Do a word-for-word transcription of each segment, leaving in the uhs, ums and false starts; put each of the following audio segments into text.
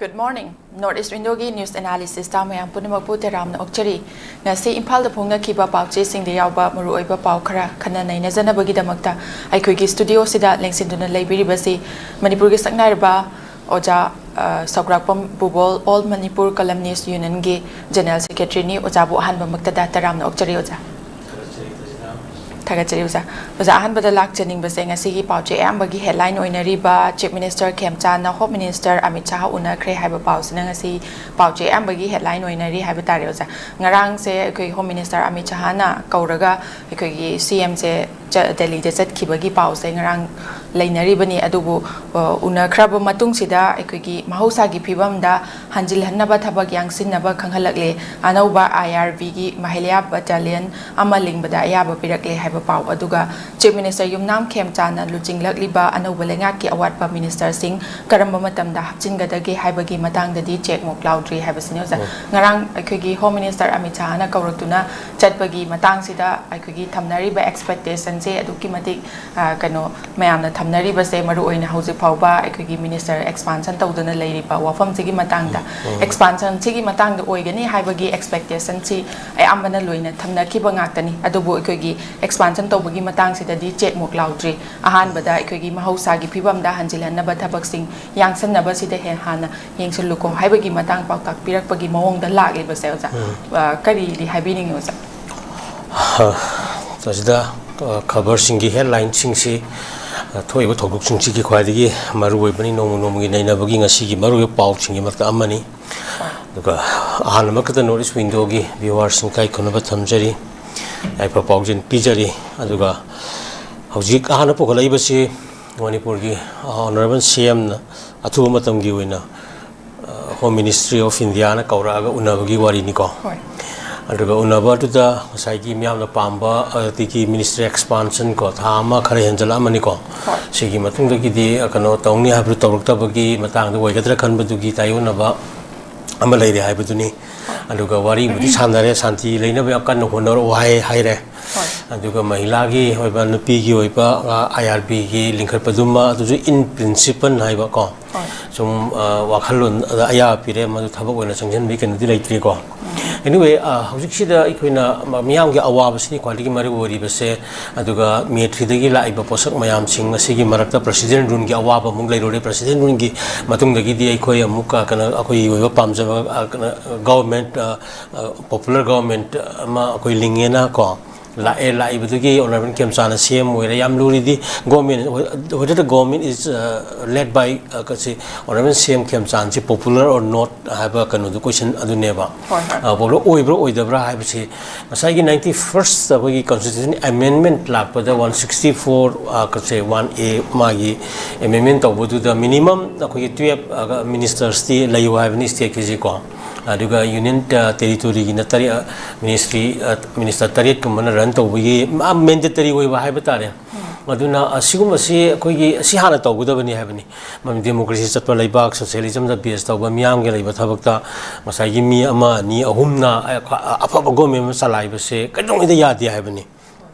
Good morning. North East Windowꯒꯤ news analysisꯇ ꯃꯌꯥꯝ ꯄꯨꯝꯅꯃꯛꯄꯨ ꯇꯔꯥꯝꯅ ꯑꯣꯛꯆꯔꯤ꯫ ꯉꯁꯤ ꯏꯝꯐꯥꯜꯗ ꯐꯣꯡꯅꯈꯤꯕ ꯄꯥꯎꯆꯦꯁꯤꯡꯗ ꯌꯥꯎꯕ ꯃꯔꯨꯑꯣꯏꯕ ꯄꯥꯎ ꯈꯔ ꯈꯟꯅ ꯅꯩꯅꯖꯅꯕꯒꯤꯗꯃꯛꯇ ꯑꯩꯈꯣꯏꯒꯤ studioꯁꯤꯗ ꯂꯦꯡꯁꯤꯟꯗꯨꯅ ꯂꯩꯕꯤꯔꯤꯕꯁꯤ ꯃꯅꯤꯄꯨꯔꯒꯤ ꯁꯛꯅꯥꯏꯔꯕ ꯑꯣꯖꯥ, ꯑ, ꯁꯧꯒ꯭ꯔꯥꯛꯄꯝ ꯕꯨꯕꯣꯜ, All Manipur Columnist Unionꯒꯤ General Secretaryꯅꯤ꯫ ꯑꯣꯖꯥꯕꯨ ꯑꯍꯥꯟꯕꯃꯛꯇꯗ ꯇꯔꯥꯝꯅ ꯑꯣꯛꯆꯔꯤ ꯑꯣꯖꯥ꯫ ꯊꯥꯒꯠꯆꯔꯤ ꯑꯣꯖꯥ꯫ ꯑꯣꯖꯥ, ꯑꯍꯥꯟꯕꯗ ꯂꯥꯛꯆꯅꯤꯡꯕꯁꯦ, ꯉꯁꯤꯒꯤ ꯄꯥꯎꯆꯦ ꯑꯌꯥꯝꯕꯒꯤ headline ꯑꯣꯏꯅꯔꯤꯕ Chief Minister ꯈꯦꯝꯆꯥꯅ Home Minister Amit Shah ꯎꯅꯈ꯭ꯔꯦ ꯍꯥꯏꯕ ꯄꯥꯎꯁꯤꯅ ꯉꯁꯤ ꯄꯥꯎꯆꯦ ꯑꯌꯥꯝꯕꯒꯤ headline ꯑꯣꯏꯅꯔꯤ ꯍꯥꯏꯕ ꯇꯥꯔꯦ ꯑꯣꯖꯥ꯫ ꯉꯔꯥꯡꯁꯦ ꯑꯩꯈꯣꯏ Home Minister ꯑꯃꯤꯠ ꯁꯥꯍꯅ ꯀꯧꯔꯒ ꯑꯩꯈꯣꯏꯒꯤ CMꯁꯦ ꯆ-, ꯗꯦꯜꯂꯤꯗ ꯆꯠꯈꯤꯕꯒꯤ ꯄꯥꯎꯁꯦ ꯉꯔꯥꯡ ꯂꯩꯅꯔꯤꯕꯅꯤ꯫ ꯑꯗꯨꯕꯨ, ꯑ, ꯎꯅꯈ꯭ꯔꯕ ꯃꯇꯨꯡꯁꯤꯗ ꯑꯩꯈꯣꯏꯒꯤ ꯃꯍꯧꯁꯥꯒꯤ ꯐꯤꯕꯝꯗ ꯍꯟꯖꯤꯜꯍꯟꯅꯕ ꯊꯕꯛ ꯌꯥꯡꯁꯤꯟꯅꯕ ꯈꯪꯍꯜꯂꯛꯂꯦ꯫ ꯑꯅꯧꯕ IRBꯒꯤ Mahilya Battalion ꯑꯃ ꯂꯤꯡꯕꯗ ꯑꯌꯥꯕ ꯄꯤꯔꯛꯂꯦ ꯍꯥꯏꯕ ꯄꯥꯎ꯫ ꯑꯗꯨꯒ Chief Minister ꯌꯨꯝꯅꯥꯝ ꯈꯦꯝꯆꯥꯅ ꯂꯨꯆꯤꯡꯂꯛꯂꯤꯕ ꯑꯅꯧꯕ ꯂꯩꯉꯥꯛꯀꯤ ꯑꯋꯥꯠꯄ ministerꯁꯤꯡ ꯀꯔꯝꯕ ꯃꯇꯝꯗ ꯍꯥꯞꯆꯤꯟꯒꯗꯒꯦ ꯍꯥꯏꯕꯒꯤ ꯃꯇꯥꯡꯗꯗꯤ ꯆꯦꯛꯃꯨꯛ ꯂꯥꯎꯗ꯭ꯔꯤ ꯍꯥꯏꯕꯁꯤꯅꯤ ꯑꯣꯖꯥ꯫ ꯎꯝ꯫ ꯉꯔꯥꯡ ꯑꯩꯈꯣꯏꯒꯤ Home Minister ꯑꯃꯤꯠ ꯁꯥꯍꯅ ꯀꯧꯔꯛꯇꯨꯅ ꯆꯠꯄꯒꯤ ꯃꯇꯥꯡꯁꯤꯗ ꯑꯩꯈꯣꯏꯒꯤ ꯊꯝꯅꯔꯤꯕ expectationꯁꯦ ꯑꯗꯨꯛꯀꯤ ꯃꯇꯤꯛ, ꯑ, ꯀꯩꯅꯣ, ꯃꯌꯥꯝꯅ ꯊꯝꯅꯔꯤꯕꯁꯦ, ꯃꯔꯨꯑꯣꯏꯅ ꯍꯧꯖꯤꯛ ꯐꯥꯎꯕ ꯑꯩꯈꯣꯏꯒꯤ minister expansion ꯇꯧꯗꯨꯅ ꯂꯩꯔꯤꯕ ꯋꯥꯐꯝꯁꯤꯒꯤ ꯃꯇꯥꯡꯗ, ꯎꯝ꯫ Expansionꯁꯤꯒꯤ ꯃꯇꯥꯡꯗ ꯑꯣꯏꯒꯅꯤ ꯍꯥꯏꯕꯒꯤ expectationꯁꯤ ꯑꯌꯥꯝꯕꯅ ꯂꯣꯏꯅ ꯊꯝꯅꯈꯤꯕ ꯉꯥꯛꯇꯅꯤ꯫ ꯑꯗꯨꯕꯨ ꯑꯩꯈꯣꯏꯒꯤ expansion ꯇꯧꯕꯒꯤ ꯃꯇꯥꯡꯁꯤꯗꯗꯤ ꯆꯦꯛꯃꯨꯛ ꯂꯥꯎꯗ꯭ꯔꯤ꯫ ꯑꯍꯥꯟꯕꯗ ꯑꯩꯈꯣꯏꯒꯤ ꯃꯍꯧꯁꯥꯒꯤ ꯐꯤꯕꯝꯗ ꯍꯟꯖꯤꯜꯍꯟꯅꯕ ꯊꯕꯛꯁꯤꯡ ꯌꯥꯡꯁꯟꯅꯕꯁꯤꯗ ꯍꯦ-, ꯍꯥꯟꯅ ꯌꯦꯡꯁꯤꯜꯂꯨꯀꯣ ꯍꯥꯏꯕꯒꯤ ꯃꯇꯥꯡ ꯄꯥꯎꯇꯥꯛ ꯄꯤꯔꯛꯄꯒꯤ ꯃꯑꯣꯡꯗ ꯂꯥꯛꯂꯤꯕꯁꯦ ꯑꯣꯖꯥ, ꯎꯝ꯫ ꯑ, ꯀꯔꯤꯗꯤ ꯍꯥꯏꯕꯤꯅꯤꯡꯉꯤ ꯑꯣꯖꯥ? ꯑ, ꯃꯁꯤꯗ, ꯑ, ꯈꯕꯔꯁꯤꯡꯒꯤ headlineꯁꯤꯡꯁꯤ, ꯑ, ꯊꯣꯛꯏꯕ ꯊꯧꯗꯣꯛꯁꯤꯡꯁꯤꯒꯤ ꯈ꯭ꯋꯥꯏꯗꯒꯤ ꯃꯔꯨꯑꯣꯏꯕꯅꯤ, ꯅꯣꯡꯃ ꯅꯣꯡꯃꯒꯤ ꯅꯩꯅꯕꯒꯤ ꯉꯁꯤꯒꯤ ꯃꯔꯨꯑꯣꯏꯕ ꯄꯥꯎꯁꯤꯡꯒꯤ ꯃꯔꯛꯇ ꯑꯃꯅꯤ꯫ ꯑꯗꯨꯒ ꯑꯍꯥꯟꯕꯃꯛꯇꯗ North East Windowꯒꯤ viewersꯁꯤꯡ ꯏꯀꯥꯏ ꯈꯨꯝꯅꯕ ꯊꯝꯖꯔꯤ, ꯌꯥꯏꯐ ꯄꯥꯎꯖꯦꯜ ꯄꯤꯖꯔꯤ꯫ ꯑꯗꯨꯒ ꯍꯧꯖꯤꯛ ꯑꯍꯥꯟꯕ ꯄꯨꯈꯠꯂꯛꯏꯕꯁꯤ ꯃꯅꯤꯄꯨꯔꯒꯤ, ꯑ, Honourable CMꯅ ꯑꯊꯨꯕ ꯃꯇꯝꯒꯤ ꯑꯣꯏꯅ, ꯑ, Home Ministry of Indiaꯅ ꯀꯧꯔꯛꯑꯒ ꯎꯅꯕꯒꯤ ꯋꯥꯔꯤꯅꯤꯀꯣ꯫ ꯍꯣꯏ꯫ ꯑꯗꯨꯒ ꯎꯅꯕ ꯑꯗꯨꯗ ꯉꯁꯥꯏꯒꯤ ꯃꯤꯌꯥꯝꯅ ꯄꯥꯝꯕ, ꯑꯗꯒꯤ ministry expansion ꯀꯣ, ꯊꯥ ꯑꯃ ꯈꯔ ꯍꯦꯟꯖꯜꯂꯛꯑꯃꯅꯤꯀꯣ꯫ ꯍꯣꯏ꯫ ꯁꯤꯒꯤ ꯃꯇꯨꯡꯗꯒꯤꯗꯤ, ꯑ, ꯀꯩꯅꯣ ꯇꯧꯅꯤ ꯍꯥꯏꯕꯗꯨ ꯇꯧꯔꯛꯇꯕꯒꯤ ꯃꯇꯥꯡꯗ ꯑꯣꯏꯒꯗ꯭ꯔꯥ ꯈꯟꯕꯗꯨꯒꯤ ꯇꯥꯏꯑꯣꯟꯅꯕ ꯑꯃ ꯂꯩꯔꯦ ꯍꯥꯏꯕꯗꯨꯅꯤ꯫ ꯑꯗꯨꯒ ꯋꯥꯔꯤꯕꯨꯗꯤ ꯁꯥꯟꯅꯔꯦ, ꯁꯥꯟꯇꯤ ꯂꯩꯅꯕ ꯌꯥꯝ ꯀꯟꯅ ꯍꯣꯠꯅꯔꯛꯑꯣ ꯍꯥꯏ-, ꯍꯥꯏꯔꯦ꯫ ꯑꯗꯨꯒ ꯃꯍꯤꯂꯥꯒꯤ ꯑꯣꯏꯕ, ꯅꯨꯄꯤꯒꯤ ꯑꯣꯏꯕ ꯑꯥꯏ ꯑꯥꯔ ꯕꯤꯒꯤ ꯂꯤꯡꯈꯠꯄꯗꯨꯃ, ꯑꯗꯨꯁꯨ in principle ꯍꯥꯏꯕ ꯀꯣ, ꯁꯨꯝ, ꯑ, ꯋꯥꯈꯜꯂꯣꯟ ꯑꯗ ꯑꯌꯥꯕ ꯄꯤꯔꯦ, ꯃꯗꯨ ꯊꯕꯛ ꯑꯣꯏꯅ ꯆꯪꯁꯤꯟꯕꯒꯤ ꯀꯩꯅꯣꯗꯤ ꯂꯩꯇ꯭ꯔꯤꯀꯣ꯫ Anyway, ꯑ, ꯍꯧꯖꯤꯛꯁꯤꯗ ꯑꯩꯈꯣꯏꯅ ꯃ-, ꯃꯤꯌꯥꯝꯒꯤ ꯑꯋꯥꯕꯁꯤꯅꯤ ꯈ꯭ꯋꯥꯏꯗꯒꯤ ꯃꯔꯨ ꯑꯣꯏꯔꯤꯕꯁꯦ꯫ ꯑꯗꯨꯒ ꯃꯦ ꯊ꯭ꯔꯤꯗꯒꯤ ꯂꯥꯛꯏꯕ ꯄꯣꯠꯁꯛ ꯃꯌꯥꯝꯁꯤꯡ ꯑꯁꯤꯒꯤ ꯃꯔꯛꯇ ꯄ꯭ꯔꯁꯤꯗꯦꯟ ꯔꯨꯜꯒꯤ ꯑꯋꯥꯕ ꯑꯃꯨꯛ ꯂꯩꯔꯨꯔꯦ꯫ ꯄ꯭ꯔꯁꯤꯗꯦꯟ ꯔꯨꯜꯒꯤ ꯃꯇꯨꯡꯗꯒꯤꯗꯤ ꯑꯩꯈꯣꯏ ꯑꯃꯨꯛ, ꯑ, ꯀꯩꯅꯣ, ꯑꯩꯈꯣꯏꯒꯤ ꯑꯣꯏꯕ ꯄꯥꯝꯖꯕ, ꯑ, ꯀꯩꯅꯣ, ꯒꯣꯚꯔꯟꯃꯦꯟꯠ, ꯑ, ꯑ, ꯄꯣꯄꯨꯂꯔ ꯒꯣꯚꯔꯟꯃꯦꯟꯠ ꯑꯃ ꯑꯩꯈꯣꯏ ꯂꯤꯡꯉꯦꯅ ꯀꯣ, ꯂꯥꯛꯑꯦ꯫ ꯂꯥꯛꯏꯕꯗꯨꯒꯤ ꯑꯣꯅꯔꯦꯕꯜ ꯈꯦꯝꯆꯥꯟꯅ ꯁꯤ ꯑꯦꯝ ꯑꯣꯏꯔꯦ꯫ ꯌꯥꯝ ꯂꯨꯔꯤꯗꯤ government, whether the government is, uh, led by, uh, ꯀ-, ꯁꯤ ꯑꯣꯅꯔꯦꯕꯜ ꯁꯤ ꯑꯦꯝ ꯈꯦꯝꯆꯥꯟꯁꯤ popular or not ꯍꯥꯏꯕ ꯀꯩꯅꯣꯗꯨ, ꯀꯣꯏꯁꯟ ꯑꯗꯨꯅꯦꯕ꯫ ꯍꯣꯏ, ꯍꯣꯏ꯫ ꯑ, popular ꯑꯣꯏꯕ꯭ꯔꯥ ꯑꯣꯏꯗꯕ꯭ꯔꯥ ꯍꯥꯏꯕꯁꯤ ꯉꯁꯥꯏꯒꯤ ninety first ꯑꯩꯈꯣꯏꯒꯤ constitution amendment ꯂꯥꯛꯄꯗ one sixty four, ꯑ, ꯀ-, ꯁꯦ, one A ꯃꯥꯒꯤ amendment ꯇꯧꯕꯗꯨꯗ minimum ꯑꯩꯈꯣꯏꯒꯤ twelve, ꯑ, ministersꯇꯤ ꯂꯩꯌꯨ ꯍꯥꯏꯕꯅꯤ stateꯀꯤꯁꯤꯀꯣ꯫ ꯑꯗꯨꯒ union, ꯑ, territoryꯒꯤꯅ ꯇꯔꯦꯠ, ꯑ, ministry, ꯑ, minister ꯇꯔꯦꯠꯀꯨꯝꯕꯅ run ꯇꯧꯕꯒꯤ ꯃꯥ mandatory ꯑꯣꯏꯕ ꯍꯥꯏꯕ ꯇꯥꯔꯦ꯫ ꯑꯗꯨꯅ ꯑꯁꯤꯒꯨꯝꯕꯁꯤ ꯑꯩꯈꯣꯏꯒꯤ ꯑꯁꯤ ꯍꯥꯟꯅ ꯇꯧꯒꯗꯕꯅꯤ ꯍꯥꯏꯕꯅꯤ꯫ ꯃꯔꯝꯗꯤ democracy ꯆꯠꯄ ꯂꯩꯕꯥꯛ, socialismꯗ base ꯇꯧꯕ ꯃꯤꯌꯥꯝꯒꯤ ꯂꯩꯕ ꯊꯕꯛꯇ ꯉꯁꯥꯏꯒꯤ ꯃꯤ ꯑꯃ, ꯑꯅꯤ, ꯑꯍꯨꯝꯅ ꯑꯐꯕ ꯒꯣꯚꯔꯟꯃꯦꯟꯠ ꯑꯃ ꯆꯂꯥꯏꯕꯁꯦ ꯀꯩꯗꯧꯉꯩꯗ ꯌꯥꯗꯦ ꯍꯥꯏꯕꯅꯤ꯫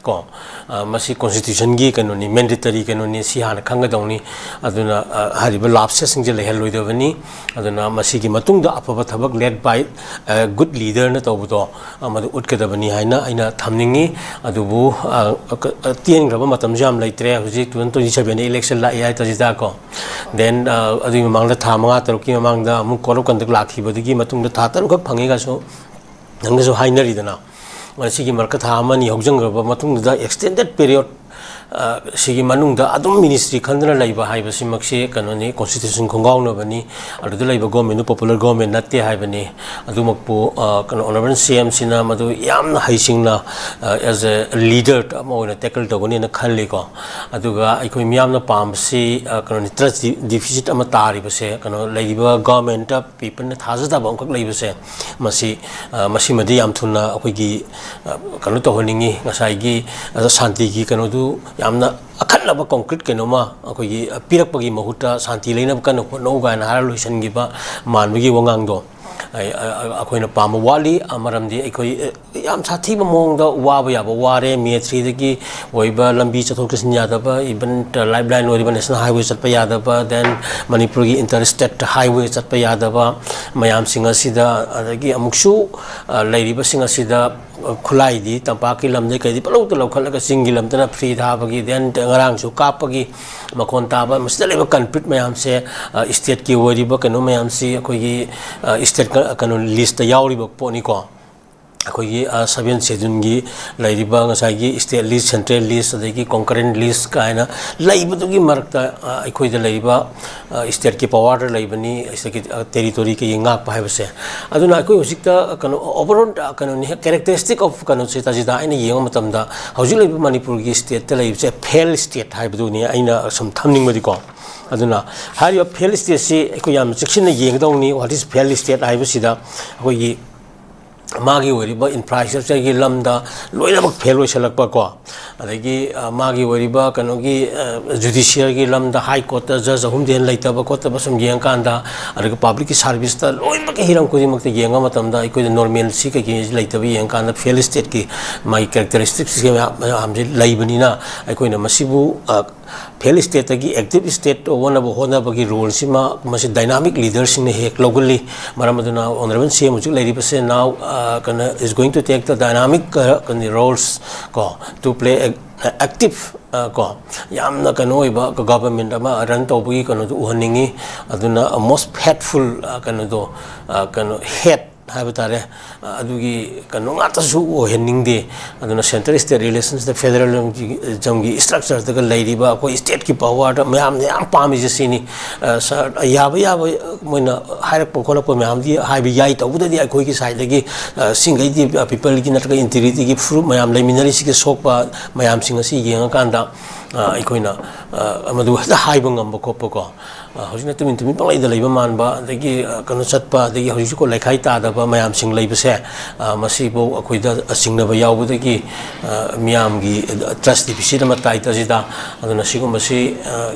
ꯀꯣ, ꯑ, ꯃꯁꯤ constitutionꯒꯤ ꯀꯩꯅꯣꯅꯤ, mandatory ꯀꯩꯅꯣꯅꯤ, ꯁꯤ ꯍꯥꯟꯅ ꯈꯪꯒꯗꯧꯅꯤ꯫ ꯑꯗꯨꯅ, ꯑ, ꯍꯥꯏꯔꯤꯕ lapsesꯁꯤꯡꯁꯦ ꯂꯩꯍꯜꯂꯣꯏꯗꯕꯅꯤ꯫ ꯑꯗꯨꯅ ꯃꯁꯤꯒꯤ ꯃꯇꯨꯡꯗ ꯑꯐꯕ ꯊꯕꯛ led by, ꯑ, good leaderꯅ ꯇꯧꯕꯗꯣ, ꯑ, ꯃꯗꯨ ꯎꯠꯀꯗꯕꯅꯤ ꯍꯥꯏꯅ ꯑꯩꯅ ꯊꯝꯅꯤꯡꯉꯤ꯫ ꯑꯗꯨꯕꯨ, ꯑ, ꯀ-, ꯑ, ꯇꯦꯟꯈ꯭ꯔꯕ ꯃꯇꯝꯁꯨ ꯌꯥꯝ ꯂꯩꯇ꯭ꯔꯦ꯫ ꯍꯧꯖꯤꯛ two thousand twenty seven election ꯂꯥꯛꯑꯦ ꯍꯥꯏ ꯇꯥꯖꯤꯗ ꯀꯣ꯫ Then, ꯑ, ꯑꯗꯨꯒꯤ ꯃꯃꯥꯡꯗ ꯊꯥ ꯃꯉꯥ ꯇꯔꯨꯛꯀꯤ ꯃꯃꯥꯡꯗ ꯑꯃꯨꯛ code of conduct ꯂꯥꯛꯈꯤꯕꯗꯒꯤ ꯃꯇꯨꯡꯗ ꯊꯥ ꯇꯔꯨꯛꯈꯛ ꯐꯪꯉꯦ ꯀꯥꯏꯁꯨ ꯅꯪꯅꯁꯨ ꯍꯥꯏꯅꯔꯤꯗꯅ꯫ ꯃꯁꯤꯒꯤ ꯃꯔꯛꯇ ꯊꯥ ꯑꯃ ꯑꯅꯤ ꯍꯧꯖꯤꯟꯈ꯭ꯔꯕ ꯃꯇꯨꯡꯗꯨꯗ extended period, ꯑ, ꯁꯤꯒꯤ ꯃꯅꯨꯡꯗ ꯑꯗꯨꯝ ministry ꯈꯟꯗꯅ ꯂꯩꯕ ꯍꯥꯏꯕꯁꯤꯃꯛꯁꯤ ꯀꯩꯅꯣꯅꯤ, constitution ꯈꯣꯡꯒꯥꯎꯅꯕꯅꯤ꯫ ꯑꯗꯨꯗ ꯂꯩꯕ ꯒꯣꯔꯃꯦꯟꯗꯨ popular government ꯅꯠꯇꯦ ꯍꯥꯏꯕꯅꯤ꯫ ꯑꯗꯨꯃꯛꯄꯨ, ꯑ, ꯀꯩꯅꯣ, ꯑꯣꯅꯔꯦꯕꯜ ꯁꯤ ꯑꯦꯝꯁꯤꯅ ꯃꯗꯨ ꯌꯥꯝꯅ ꯍꯩꯁꯤꯡꯅ, ꯑ, as a leader ꯑꯃ ꯑꯣꯏꯅ tackle ꯇꯧꯒꯅꯤꯅ ꯈꯜꯂꯤꯀꯣ꯫ ꯑꯗꯨꯒ ꯑꯩꯈꯣꯏ ꯃꯤꯌꯥꯝꯅ ꯄꯥꯝꯕꯁꯤ, ꯑ, ꯀꯩꯅꯣꯅꯤ, trust deficit ꯑꯃ ꯇꯥꯔꯤꯕꯁꯦ, ꯀꯩꯅꯣ, ꯂꯩꯔꯤꯕ ꯒꯣꯔꯃꯦꯟꯗ peopleꯅ ꯊꯥꯖꯗꯕ ꯑꯃꯈꯛ ꯂꯩꯕꯁꯦ, ꯃꯁꯤ, ꯑ, ꯃꯁꯤꯃꯗꯤ ꯌꯥꯝ ꯊꯨꯅ ꯑꯩꯈꯣꯏꯒꯤ, ꯑ, ꯀꯩꯅꯣ ꯇꯧꯍꯟꯅꯤꯡꯉꯤ꯫ ꯉꯁꯥꯏꯒꯤ, ꯑ, ꯁꯥꯟꯇꯤꯒꯤ ꯀꯩꯅꯣꯗꯨ ꯌꯥꯝꯅ ꯑꯈꯟꯅꯕ concrete ꯀꯩꯅꯣꯃ ꯑꯩꯈꯣꯏꯒꯤ, ꯑ, ꯄꯤꯔꯛꯄꯒꯤ ꯃꯍꯨꯠꯇ ꯁꯥꯟꯇꯤ ꯂꯩꯅꯕ ꯀꯟꯅ ꯍꯣꯠꯅꯧ ꯀꯥꯏꯅ ꯍꯥꯏꯔ ꯂꯣꯏꯁꯤꯟꯈꯤꯕ ꯃꯥꯟꯕꯒꯤ ꯋꯥꯉꯥꯡꯗꯣ, ꯑꯩ-, ꯑ-, ꯑ-, ꯑꯩꯈꯣꯏꯅ ꯄꯥꯝꯕ ꯋꯥꯠꯂꯤ꯫ ꯑ, ꯃꯔꯝꯗꯤ ꯑꯩꯈꯣꯏ, ꯑ, ꯌꯥꯝ ꯁꯥꯊꯤꯕ ꯃꯑꯣꯡꯗ ꯋꯥꯕ ꯌꯥꯕ ꯋꯥꯔꯦ꯫ ꯃꯦ ꯊ꯭ꯔꯤꯗꯒꯤ ꯑꯣꯏꯕ ꯂꯝꯕꯤ ꯆꯠꯊꯣꯛ ꯆꯠꯁꯤꯟ ꯌꯥꯗꯕ, even ꯂꯥꯏꯐ ꯂꯥꯏꯟ ꯑꯣꯏꯔꯤꯕ ꯅꯦꯁꯅꯦꯜ ꯍꯥꯏꯋꯦ ꯆꯠꯄ ꯌꯥꯗꯕ, then ꯃꯅꯤꯄꯨꯔꯒꯤ ꯏꯟꯇꯔ ꯁ꯭ꯇꯦꯠ ꯍꯥꯏꯋꯦ ꯆꯠꯄ ꯌꯥꯗꯕ ꯃꯌꯥꯝꯁꯤꯡ ꯑꯁꯤꯗ, ꯑꯗꯒꯤ ꯑꯃꯨꯛꯁꯨ, ꯑ, ꯂꯩꯔꯤꯕꯁꯤꯡ ꯑꯁꯤꯗ, ꯑ, ꯈꯨꯠꯂꯥꯏꯗꯤ ꯇꯝꯄꯥꯛꯀꯤ ꯂꯝꯗꯩ ꯀꯩꯗꯤ ꯄꯨꯂꯧꯗ ꯂꯧꯈꯠꯂꯒ ꯆꯤꯡꯒꯤ ꯂꯝꯗꯅ ꯐ꯭ꯔꯤ ꯊꯥꯕꯒꯤ, then ꯉꯔꯥꯡꯁꯨ ꯀꯥꯞꯄꯒꯤ ꯃꯈꯣꯟ ꯇꯥꯕ, ꯃꯁꯤꯗ ꯂꯩꯕ ꯀꯜꯄ꯭ꯔꯤꯠ ꯃꯌꯥꯝꯁꯦ, ꯑ, ꯁ꯭ꯇꯦꯠꯀꯤ ꯑꯣꯏꯔꯤꯕ ꯀꯩꯅꯣ ꯃꯌꯥꯝꯁꯤ ꯑꯩꯈꯣꯏꯒꯤ, ꯑ, ꯁ꯭ꯇꯦꯠ ꯀ-, ꯀꯩꯅꯣ ꯂꯤꯁꯇ ꯌꯥꯎꯔꯤꯕ ꯄꯣꯠꯅꯤꯀꯣ꯫ ꯑꯩꯈꯣꯏꯒꯤ, ꯑ, ꯁꯚꯦꯟ ꯁꯦꯗꯨꯜꯒꯤ ꯂꯩꯔꯤꯕ ꯉꯁꯥꯏꯒꯤ ꯁ꯭ꯇꯦꯠ ꯂꯤꯁ, ꯁꯦꯟꯇ꯭ꯔꯦꯜ ꯂꯤꯁ, ꯑꯗꯒꯤ ꯀꯣꯟꯀꯔꯦꯟ ꯂꯤꯁ ꯀꯥꯏꯅ ꯂꯩꯕꯗꯨꯒꯤ ꯃꯔꯛꯇ, ꯑ, ꯑꯩꯈꯣꯏꯗ ꯂꯩꯔꯤꯕ, ꯑ, ꯁ꯭ꯇꯦꯠꯀꯤ ꯄꯋꯥꯔꯗ ꯂꯩꯕꯅꯤ, ꯁ꯭ꯇꯦꯠꯀꯤ, ꯑ, ꯇꯦꯔꯤꯇꯣꯔꯤ ꯀꯩꯀꯩ ꯉꯥꯛꯄ ꯍꯥꯏꯕꯁꯦ꯫ ꯑꯗꯨꯅ ꯑꯩꯈꯣꯏ ꯍꯧꯖꯤꯛꯇ ꯀꯩꯅꯣ, ꯑꯣꯚꯔꯑꯣꯜ, ꯑ, ꯀꯩꯅꯣꯅꯤ, characteristic of ꯀꯩꯅꯣꯁꯦ, ꯇꯥꯖꯤꯗꯥ, ꯑꯩꯅ ꯌꯦꯡꯕ ꯃꯇꯝꯗ ꯍꯧꯖꯤꯛ ꯂꯩꯔꯤꯕ ꯃꯅꯤꯄꯨꯔꯒꯤ ꯁ꯭ꯇꯦꯠꯇ ꯂꯩꯔꯤꯕꯁꯦ ꯐꯦꯜ ꯁ꯭ꯇꯦꯠ ꯍꯥꯏꯕꯗꯨꯅꯤ ꯑꯩꯅ ꯁꯨꯝ ꯊꯝꯅꯤꯡꯕꯗꯤꯀꯣ꯫ ꯑꯗꯨꯅ ꯍꯥꯏꯔꯤꯕ ꯐꯦꯜ ꯁ꯭ꯇꯦꯠꯁꯤ ꯑꯩꯈꯣꯏ ꯌꯥꯝꯅ ꯆꯦꯛꯁꯤꯟꯅ ꯌꯦꯡꯒꯗꯧꯅꯤ꯫ What is failed state ꯍꯥꯏꯕꯁꯤꯗ ꯑꯩꯈꯣꯏꯒꯤ ꯃꯥꯒꯤ ꯑꯣꯏꯔꯤꯕ ꯏꯟꯐ꯭ꯔꯥꯁ꯭ꯇ꯭ꯔꯛꯆꯔꯒꯤ ꯂꯝꯗ ꯂꯣꯏꯅꯃꯛ ꯐꯦꯜ ꯑꯣꯏꯁꯜꯂꯛꯄ ꯀꯣ, ꯑꯗꯒꯤ, ꯑ, ꯃꯥꯒꯤ ꯑꯣꯏꯔꯤꯕ ꯀꯩꯅꯣꯒꯤ, ꯑ, ꯖꯨꯗꯤꯁꯤꯌꯔꯒꯤ ꯂꯝꯗ ꯍꯥꯏ ꯀꯣꯔꯠꯇ ꯖꯖ ꯑꯍꯨꯝꯗꯒꯤ ꯍꯦꯟꯅ ꯂꯩꯇꯕ ꯈꯣꯠꯇꯕ ꯁꯨꯝ ꯌꯦꯡꯉꯀꯥꯟꯗ, ꯑꯗꯨꯒ ꯄꯕ꯭ꯂꯤꯛꯀꯤ ꯁꯥꯔꯚꯤꯁꯇ ꯂꯣꯏꯅꯃꯛꯀꯤ ꯍꯤꯔꯝ ꯈꯨꯗꯤꯡꯃꯛꯇ ꯌꯦꯡꯕ ꯃꯇꯝꯗ ꯑꯩꯈꯣꯏꯗ ꯅꯣꯔꯃꯦꯜꯁꯤ ꯀꯩꯀꯩꯁꯤ ꯂꯩꯇꯕ ꯌꯦꯡꯉꯀꯥꯟꯗ ꯐꯦꯜ ꯁ꯭ꯇꯦꯠꯀꯤ ꯃꯥꯒꯤ ꯀꯦꯔꯦꯛꯇꯔꯤꯁꯇꯤꯛꯁ ꯃꯌꯥꯝ, ꯃꯌꯥꯝꯁꯤ ꯂꯩꯕꯅꯤꯅ ꯑꯩꯈꯣꯏꯅ ꯃꯁꯤꯕꯨ, ꯑ, ꯐꯦꯜ ꯁ꯭ꯇꯦꯠꯇꯒꯤ ꯑꯦꯛꯇꯤꯞ ꯁ꯭ꯇꯦꯠ ꯑꯣꯟꯅꯕ ꯍꯣꯠꯅꯕꯒꯤ ꯔꯣꯜꯁꯤꯃ ꯃꯁꯤ ꯗꯥꯏꯅꯥꯃꯤꯛ ꯂꯤꯗꯔꯁꯤꯡꯅ ꯍꯦꯛ ꯂꯧꯒꯜꯂꯤ꯫ ꯃꯔꯝ ꯑꯗꯨꯅ ꯑꯣꯅꯔꯦꯕꯜ ꯁꯤ ꯑꯦꯝ ꯍꯧꯖꯤꯛ ꯂꯩꯔꯤꯕꯁꯦ now, ꯑ, ꯀꯩꯅꯣ, is going to take the dynamic, ꯑ, ꯀꯩꯅꯣ, roles ꯀꯣ, to play a-, active, ꯑ, ꯀꯣ, ꯌꯥꯝꯅ ꯀꯩꯅꯣ ꯑꯣꯏꯕ ꯒꯚꯔꯟꯃꯦꯟꯠ ꯑꯃ ꯔꯟ ꯇꯧꯕꯒꯤ ꯀꯩꯅꯣꯗꯣ ꯎꯍꯟꯅꯤꯡꯉꯤ꯫ ꯑꯗꯨꯅ most faithful, ꯑ, ꯀꯩꯅꯣꯗꯣ, ꯑ, ꯀꯩꯅꯣ, ꯍꯦꯗ ꯍꯥꯏꯕ ꯇꯥꯔꯦ, ꯑ, ꯑꯗꯨꯒꯤ ꯀꯩꯅꯣ ꯉꯥꯛꯇꯁꯨ ꯑꯣꯏꯍꯟꯅꯤꯡꯗꯦ꯫ ꯑꯗꯨꯅ ꯁꯦꯟꯇꯔ ꯁ꯭ꯇꯦꯠ ꯔꯤꯂꯦꯁꯟꯁꯤꯗ ꯐꯦꯗꯔꯦꯂꯤꯖꯝꯒꯤ ꯏꯁꯇ꯭ꯔꯛꯆꯔꯗꯒ ꯂꯩꯔꯤꯕ ꯑꯩꯈꯣꯏ ꯁ꯭ꯇꯦꯠꯀꯤ ꯄꯋꯥꯔꯗ ꯃꯌꯥꯝꯅ ꯌꯥꯝ ꯄꯥꯝꯃꯤꯁꯦ ꯁꯤꯅꯤ꯫ ꯑ, ꯁꯥꯔ, ꯌꯥꯕ ꯌꯥꯕ ꯃꯣꯏꯅ ꯍꯥꯏꯔꯛꯄ ꯈꯣꯠꯂꯛꯄ ꯃꯌꯥꯝꯗꯤ ꯍꯥꯏꯕ ꯌꯥꯏ, ꯇꯧꯕꯇꯗꯤ ꯑꯩꯈꯣꯏꯒꯤ ꯁꯥꯏꯠꯇꯒꯤ, ꯑ, ꯁꯤꯡꯈꯩꯗꯤ, ꯑ, ꯄꯤꯄꯜꯒꯤ ꯅꯠꯇ꯭ꯔꯒ ꯏꯟꯇꯤꯒ꯭ꯔꯤꯇꯤꯒꯤ ꯐꯨꯔꯨꯞ ꯃꯌꯥꯝ ꯂꯩꯃꯤꯟꯅꯔꯤꯁꯤꯒ ꯁꯣꯛꯄ ꯃꯌꯥꯝꯁꯤꯡ ꯑꯁꯤ ꯌꯦꯡꯉꯀꯥꯟꯗ, ꯑ, ꯑꯩꯈꯣꯏꯅ, ꯑ, ꯃꯗꯨ ꯍꯦꯛꯇ ꯍꯥꯏꯕ ꯉꯝꯕ ꯈꯣꯠꯄꯀꯣ꯫ ꯍꯧꯖꯤꯛꯅ ꯇꯨꯃꯤꯟ ꯇꯨꯃꯤꯟ ꯄꯪꯂꯩꯗ ꯂꯩꯕ ꯃꯥꯟꯕ, ꯑꯗꯒꯤ ꯀꯩꯅꯣ ꯆꯠꯄ, ꯑꯗꯒꯤ ꯍꯧꯖꯤꯛꯁꯨ ꯂꯩꯈꯥꯏ ꯇꯥꯗꯕ ꯃꯌꯥꯝꯁꯤꯡ ꯂꯩꯕꯁꯦ, ꯃꯁꯤꯐꯧ ꯑꯩꯈꯣꯏꯗ ꯆꯤꯡꯅꯕ ꯌꯥꯎꯕꯗꯒꯤ ꯃꯤꯌꯥꯝꯒꯤ trust deficit ꯑꯃ ꯇꯥꯏ ꯇꯁꯤꯗ꯫ ꯑꯗꯨꯅ ꯁꯤꯒꯨꯝꯕꯁꯤ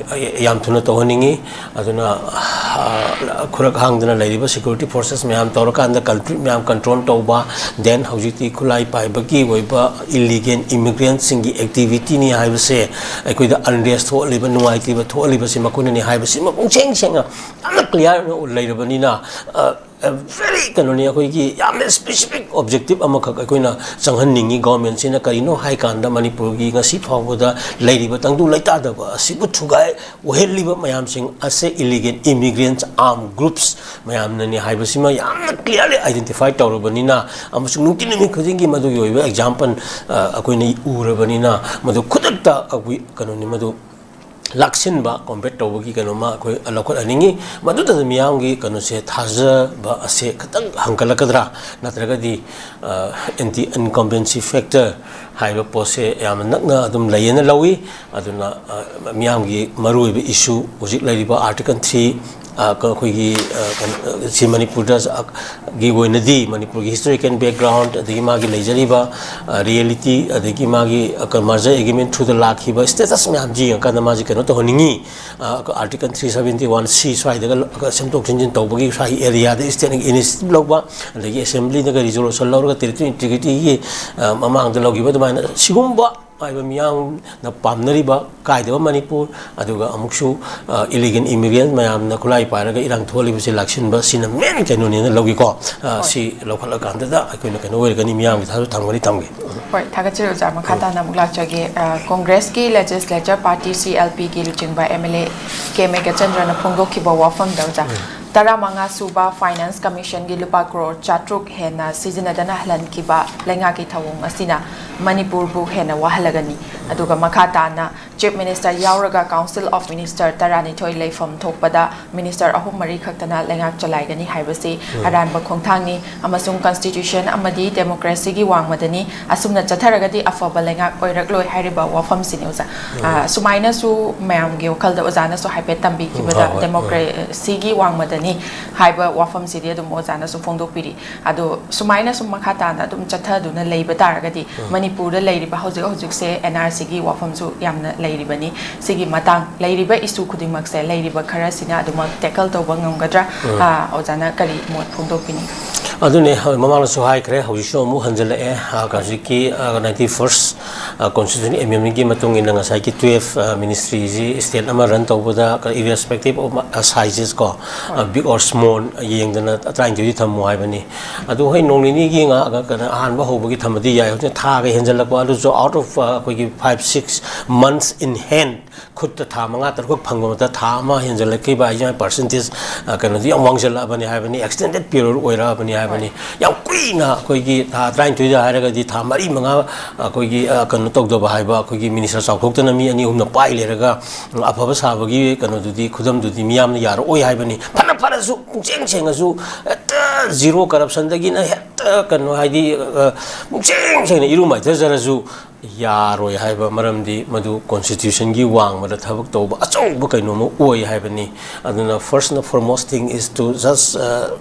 ꯌꯥꯝ ꯊꯨꯅ ꯇꯧꯍꯟꯅꯤꯡꯉꯤ꯫ ꯑꯗꯨꯅ ꯈꯨꯔꯛ ꯍꯥꯡꯗꯅ ꯂꯩꯔꯤꯕ security forces ꯃꯌꯥꯝ ꯇꯧꯔꯀꯥꯟꯗ culprit ꯃꯌꯥꯝ control ꯇꯧꯕ, then ꯍꯧꯖꯤꯛꯇꯤ ꯈꯨꯠꯂꯥꯏ ꯄꯥꯏꯕꯒꯤ ꯑꯣꯏꯕ illegal immigrantꯁꯤꯡꯒꯤ activityꯅꯤ ꯍꯥꯏꯕꯁꯦ, ꯑꯩꯈꯣꯏꯗ unrest ꯊꯣꯛꯍꯜꯂꯤꯕ, ꯅꯨꯡꯉꯥꯏꯇꯕ ꯊꯣꯛꯍꯜꯂꯤꯕꯁꯤ ꯃꯈꯣꯏꯅꯅꯤ ꯍꯥꯏꯕꯁꯤꯃ ꯄꯨꯡꯁꯦꯡ ꯁꯦꯡꯅ ꯌꯥꯝꯅ clear ꯑꯣꯏꯅ ꯂꯩꯔꯕꯅꯤꯅ, very ꯀꯩꯅꯣꯅꯤ, ꯑꯩꯈꯣꯏꯒꯤ ꯌꯥꯝꯅ specific objective ꯑꯃꯈꯛ ꯑꯩꯈꯣꯏꯅ ꯆꯪꯍꯟꯅꯤꯡꯉꯤ꯫ Governmentꯁꯤꯅ ꯀꯔꯤꯅꯣ ꯍꯥꯏ ꯀꯥꯟꯗ, ꯃꯅꯤꯄꯨꯔꯒꯤ ꯉꯁꯤ ꯐꯥꯎꯕꯗ ꯂꯩꯔꯤꯕ ꯇꯪꯗꯨ ꯂꯩꯇꯥꯗꯕ ꯑꯁꯤꯕꯨ ꯊꯨꯒꯥꯏ ꯑꯣꯏꯍꯜꯂꯤꯕ ꯃꯌꯥꯝꯁꯤꯡ ꯑꯁꯦ illegal immigrants, armed groups ꯃꯌꯥꯝꯅꯅꯤ ꯍꯥꯏꯕꯁꯤꯃ ꯌꯥꯝꯅ clearly identify ꯇꯧꯔꯕꯅꯤꯅ, ꯑꯃꯁꯨꯡ ꯅꯨꯡꯇꯤ ꯅꯨꯃꯤꯠ ꯈꯨꯗꯤꯡꯒꯤ ꯃꯗꯨꯒꯤ ꯑꯣꯏꯕ example ꯑꯩꯈꯣꯏꯅ ꯎꯔꯕꯅꯤꯅ, ꯃꯗꯨ ꯈꯨꯗꯛꯇ ꯑꯩꯈꯣꯏ ꯀꯩꯅꯣꯅꯤ, ꯃꯗꯨ ꯂꯥꯛꯁꯤꯟꯕ, combat ꯇꯧꯕꯒꯤ ꯀꯩꯅꯣꯃ ꯑꯩꯈꯣꯏ ꯂꯧꯈꯠꯍꯟꯅꯤꯡꯉꯤ꯫ ꯃꯗꯨꯗ ꯃꯤꯌꯥꯝꯒꯤ ꯀꯩꯅꯣꯁꯦ, ꯊꯥꯖꯕ ꯑꯁꯦ ꯈꯤꯇꯪ ꯍꯟꯒꯠꯂꯛꯀꯗ꯭ꯔꯥ, ꯅꯠꯇ꯭ꯔꯒꯗꯤ anti incumbency factor ꯍꯥꯏꯕ ꯄꯣꯠꯁꯦ ꯌꯥꯝꯅ ꯅꯛꯅ ꯑꯗꯨꯝ ꯂꯩꯌꯦꯅ ꯂꯧꯏ꯫ ꯑꯗꯨꯅ ꯃꯤꯌꯥꯝꯒꯤ ꯃꯔꯨꯑꯣꯏꯕ issue ꯍꯧꯖꯤꯛ ꯂꯩꯔꯤꯕ Article three, ꯑꯩꯈꯣꯏꯒꯤ ꯁꯤ ꯃꯅꯤꯄꯨꯔꯗ ꯒꯤ ꯑꯣꯏꯅꯗꯤ ꯃꯅꯤꯄꯨꯔꯒꯤ historical background, ꯑꯗꯒꯤ ꯃꯥꯒꯤ ꯂꯩꯖꯔꯤꯕ reality, ꯑꯗꯒꯤ ꯃꯥꯒꯤ merger agreement throughꯗ ꯂꯥꯛꯈꯤꯕ status ꯃꯌꯥꯝꯁꯤ ꯌꯦꯡꯉꯀꯥꯟꯗ ꯃꯥꯁꯤ ꯀꯩꯅꯣ ꯇꯧꯍꯟꯅꯤꯡꯉꯤ꯫ Article three seventy one C ꯁ꯭ꯋꯥꯏꯗꯒ ꯁꯦꯝꯗꯣꯛ ꯁꯦꯝꯖꯤꯟ ꯇꯧꯕꯒꯤ ꯁ꯭ꯋꯥꯏꯒꯤ areaꯗ stateꯅ initiative ꯂꯧꯕ, ꯑꯗꯒꯤ assemblyꯅꯒ resolution ꯂꯧꯔꯒ territorial integrityꯒꯤ ꯃꯃꯥꯡꯗ ꯂꯧꯈꯤꯕ ꯑꯗꯨꯃꯥꯏꯅ ꯁꯤꯒꯨꯝꯕ ꯍꯥꯏꯕ ꯃꯤꯌꯥꯝꯅ ꯄꯥꯝꯅꯔꯤꯕ ꯀꯥꯏꯗꯕ ꯃꯅꯤꯄꯨꯔ, ꯑꯗꯨꯒ ꯑꯃꯨꯛꯁꯨ illegal immigrant ꯃꯌꯥꯝꯅ ꯈꯨꯠꯂꯥꯏ ꯄꯥꯏꯔꯒ ꯏꯔꯥꯡ ꯊꯣꯛꯍꯜꯂꯤꯕꯁꯤ ꯂꯥꯛꯁꯤꯟꯕ, ꯁꯤꯅ main ꯀꯩꯅꯣꯅꯦꯅ ꯂꯧꯈꯤꯀꯣ꯫ ꯁꯤ ꯂꯧꯈꯠꯂꯀꯥꯟꯗꯗ ꯑꯩꯈꯣꯏꯅ ꯀꯩꯅꯣ ꯑꯣꯏꯔꯒꯅꯤ, ꯃꯤꯌꯥꯝꯒꯤ ꯊꯥꯖꯕ ꯊꯝꯒꯅꯤ, ꯊꯝꯒꯦ꯫ ꯍꯣꯏ, ꯊꯥꯒꯠꯆꯔꯤ ꯑꯣꯖꯥ꯫ ꯃꯈꯥ ꯇꯥꯅ ꯑꯃꯨꯛ ꯂꯥꯛꯆꯒꯦ꯫ Congressꯀꯤ legislature partyꯁꯤ LPꯒꯤ ꯂꯨꯆꯤꯡꯕ MLA ꯀꯦ ꯃꯦꯘꯆꯟꯗ꯭ꯔꯅ ꯐꯣꯡꯗꯣꯛꯈꯤꯕ ꯋꯥꯐꯝꯗ ꯑꯣꯖꯥ, ꯇꯔꯥꯃꯉꯥ ꯁꯨꯕ Finance Commissionꯒꯤ ꯂꯨꯄꯥ ꯀ꯭ꯔꯣꯔ ꯆꯥꯇ꯭ꯔꯨꯛ ꯍꯦꯟꯅ ꯁꯤꯖꯤꯟꯅꯗꯅ ꯍꯜꯍꯟꯈꯤꯕ ꯂꯩꯉꯥꯛꯀꯤ ꯊꯧꯑꯣꯡ ꯑꯁꯤꯅ ꯃꯅꯤꯄꯨꯔꯕꯨ ꯍꯦꯟꯅ ꯋꯥꯍꯜꯂꯒꯅꯤ꯫ ꯑꯗꯨꯒ ꯃꯈꯥ ꯇꯥꯅ Chief Minister ꯌꯥꯎꯔꯒ Council of Minister ꯇꯔꯥꯅꯤꯊꯣꯏ ꯂꯩꯐꯝ ꯊꯣꯛꯄꯗ Minister ꯑꯍꯨꯝ ꯃꯔꯤ ꯈꯛꯇꯅ ꯂꯩꯉꯥꯛ ꯆꯂꯥꯏꯒꯅꯤ ꯍꯥꯏꯕꯁꯤ ꯑꯔꯥꯟꯕ ꯈꯣꯡꯊꯥꯡꯅꯤ ꯑꯃꯁꯨꯡ Constitution ꯑꯃꯗꯤ democracyꯒꯤ ꯋꯥꯡꯃꯗꯅꯤ꯫ ꯑꯁꯨꯝꯅ ꯆꯠꯊꯔꯒꯗꯤ ꯑꯐꯕ ꯂꯩꯉꯥꯛ ꯑꯣꯏꯔꯛꯂꯣꯏ ꯍꯥꯏꯔꯤꯕ ꯋꯥꯐꯝꯁꯤꯅꯤ ꯑꯣꯖꯥ꯫ ꯑ, ꯁꯨꯃꯥꯏꯅꯁꯨ ꯃꯌꯥꯝꯒꯤ ꯋꯥꯈꯜꯗ ꯑꯣꯖꯥꯅꯁꯨ ꯍꯥꯏꯐꯦꯠ ꯇꯝꯕꯤꯈꯤꯕꯗ ꯍꯣꯏ, ꯍꯣꯏ, ꯍꯣꯏ꯫ Democracyꯒꯤ ꯋꯥꯡꯃꯗꯅꯤ ꯍꯥꯏꯕ ꯋꯥꯐꯝꯁꯤꯗꯤ ꯑꯗꯨꯝ ꯑꯣꯖꯥꯅꯁꯨ ꯐꯣꯡꯗꯣꯛꯄꯤꯔꯤ꯫ ꯑꯗꯣ ꯁꯨꯃꯥꯏꯅ ꯁꯨꯝ ꯃꯈꯥ ꯇꯥꯅ ꯑꯗꯨꯝ ꯆꯠꯊꯗꯨꯅ ꯂꯩꯕ ꯇꯥꯔꯒꯗꯤ ꯎꯝ꯫ ꯃꯅꯤꯄꯨꯔꯗ ꯂꯩꯔꯤꯕ ꯍꯧꯖꯤꯛ ꯍꯧꯖꯤꯛꯁꯦ N R Cꯒꯤ ꯋꯥꯐꯝꯁꯨ ꯌꯥꯝꯅ ꯂꯩꯔꯤꯕꯅꯤ꯫ ꯁꯤꯒꯤ ꯃꯇꯥꯡ ꯂꯩꯔꯤꯕ issue ꯈꯨꯗꯤꯡꯃꯛꯁꯦ ꯂꯩꯔꯤꯕ ꯈꯔꯁꯤꯅ ꯑꯗꯨꯃꯛ tackle ꯇꯧꯕ ꯉꯝꯒꯗ꯭ꯔꯥ? ꯎꯝ꯫ ꯑ, ꯑꯣꯖꯥꯅ ꯀꯔꯤ ꯃꯣꯠ ꯐꯣꯡꯗꯣꯛꯄꯤꯅꯤ? ꯑꯗꯨꯅꯦ, ꯍꯣꯏ, ꯃꯃꯥꯡꯗꯁꯨ ꯍꯥꯏꯈ꯭ꯔꯦ, ꯍꯧꯖꯤꯛꯁꯨ ꯑꯃꯨꯛ ꯍꯟꯖꯜꯂꯛꯑꯦ꯫ ꯑ, ꯍꯧꯖꯤꯛꯀꯤ, ꯑ, ninety first, ꯑ, Constitution Amendmentꯀꯤ ꯃꯇꯨꯡ ꯏꯟꯅ ꯉꯁꯥꯏꯒꯤ twelve, ꯑ, ministryꯁꯤ state ꯑꯃ run ꯇꯧꯕꯗ, irrespective of, ꯑ, sizes ꯀꯣ, ꯑ, big or small ꯌꯦꯡꯗꯅ ꯇꯔꯥꯅꯤꯊꯣꯏꯗꯤ ꯊꯝꯃꯨ ꯍꯥꯏꯕꯅꯤ꯫ ꯑꯗꯨ ꯍꯣꯏ, ꯅꯣꯡ ꯅꯤꯅꯤꯒꯤ ꯉꯥ-, ꯀꯩꯅꯣ, ꯑꯍꯥꯟꯕ ꯍꯧꯕꯒꯤ ꯊꯝꯕꯗꯤ ꯌꯥꯏ꯫ ꯍꯧꯖꯤꯛ ꯊꯥꯒ ꯍꯦꯟꯖꯜꯂꯛꯄ, ꯑꯗꯨꯁꯨ out of, ꯑ, ꯑꯩꯈꯣꯏꯒꯤ five six months in hand, ꯈꯨꯠꯇ ꯊꯥ ꯃꯉꯥ ꯇꯔꯨꯛꯈꯛ ꯐꯪꯕ ꯃꯇꯝꯗ ꯊꯥ ꯑꯃ ꯍꯦꯟꯖꯜꯂꯛꯈꯤꯕ ꯍꯥꯏꯁꯦ ꯃꯥꯒꯤ percentage, ꯑ, ꯀꯩꯅꯣꯗꯤ ꯌꯥꯝ ꯋꯥꯡꯖꯜꯂꯛꯑꯕꯅꯤ ꯍꯥꯏꯕꯅꯤ, extended period ꯑꯣꯏꯔꯛꯑꯕꯅꯤ ꯍꯥꯏꯕꯅꯤ꯫ ꯍꯣꯏ꯫ ꯌꯥꯝ ꯀꯨꯏꯅ ꯑꯩꯈꯣꯏꯒꯤ ꯊꯥ ꯇꯔꯥꯅꯤꯊꯣꯏꯗ ꯍꯥꯏꯔꯒꯗꯤ ꯊꯥ ꯃꯔꯤ ꯃꯉꯥ ꯑꯩꯈꯣꯏꯒꯤ, ꯑ, ꯀꯩꯅꯣ ꯇꯧꯗꯕ ꯍꯥꯏꯕ, ꯑꯩꯈꯣꯏꯒꯤ minister ꯆꯥꯎꯊꯣꯛꯇꯅ ꯃꯤ ꯑꯅꯤ ꯑꯍꯨꯝꯅ ꯄꯥꯏ ꯂꯩꯔꯒ, ꯎꯝ, ꯑꯐꯕ ꯁꯥꯕꯒꯤ ꯀꯩꯅꯣꯗꯨꯗꯤ, ꯈꯨꯗꯝꯗꯨꯗꯤ ꯃꯤꯌꯥꯝꯅ ꯌꯥꯔꯛꯑꯣꯏ ꯍꯥꯏꯕꯅꯤ꯫ ꯐꯅ ꯐꯔꯁꯨ, ꯄꯨꯡꯁꯦꯡ ꯁꯦꯡꯉꯁꯨ, ꯍꯦꯛꯇ zero corruptionꯗꯒꯤꯅ ꯍꯦꯛꯇ ꯀꯩꯅꯣ, ꯍꯥꯏꯗꯤ, ꯑ, ꯄꯨꯡꯁꯦꯡ ꯁꯦꯡꯅ ꯏꯔꯨ ꯃꯥꯏꯊꯖꯔꯁꯨ, ꯌꯥꯔꯣꯏ ꯍꯥꯏꯕ ꯃꯔꯝꯗꯤ ꯃꯗꯨ Constitutionꯒꯤ ꯋꯥꯡꯃꯗ ꯊꯕꯛ ꯇꯧꯕ ꯑꯆꯧꯕ ꯀꯩꯅꯣꯝꯃ ꯑꯣꯏ ꯍꯥꯏꯕꯅꯤ꯫ ꯑꯗꯨꯅ first and foremost thing is to just, uh,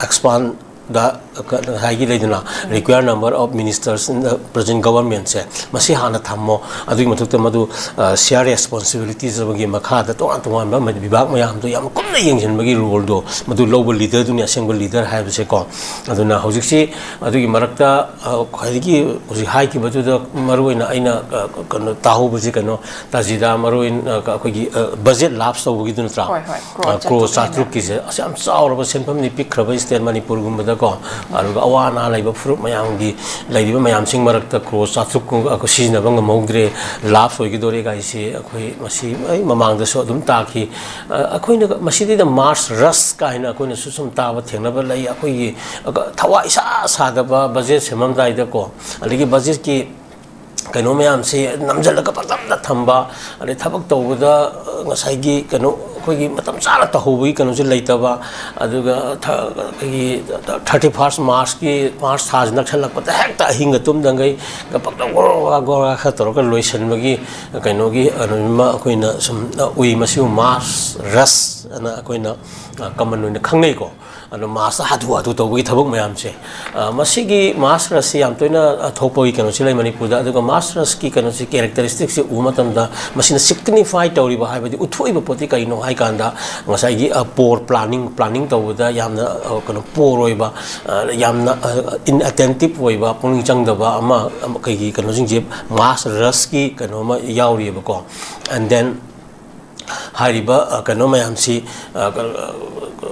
expand the, ꯉꯁꯥꯏꯒꯤ ꯂꯩꯗꯅ, required number of ministers in the present governmentꯁꯦ, ꯃꯁꯤ ꯍꯥꯟꯅ ꯊꯝꯃꯣ꯫ ꯑꯗꯨꯒꯤ ꯃꯊꯛꯇ ꯃꯗꯨ, ꯑ, shared responsibilities ꯑꯃꯒꯤ ꯃꯈꯥꯗ ꯇꯣꯉꯥꯟ ꯇꯣꯉꯥꯟꯕ ꯃ-, ꯕꯤꯚꯥꯒ ꯃꯌꯥꯝꯗꯣ ꯌꯥꯝ ꯀꯨꯞꯅ ꯌꯦꯡꯁꯤꯟꯕꯒꯤ roleꯗꯣ ꯃꯗꯨ ꯂꯧꯕ leaderꯗꯨꯅꯤ ꯑꯁꯦꯡꯕ leader ꯍꯥꯏꯕꯁꯦꯀꯣ꯫ ꯑꯗꯨꯅ ꯍꯧꯖꯤꯛꯁꯤ ꯑꯗꯨꯒꯤ ꯃꯔꯛꯇ, ꯑ, ꯈ꯭ꯋꯥꯏꯗꯒꯤ ꯍꯧꯖꯤꯛ ꯍꯥꯏꯈꯤꯕꯗꯨꯗ ꯃꯔꯨꯑꯣꯏꯅ ꯑꯩꯅ, ꯑ, ꯀꯩꯅꯣ ꯇꯥꯍꯧꯕꯁꯤ ꯀꯩꯅꯣ, ꯇꯥꯖꯤꯗ ꯃꯔꯨꯑꯣꯏꯅ, ꯑ, ꯑꯩꯈꯣꯏꯒꯤ, ꯑ, budget lapse ꯇꯧꯕꯒꯤ ꯅꯠꯇ꯭ꯔꯥ? ꯍꯣꯏ, ꯍꯣꯏ, crore ꯑ, crore ꯆꯥꯇ꯭ꯔꯨꯛ ꯍꯦꯟꯅ꯫ ꯆꯥꯇ꯭ꯔꯨꯛꯀꯤꯁꯦ꯫ ꯑꯁ, ꯌꯥꯝ ꯆꯥꯎꯔꯕ ꯁꯦꯟꯐꯝꯅꯤ ꯄꯤꯛꯈ꯭ꯔꯕ state ꯃꯅꯤꯄꯨꯔꯒꯨꯝꯕꯗꯀꯣ꯫ ꯑꯗꯨꯒ ꯑꯋꯥ ꯑꯅꯥ ꯂꯩꯕ ꯐꯨꯔꯨꯞ ꯃꯌꯥꯝꯒꯤ ꯂꯩꯔꯤꯕ ꯃꯌꯥꯝꯁꯤꯡ ꯃꯔꯛꯇ crore ꯆꯥꯇ꯭ꯔꯨꯛ ꯀꯨꯝ-, ꯑꯩꯈꯣꯏ ꯁꯤꯖꯤꯟꯅꯕ ꯉꯝꯍꯧꯗ꯭ꯔꯦ, lapse ꯑꯣꯏꯒꯗꯧꯔꯦ ꯀꯥꯏꯁꯦ ꯑꯩꯈꯣꯏ ꯃꯁꯤ ꯑꯩ ꯃꯃꯥꯡꯗꯁꯨ ꯑꯗꯨꯝ ꯇꯥꯈꯤ꯫ ꯑ, ꯑꯩꯈꯣꯏꯅ ꯃꯁꯤꯗꯩꯗ mass rush ꯀꯥꯏꯅ ꯑꯩꯈꯣꯏꯅꯁꯨ ꯁꯨꯝ ꯇꯥꯕ ꯊꯦꯡꯅꯕ ꯂꯩ꯫ ꯑꯩꯈꯣꯏꯒꯤ, ꯑ, ꯊꯋꯥꯏ ꯏꯁꯥ ꯁꯥꯗꯕ budget ꯁꯦꯝꯃꯝꯗꯥꯏꯗꯀꯣ, ꯑꯗꯒꯤ budgetꯀꯤ ꯀꯩꯅꯣ ꯃꯌꯥꯝꯁꯤ ꯅꯝꯁꯤꯜꯂꯒ ꯄꯪꯊꯝꯗ ꯊꯝꯕ, ꯑꯗꯩ ꯊꯕꯛ ꯇꯧꯕꯗ, ꯑ, ꯉꯁꯥꯏꯒꯤ ꯀꯩꯅꯣ, ꯑꯩꯈꯣꯏꯒꯤ ꯃꯇꯝ ꯆꯥꯅ ꯇꯧꯍꯧꯕꯒꯤ ꯀꯩꯅꯣꯁꯨ ꯂꯩꯇꯕ, ꯑꯗꯨꯒ ꯊ-, ꯑꯩꯈꯣꯏꯒꯤ thirty first Marchꯀꯤ, March ꯊꯥꯁꯤ ꯅꯛꯁꯜꯂꯛꯄꯗ ꯍꯦꯛꯇ ꯑꯍꯤꯡꯒ ꯇꯨꯝꯗꯉꯩ ꯄꯪꯇꯧ ꯒꯣꯔꯣ ꯒꯣꯔꯥ ꯒꯣꯔꯣ ꯒꯣꯔꯥ ꯈꯔ ꯇꯧꯔꯒ ꯂꯣꯏꯁꯤꯟꯕꯒꯤ ꯀꯩꯅꯣꯒꯤ ꯀꯩꯅꯣꯃ ꯑꯩꯈꯣꯏꯅ ꯁꯨꯝ ꯎꯏ꯫ ꯃꯁꯤꯕꯨ mass rush ꯑꯅ ꯑꯩꯈꯣꯏꯅ, ꯑ, common ꯑꯣꯏꯅ ꯈꯪꯅꯩꯀꯣ꯫ ꯑꯗꯣ massꯇ ꯍꯥꯊꯨ ꯍꯥꯊꯨ ꯇꯧꯕꯒꯤ ꯊꯕꯛ ꯃꯌꯥꯝꯁꯦ, ꯑ, ꯃꯁꯤꯒꯤ mass rushꯁꯤ ꯌꯥꯝ ꯇꯣꯏꯅ, ꯑ, ꯊꯣꯛꯄꯒꯤ ꯀꯩꯅꯣꯁꯤ ꯂꯩ ꯃꯅꯤꯄꯨꯔꯗ꯫ ꯑꯗꯨꯒ mass rushꯀꯤ ꯀꯩꯅꯣꯁꯤ, characteristicꯁꯤ ꯎꯕ ꯃꯇꯝꯗ ꯃꯁꯤꯅ signify ꯇꯧꯔꯤꯕ, ꯍꯥꯏꯕꯗꯤ ꯎꯠꯊꯣꯛꯏꯕ ꯄꯣꯠꯇꯤ ꯀꯔꯤꯅꯣ ꯍꯥꯏ ꯀꯥꯟꯗ, ꯉꯁꯥꯏꯒꯤ, ꯑ, poor planning, planning ꯇꯧꯕꯗ ꯌꯥꯝꯅ, ꯑ, ꯀꯩꯅꯣ, poor ꯑꯣꯏꯕ, ꯑ, ꯌꯥꯝꯅ, ꯑ, inattentive ꯑꯣꯏꯕ, ꯄꯨꯛꯅꯤꯡ ꯆꯪꯗꯕ ꯑꯃ, ꯑꯃ, ꯀꯩꯒꯤ ꯀꯩꯅꯣꯁꯤꯡꯁꯦ mass rushꯀꯤ ꯀꯩꯅꯣ ꯑꯃ ꯌꯥꯎꯔꯤꯑꯕꯀꯣ꯫ And then ꯍꯥꯏꯔꯤꯕ, ꯑ, ꯀꯩꯅꯣ ꯃꯌꯥꯝꯁꯤ, ꯑ, ꯀ-, ꯑ,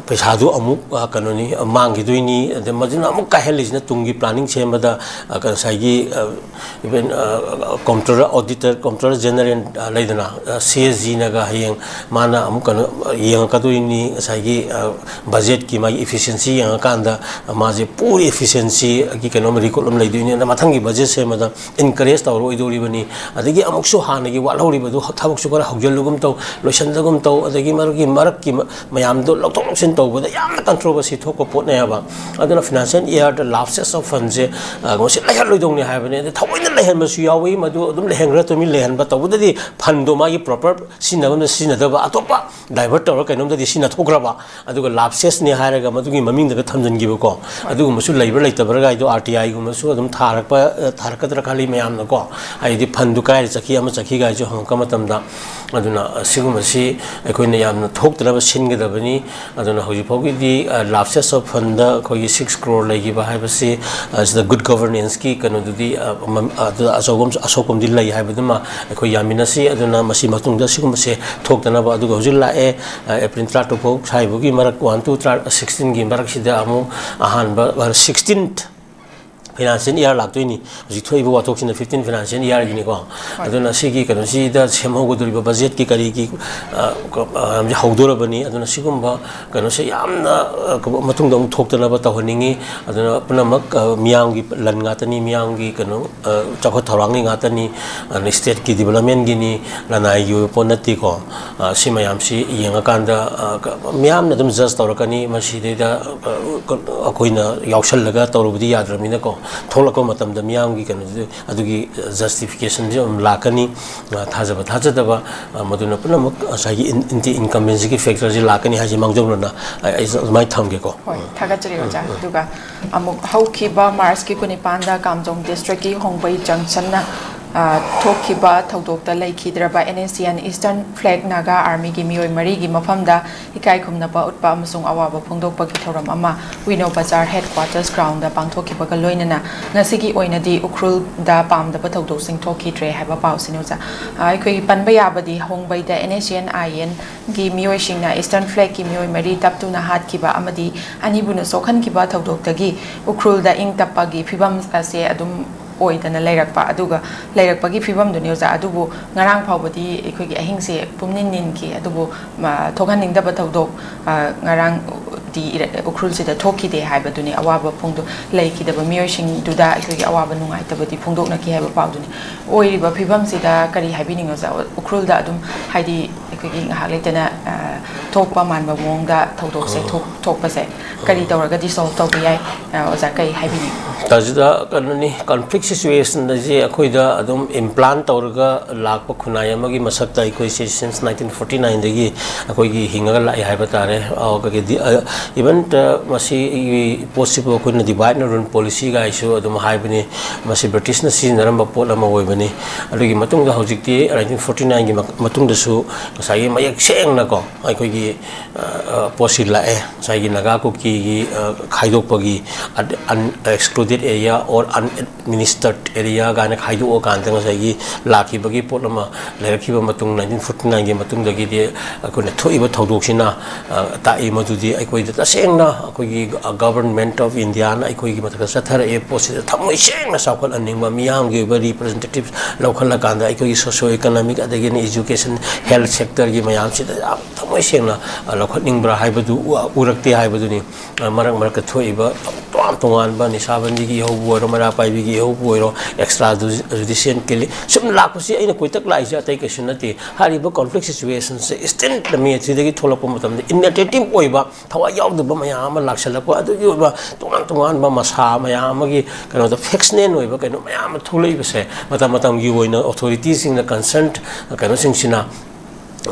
ꯄꯩꯁꯥꯗꯨ ꯑꯃꯨꯛ, ꯑ, ꯀꯩꯅꯣꯅꯤ, ꯑ, ꯃꯥꯡꯈꯤꯗꯣꯏꯅꯤ꯫ ꯑꯗ ꯃꯗꯨꯅ ꯑꯃꯨꯛ ꯀꯥꯏꯍꯜꯂꯤꯁꯤꯅ ꯇꯨꯡꯒꯤ planning ꯁꯦꯝꯕꯗ, ꯑ, ꯀ-, ꯉꯁꯥꯏꯒꯤ, ꯑ, even, ꯑ, comptroller, auditor, comptroller general, ꯑ, ꯂꯩꯗꯅ, ꯑ, C A Gꯅꯒ ꯍꯌꯦꯡ ꯃꯥꯅ ꯑꯃꯨꯛ ꯀꯩꯅꯣ, ꯑ, ꯌꯦꯡꯉꯛꯀꯗꯣꯏꯅꯤ, ꯉꯁꯥꯏꯒꯤ, ꯑ, budgetꯀꯤ ꯃꯥꯒꯤ efficiency ꯌꯦꯡꯉꯀꯥꯟꯗ, ꯑ, ꯃꯥꯁꯦ poor efficiencyꯒꯤ ꯀꯩꯅꯣꯝ record ꯑꯃ ꯂꯩꯗꯣꯏꯅꯤ꯫ ꯑꯗ ꯃꯊꯪꯒꯤ budget ꯁꯦꯝꯕꯗ encourage ꯇꯧꯔꯛꯑꯣꯏꯗꯧꯔꯤꯕꯅꯤ꯫ ꯑꯗꯒꯤ ꯑꯃꯨꯛꯁꯨ ꯍꯥꯟꯅꯒꯤ ꯋꯥꯠꯍꯧꯔꯤꯕꯗꯨ ꯊꯕꯛꯁꯨ ꯈꯔ ꯍꯧꯖꯤꯜꯂꯨꯒꯨꯝ ꯇꯧ, ꯂꯣꯏꯁꯤꯟꯗꯒꯨꯝ ꯇꯧ, ꯑꯗꯒꯤ ꯃꯔꯛꯀꯤ, ꯃꯔꯛꯀꯤ ꯃ-, ꯃꯌꯥꯝꯗꯣ ꯂꯧꯊꯣꯛ ꯂꯧꯁꯤꯟ ꯇꯧꯕꯗ ꯌꯥꯝꯅ controversy ꯊꯣꯛꯄ ꯄꯣꯠꯅꯦꯕ꯫ ꯑꯗꯨꯅ financial yearꯗ lapses of fundꯁꯦ, ꯑ, ꯃꯁꯤ ꯂꯩꯍꯜꯂꯣꯏꯗꯧꯅꯤ ꯍꯥꯏꯕꯅꯤ꯫ ꯑꯗ ꯊꯑꯣꯏꯅ ꯂꯩꯍꯟꯕꯁꯨ ꯌꯥꯎꯏ, ꯃꯗꯨ ꯑꯗꯨꯝ ꯂꯩꯍꯟꯈ꯭ꯔ ꯇꯨꯃꯤꯟ ꯂꯩꯍꯟꯕ꯫ ꯇꯧꯕꯗꯗꯤ fundꯗꯣ ꯃꯥꯒꯤ proper ꯁꯤꯖꯤꯟꯅꯕꯅ ꯁꯤꯖꯤꯟꯅꯗꯕ, ꯑꯇꯣꯞꯄ divert ꯇꯧꯔꯒ ꯀꯩꯅꯣꯝꯗꯗꯤ ꯁꯤꯖꯤꯟꯅꯊꯣꯛꯈ꯭ꯔꯕ꯫ ꯑꯗꯨꯒ lapsesꯅꯦ ꯍꯥꯏꯔꯒ ꯃꯗꯨꯒꯤ ꯃꯃꯤꯡꯗꯒ ꯊꯝꯖꯤꯟꯈꯤꯕꯀꯣ꯫ ꯑꯗꯨꯒꯨꯝꯕꯁꯨ ꯂꯩꯕ꯭ꯔꯥ ꯂꯩꯇꯕ꯭ꯔꯥꯒꯥꯏꯗꯣ RTIꯒꯨꯝꯕꯁꯨ ꯑꯗꯨꯝ ꯊꯥꯔꯛꯄ, ꯑ, ꯊꯥꯔꯛꯀꯗ꯭ꯔꯥ ꯈꯜꯂꯤ ꯃꯌꯥꯝꯅꯀꯣ꯫ ꯍꯥꯏꯗꯤ fundꯗꯨ ꯀꯥꯏꯗ ꯆꯠꯈꯤ, ꯑꯃ ꯆꯠꯈꯤꯒꯥꯏꯁꯨ ꯍꯪꯉꯛꯄ ꯃꯇꯝꯗ꯫ ꯑꯗꯨꯅ, ꯑ, ꯁꯤꯒꯨꯝꯕꯁꯤ ꯑꯩꯈꯣꯏꯅ ꯌꯥꯝꯅ ꯊꯣꯛꯇꯅꯕ ꯁꯤꯟꯒꯗꯕꯅꯤ꯫ ꯑꯗꯨꯅ ꯍꯧꯖꯤꯛ ꯐꯥꯎꯒꯤꯗꯤ, ꯑ, lapses of fundꯗ ꯑꯩꯈꯣꯏꯒꯤ six crore ꯂꯩꯈꯤꯕ ꯍꯥꯏꯕꯁꯤ, ꯑ, ꯁꯤꯗ good governanceꯀꯤ ꯀꯩꯅꯣꯗꯨꯗꯤ, ꯑ, ꯃ-, ꯑ, ꯑꯗꯨꯗ ꯑꯆꯧꯕ ꯑꯃꯁꯨ, ꯑꯁꯣꯛꯄ ꯑꯃꯗꯤ ꯂꯩ ꯍꯥꯏꯕꯗꯨꯃ ꯑꯩꯈꯣꯏ ꯌꯥꯃꯤꯟꯅꯁꯤ꯫ ꯑꯗꯨꯅ ꯃꯁꯤ ꯃꯇꯨꯡꯗ ꯁꯤꯒꯨꯝꯕꯁꯦ ꯊꯣꯛꯇꯅꯕ꯫ ꯑꯗꯨꯒ ꯍꯧꯖꯤꯛ ꯂꯥꯛꯑꯦ, ꯑ, April ꯇꯔꯥꯇꯔꯨꯛ ꯐꯥꯎ ꯁ꯭ꯋꯥꯏꯐꯥꯎꯒꯤ ꯃꯔꯛ, one to ꯇꯔꯥ-, sixteenꯒꯤ ꯃꯔꯛꯁꯤꯗ ꯑꯃꯨꯛ ꯑꯍꯥꯟꯕ, ꯑ, sixteenth ꯐꯥꯏꯅꯥꯟꯁꯤꯌꯦꯜ ꯏꯌꯥꯔ ꯂꯥꯛꯇꯣꯏꯅꯤ꯫ ꯍꯧꯖꯤꯛ ꯊꯣꯛꯏꯕ ꯋꯥꯊꯣꯛꯁꯤꯅ ꯐꯤꯐꯇꯤꯟ ꯐꯥꯏꯅꯥꯟꯁꯤꯌꯦꯜ ꯏꯌꯥꯔꯒꯤꯅꯤꯀꯣ꯫ ꯑꯗꯨꯅ ꯁꯤꯒꯤ ꯀꯩꯅꯣꯁꯤꯗ ꯁꯦꯝꯍꯧꯒꯗꯧꯔꯤꯕ ꯕꯖꯦꯠꯀꯤ ꯀꯔꯤꯒꯤ, ꯑ, ꯀ-, ꯑ, ꯍꯧꯗꯣꯔꯕꯅꯤ꯫ ꯑꯗꯨꯅ ꯁꯤꯒꯨꯝꯕ ꯀꯩꯅꯣꯁꯦ ꯌꯥꯝꯅ, ꯑ, ꯀ-, ꯃꯇꯨꯡꯗ ꯑꯃꯨꯛ ꯊꯣꯛꯇꯅꯕ ꯇꯧꯍꯟꯅꯤꯡꯉꯤ꯫ ꯑꯗꯨꯅ ꯄꯨꯝꯅꯃꯛ, ꯑ, ꯃꯤꯌꯥꯝꯒꯤ ꯂꯟ ꯉꯥꯛꯇꯅꯤ, ꯃꯤꯌꯥꯝꯒꯤ ꯀꯩꯅꯣ, ꯑ, ꯆꯥꯎꯈꯠ ꯊꯧꯔꯥꯡꯒꯤ ꯉꯥꯛꯇꯅꯤ, ꯑꯗꯨꯅ ꯁ꯭ꯇꯦꯠꯀꯤ ꯗꯤꯕꯂꯞꯃꯦꯟꯒꯤꯅꯤ, ꯂꯅꯥꯏꯒꯤ ꯑꯣꯏꯕ ꯄꯣꯠ ꯅꯠꯇꯦꯀꯣ꯫ ꯑ, ꯁꯤ ꯃꯌꯥꯝꯁꯤ ꯌꯦꯡꯉꯀꯥꯟꯗ, ꯑ, ꯀ-, ꯃꯤꯌꯥꯝꯅ ꯑꯗꯨꯝ ꯖꯁ ꯇꯧꯔꯛꯀꯅꯤ꯫ ꯃꯁꯤꯗꯩꯗ, ꯑ, ꯀ-, ꯑꯩꯈꯣꯏꯅ ꯌꯥꯎꯁꯜꯂꯒ ꯇꯧꯔꯨꯕꯗꯤ ꯌꯥꯗ꯭ꯔꯕꯅꯤꯅꯀꯣ꯫ ꯊꯣꯛꯂꯛꯄ ꯃꯇꯝꯗ ꯃꯤꯌꯥꯝꯒꯤ ꯀꯩꯅꯣꯗꯨ, ꯑꯗꯨꯒꯤ ꯖꯁꯇꯤꯐꯤꯀꯦꯁꯟꯁꯤ ꯑꯗꯨꯝ ꯂꯥꯛꯀꯅꯤ꯫ ꯑ, ꯊꯥꯖꯕ ꯊꯥꯖꯗꯕ, ꯑ, ꯃꯗꯨꯅ ꯄꯨꯝꯅꯃꯛ ꯉꯁꯥꯏꯒꯤ ꯑꯦꯟꯇꯤ ꯏꯟꯀꯝꯕꯦꯟꯁꯤꯒꯤ ꯐꯦꯛꯇꯔꯁꯤ ꯂꯥꯛꯀꯅꯤ ꯍꯥꯏꯁꯦ ꯃꯥꯡꯖꯧꯅꯅ ꯑꯩ, ꯑꯩ ꯑꯗꯨꯃꯥꯏꯅ ꯊꯝꯒꯦꯀꯣ꯫ ꯍꯣꯏ, ꯊꯥꯒꯠꯆꯔꯤ ꯑꯣꯖꯥ꯫ ꯑꯗꯨꯒ ꯑꯃꯨꯛ ꯍꯧꯈꯤꯕ ꯃꯥꯔꯆꯀꯤ ꯀꯨꯟꯅꯤꯄꯥꯟꯗ ꯀꯥꯝꯖꯣꯡ ꯗꯤꯁꯇ꯭ꯔꯤꯛꯀꯤ ꯍꯣꯡꯕꯩ ꯖꯪꯁꯟꯅ, ꯑ, ꯊꯣꯛꯈꯤꯕ ꯊꯧꯗꯣꯛꯇ ꯂꯩꯈꯤꯗ꯭ꯔꯕ and S C and eastern ꯐ꯭ꯂꯦꯛ Naga ꯑꯥꯔꯃꯤꯒꯤ ꯃꯤꯑꯣꯏ ꯃꯔꯤꯒꯤ ꯃꯐꯝꯗ ꯏꯀꯥꯏ ꯈꯨꯝꯅꯕ ꯎꯠꯄ ꯑꯃꯁꯨꯡ ꯑꯋꯥꯕ ꯐꯣꯡꯗꯣꯛꯄꯒꯤ ꯊꯧꯔꯝ ꯑꯃ ꯋꯤꯅꯣ ꯕꯖꯥꯔ ꯍꯦꯗ ꯀ꯭ꯋꯥꯇꯔꯁ ꯒ꯭ꯔꯥꯎꯟꯗ ꯄꯥꯡꯊꯣꯛꯈꯤꯕꯒ ꯂꯣꯏꯅꯅ ꯉꯁꯤꯒꯤ ꯑꯣꯏꯅꯗꯤ ꯎꯈ꯭ꯔꯨꯜꯗ ꯄꯥꯝꯗꯕ ꯊꯧꯗꯣꯛꯁꯤꯡ ꯊꯣꯛꯈꯤꯗ꯭ꯔꯦ ꯍꯥꯏꯕ ꯄꯥꯎꯁꯤꯅꯤ ꯑꯣꯖꯥ꯫ ꯑ, ꯑꯩꯈꯣꯏꯒꯤ ꯄꯟꯕ ꯌꯥꯕꯗꯤ ꯍꯣꯡꯕꯩꯗ ꯑꯦꯟ ꯑꯦꯁ ꯁꯤ ꯑꯦꯟ ꯑꯥꯏ ꯑꯦꯟꯒꯤ ꯃꯤꯑꯣꯏꯁꯤꯡꯅ ꯏꯁꯇꯔꯟ ꯐ꯭ꯂꯦꯛꯀꯤ ꯃꯤꯑꯣꯏ ꯃꯔꯤ ꯇꯞꯇꯨꯅ ꯍꯥꯠꯈꯤꯕ ꯑꯃꯗꯤ ꯑꯅꯤꯕꯨꯅ ꯁꯣꯛꯍꯟꯈꯤꯕ ꯊꯧꯗꯣꯛꯇꯒꯤ ꯎꯈ꯭ꯔꯨꯜꯗ ꯏꯪ ꯇꯞꯄꯒꯤ ꯐꯤꯕꯝ ꯑꯁꯦ ꯑꯗꯨꯝ ꯑꯣꯏꯗꯅ ꯂꯩꯔꯛꯄ, ꯑꯗꯨꯒ ꯂꯩꯔꯛꯄꯒꯤ ꯐꯤꯕꯝꯗꯨꯅꯤ ꯑꯣꯖꯥ꯫ ꯑꯗꯨꯕꯨ ꯉꯔꯥꯡ ꯐꯥꯎꯕꯗꯤ ꯑꯩꯈꯣꯏꯒꯤ ꯑꯍꯤꯡꯁꯦ ꯄꯨꯝꯅꯤꯟ ꯅꯤꯟꯈꯤ꯫ ꯑꯗꯨꯕꯨ, ꯃ, ꯊꯣꯛꯍꯟꯅꯤꯡꯗꯕ ꯊꯧꯗꯣꯛ, ꯑ, ꯉꯔꯥꯡꯗꯤ ꯏꯔ-, ꯎꯈ꯭ꯔꯨꯜꯁꯤꯗ ꯊꯣꯛꯈꯤꯗꯦ ꯍꯥꯏꯕꯗꯨꯅꯤ꯫ ꯑꯋꯥꯕ ꯐꯣꯡꯗꯣ-, ꯂꯩꯈꯤꯗꯕ ꯃꯤꯑꯣꯏꯁꯤꯡꯗꯨꯗ ꯑꯩꯈꯣꯏꯒꯤ ꯑꯋꯥꯕ ꯅꯨꯡꯉꯥꯏꯇꯕꯗꯤ ꯐꯣꯡꯗꯣꯛꯅꯈꯤ ꯍꯥꯏꯕ ꯄꯥꯎꯗꯨꯅꯤ꯫ ꯑꯣꯏꯔꯤꯕ ꯐꯤꯕꯝꯁꯤꯗ ꯀꯔꯤ ꯍꯥꯏꯕꯤꯅꯤꯡꯉꯤ ꯑꯣꯖꯥ? ꯎꯈ꯭ꯔꯨꯜꯗ ꯑꯗꯨꯝ, ꯍꯥꯏꯗꯤ, ꯑꯩꯈꯣꯏꯒꯤ ꯉꯥꯏꯍꯥꯛ ꯂꯩꯇꯅ, ꯑ, ꯊꯣꯛꯄ ꯃꯥꯟꯕ ꯃꯑꯣꯡꯗ ꯊꯧꯗꯣꯛꯁꯦ ꯊꯣꯛ-, ꯊꯣꯛꯄꯁꯦ ꯀꯔꯤ ꯇꯧꯔꯒꯗꯤ ꯁꯣꯜꯕ ꯇꯧꯕ ꯌꯥꯏ? ꯑ, ꯑꯣꯖꯥ, ꯀꯔꯤ ꯍꯥꯏꯕꯤꯅꯤꯡꯉꯤ? ꯇꯥꯖꯤꯗ, ꯀꯩꯅꯣꯅꯤ, ꯀꯟꯐ꯭ꯂꯤꯛ ꯁꯤꯆꯨꯋꯦꯁꯟ ꯑꯁꯤ ꯑꯩꯈꯣꯏꯗ ꯑꯗꯨꯝ ꯏꯝꯄ꯭ꯂꯥꯟ ꯇꯧꯔꯒ ꯂꯥꯛꯄ ꯈꯨꯟꯅꯥꯏ ꯑꯃꯒꯤ ꯃꯁꯛꯇ ꯑꯩꯈꯣꯏꯁꯦ ꯁꯤꯟꯁ ꯅꯥꯏꯟꯇꯤꯟ ꯐꯣꯔꯇꯤ ꯅꯥꯏꯟꯗꯒꯤ ꯑꯩꯈꯣꯏꯒꯤ ꯍꯤꯡꯉꯒ ꯂꯥꯛꯑꯦ ꯍꯥꯏꯕ ꯇꯥꯔꯦ꯫ ꯑ, ꯀꯩꯀꯩꯗꯤ, ꯑ, ꯏꯚꯟ, ꯑ, ꯃꯁꯤꯒꯤ ꯄꯣꯠꯁꯤꯕꯨ ꯑꯩꯈꯣꯏꯅ ꯗꯤꯚꯥꯏꯗ ꯑꯦꯟ ꯔꯨꯜ ꯄꯣꯂꯤꯁꯤ ꯀꯥꯏꯁꯨ ꯑꯗꯨꯝ ꯍꯥꯏꯕꯅꯤ꯫ ꯃꯁꯤ ꯕ꯭ꯔꯤꯇꯤꯁꯅ ꯁꯤꯖꯤꯟꯅꯔꯝꯕ ꯄꯣꯠ ꯑꯃ ꯑꯣꯏꯕꯅꯤ꯫ ꯑꯗꯨꯒꯤ ꯃꯇꯨꯡꯗ ꯍꯧꯖꯤꯛꯇꯤ ꯅꯥꯏꯟꯇꯤꯟ ꯐꯣꯔꯇꯤ ꯅꯥꯏꯟꯒꯤ ꯃ-, ꯃꯇꯨꯡꯗꯁꯨ ꯉꯁꯥꯏꯒꯤ ꯃꯌꯦꯛ ꯁꯦꯡꯅꯀꯣ ꯑꯩꯈꯣꯏꯒꯤ ꯄꯣꯠꯁꯤ ꯂꯥꯛꯑꯦ꯫ ꯉꯁꯥꯏꯒꯤ Naga ꯀꯨꯀꯤꯒꯤ ꯈꯥꯏꯗꯣꯛꯄꯒꯤ, excluded area or unadministered area ꯀꯥꯏꯅ ꯈꯥꯏꯗꯣꯛꯑꯀꯥꯟꯗ ꯉꯁꯥꯏꯒꯤ ꯂꯥꯛꯈꯤꯕꯒꯤ ꯄꯣꯠ ꯑꯃ ꯂꯩꯔꯛꯈꯤꯕ ꯃꯇꯨꯡ, ꯅꯥꯏꯟꯇꯤꯟ ꯐꯣꯔꯇꯤ ꯅꯥꯏꯟꯒꯤ ꯃꯇꯨꯡꯗꯒꯤꯗꯤ ꯑꯩꯈꯣꯏꯅ ꯊꯣꯛꯏꯕ ꯊꯧꯗꯣꯛꯁꯤꯅ ꯇꯥꯛꯏ ꯃꯗꯨꯗꯤ ꯑꯩꯈꯣꯏꯗ ꯇꯁꯦꯡꯅ ꯑꯩꯈꯣꯏꯒꯤ Government of Indiaꯅ ꯑꯩꯈꯣꯏꯒꯤ ꯃꯊꯛꯇ ꯆꯠꯊꯔꯛꯏ ꯄꯣꯠꯁꯤꯗ ꯊꯃꯣꯏ ꯁꯦꯡꯅ ꯆꯥꯎꯈꯠꯍꯟꯅꯤꯡꯕ, ꯃꯤꯌꯥꯝꯒꯤ ꯑꯣꯏꯕ representative ꯂꯧꯈꯠꯂꯀꯥꯟꯗ ꯑꯩꯈꯣꯏꯒꯤ socio economic ꯑꯗꯒꯤ education, health sectorꯒꯤ ꯃꯌꯥꯝꯁꯤꯗ ꯌꯥꯝ ꯊꯃꯣꯏ ꯁꯦꯡꯅ ꯂꯧꯈꯠꯅꯤꯡꯕ꯭ꯔꯥ ꯍꯥꯏꯕꯗꯨ ꯎꯔꯛꯇꯦ ꯍꯥꯏꯕꯗꯨꯅꯤ꯫ ꯃꯔꯛ ꯃꯔꯛꯇ ꯊꯣꯛꯏꯕ ꯇꯣꯉꯥꯟ ꯇꯣꯉꯥꯟꯕ ꯅꯤꯁꯥꯕꯟꯗꯤꯒꯤ ꯏꯍꯧꯕꯨ ꯑꯣꯏꯔꯣ, ꯃꯩꯔꯥ ꯄꯥꯏꯕꯤꯒꯤ ꯏꯍꯧꯕꯨ ꯑꯣꯏꯔꯣ, extra judicial killing ꯁꯨꯝ ꯂꯥꯛꯄꯁꯤ ꯑꯩꯅ ꯀꯣꯏꯇꯛ ꯂꯥꯛꯏꯁꯦ ꯑꯇꯩ ꯀꯩꯁꯨ ꯅꯠꯇꯦ꯫ ꯍꯥꯏꯔꯤꯕ conflict situationꯁꯦ instant ꯃꯤ ꯑꯁꯤꯗꯒꯤ ꯊꯣꯛꯂꯛꯄ ꯃꯇꯝꯗ inattentive ꯑꯣꯏꯕ, ꯊꯋꯥꯏ ꯌꯥꯎꯗꯕ ꯃꯌꯥꯝ ꯑꯃ ꯂꯥꯛꯁꯜꯂꯛꯄ, ꯑꯗꯨꯒꯤ ꯑꯣꯏꯕ ꯇꯣꯉꯥꯟ ꯇꯣꯉꯥꯟꯕ ꯃꯁꯥ ꯃꯌꯥꯝ ꯑꯃꯒꯤ ꯀꯩꯅꯣꯗ factional ꯑꯣꯏꯕ ꯀꯩꯅꯣ ꯃꯌꯥꯝ ꯑꯃ ꯊꯣꯛꯂꯛꯏꯕꯁꯦ ꯃꯇꯝ ꯃꯇꯝꯒꯤ ꯑꯣꯏꯅ authorityꯁꯤꯡꯅ, concerned ꯀꯩꯅꯣꯁꯤꯡꯁꯤꯅ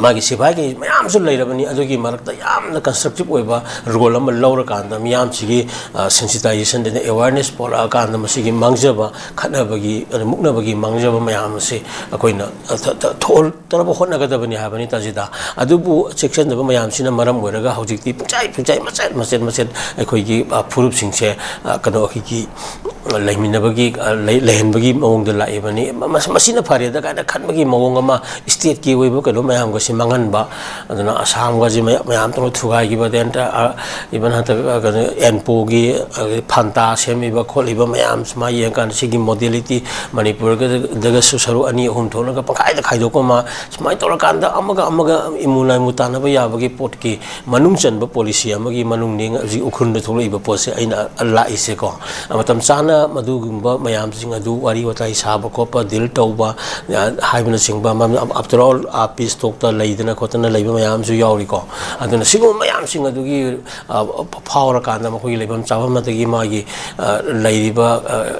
ꯃꯥꯒꯤ ꯁꯤꯐꯥꯏ ꯀꯩ ꯃꯌꯥꯝꯁꯨ ꯂꯩꯔꯕꯅꯤ꯫ ꯑꯗꯨꯒꯤ ꯃꯔꯛꯇ ꯌꯥꯝꯅ constructive ꯑꯣꯏꯕ role ꯑꯃ ꯂꯧꯔꯀꯥꯟꯗ ꯃꯤꯌꯥꯝꯁꯤꯒꯤ sensitization ꯑꯗꯩ awareness ꯄꯣꯔꯛꯑꯀꯥꯟꯗ ꯃꯁꯤꯒꯤ ꯃꯥꯡꯖꯕ, ꯈꯠꯅꯕꯒꯤ, ꯃꯨꯛꯅꯕꯒꯤ ꯃꯥꯡꯖꯕ ꯃꯌꯥꯝ ꯑꯁꯤ ꯑꯩꯈꯣꯏꯅ ꯊꯣꯛꯍꯟꯗꯅꯕ ꯍꯣꯠꯅꯒꯗꯕꯅꯤ ꯍꯥꯏꯕꯅꯤ ꯇꯥꯖꯤꯗ꯫ ꯑꯗꯨꯕꯨ ꯆꯦꯛꯁꯤꯟꯗꯕ ꯃꯌꯥꯝꯁꯤꯅ ꯃꯔꯝ ꯑꯣꯏꯔꯒ ꯍꯧꯖꯤꯛꯇꯤ ꯄꯨꯡꯆꯥꯏ ꯄꯨꯡꯆꯥꯏ ꯃꯆꯦꯠ ꯃꯆꯦꯠ ꯃꯆꯦꯠ ꯑꯩꯈꯣꯏꯒꯤ ꯐꯨꯔꯨꯞꯁꯤꯡꯁꯦ ꯀꯩꯅꯣ ꯑꯩꯈꯣꯏꯒꯤ ꯂꯩꯃꯤꯟꯅꯕꯒꯤ, ꯂꯩꯍꯟꯕꯒꯤ ꯃꯑꯣꯡꯗ ꯂꯥꯛꯏꯕꯅꯤ꯫ ꯃꯁꯤꯅ ꯐꯔꯦꯗ ꯀꯥꯏꯅ ꯈꯟꯕꯒꯤ ꯃꯑꯣꯡ ꯑꯃ stateꯀꯤ ꯑꯣꯏꯕ ꯀꯩꯅꯣ ꯃꯌꯥꯝꯒꯁꯤ ꯃꯥꯡꯍꯟꯕ꯫ ꯑꯗꯨꯅ ꯑꯁꯥꯝꯒꯁꯤ ꯃꯌꯥꯝ ꯇꯧꯅ ꯊꯨꯒꯥꯏꯈꯤꯕ, then even ꯍꯟꯗꯛ ꯀꯩꯅꯣ ꯑꯦꯟꯄꯣꯒꯤ ꯐꯟꯇꯥ ꯁꯦꯝꯃꯤꯕ ꯈꯣꯠꯂꯤꯕ ꯃꯌꯥꯝ ꯁꯨꯃꯥꯏꯅ ꯌꯦꯡꯉꯀꯥꯟꯗ ꯁꯤꯒꯤ modality ꯃꯅꯤꯄꯨꯔꯗꯒꯁꯨ ꯁꯔꯨꯛ ꯑꯅꯤ ꯑꯍꯨꯝ ꯊꯣꯛꯂꯒ ꯄꯪꯈꯥꯏꯗ ꯈꯥꯏꯗꯣꯛꯄ ꯑꯃ, ꯁꯨꯃꯥꯏꯅ ꯇꯧꯔꯀꯥꯟꯗ ꯑꯃꯒ ꯑꯃꯒ ꯏꯃꯨ ꯅꯥꯏꯃꯨ ꯇꯥꯟꯅꯕ ꯌꯥꯕꯒꯤ ꯄꯣꯠꯀꯤ ꯃꯅꯨꯡ ꯆꯟꯕ policy ꯑꯃꯒꯤ ꯃꯅꯨꯡꯅꯤ ꯍꯧꯖꯤꯛ ꯎꯈ꯭ꯔꯨꯜꯗ ꯊꯣꯛꯂꯛꯏꯕ ꯄꯣꯠꯁꯦ ꯑꯩꯅ ꯂꯥꯛꯏꯁꯦꯀꯣ꯫ ꯃꯇꯝ ꯆꯥꯅ ꯃꯗꯨꯒꯨꯝꯕ ꯃꯌꯥꯝꯁꯤꯡ ꯑꯗꯨ ꯋꯥꯔꯤ ꯋꯥꯇꯥꯏ ꯁꯥꯕ ꯈꯣꯠꯄ, deal ꯇꯧꯕ ꯍꯥꯏꯕꯅꯆꯤꯡꯕ, after all peace talkꯇ ꯂꯩꯗꯅ ꯈꯣꯠꯇꯅ ꯂꯩꯕ ꯃꯌꯥꯝꯁꯨ ꯌꯥꯎꯔꯤꯀꯣ꯫ ꯑꯗꯨꯅ ꯁꯤꯒꯨꯝꯕ ꯃꯌꯥꯝꯁꯤꯡ ꯑꯗꯨꯒꯤ ꯐꯥꯎꯔꯀꯥꯟꯗ ꯃꯈꯣꯏꯒꯤ ꯂꯩꯐꯝ ꯆꯥꯐꯝ ꯑꯗꯒꯤ ꯃꯥꯒꯤ ꯂꯩꯔꯤꯕ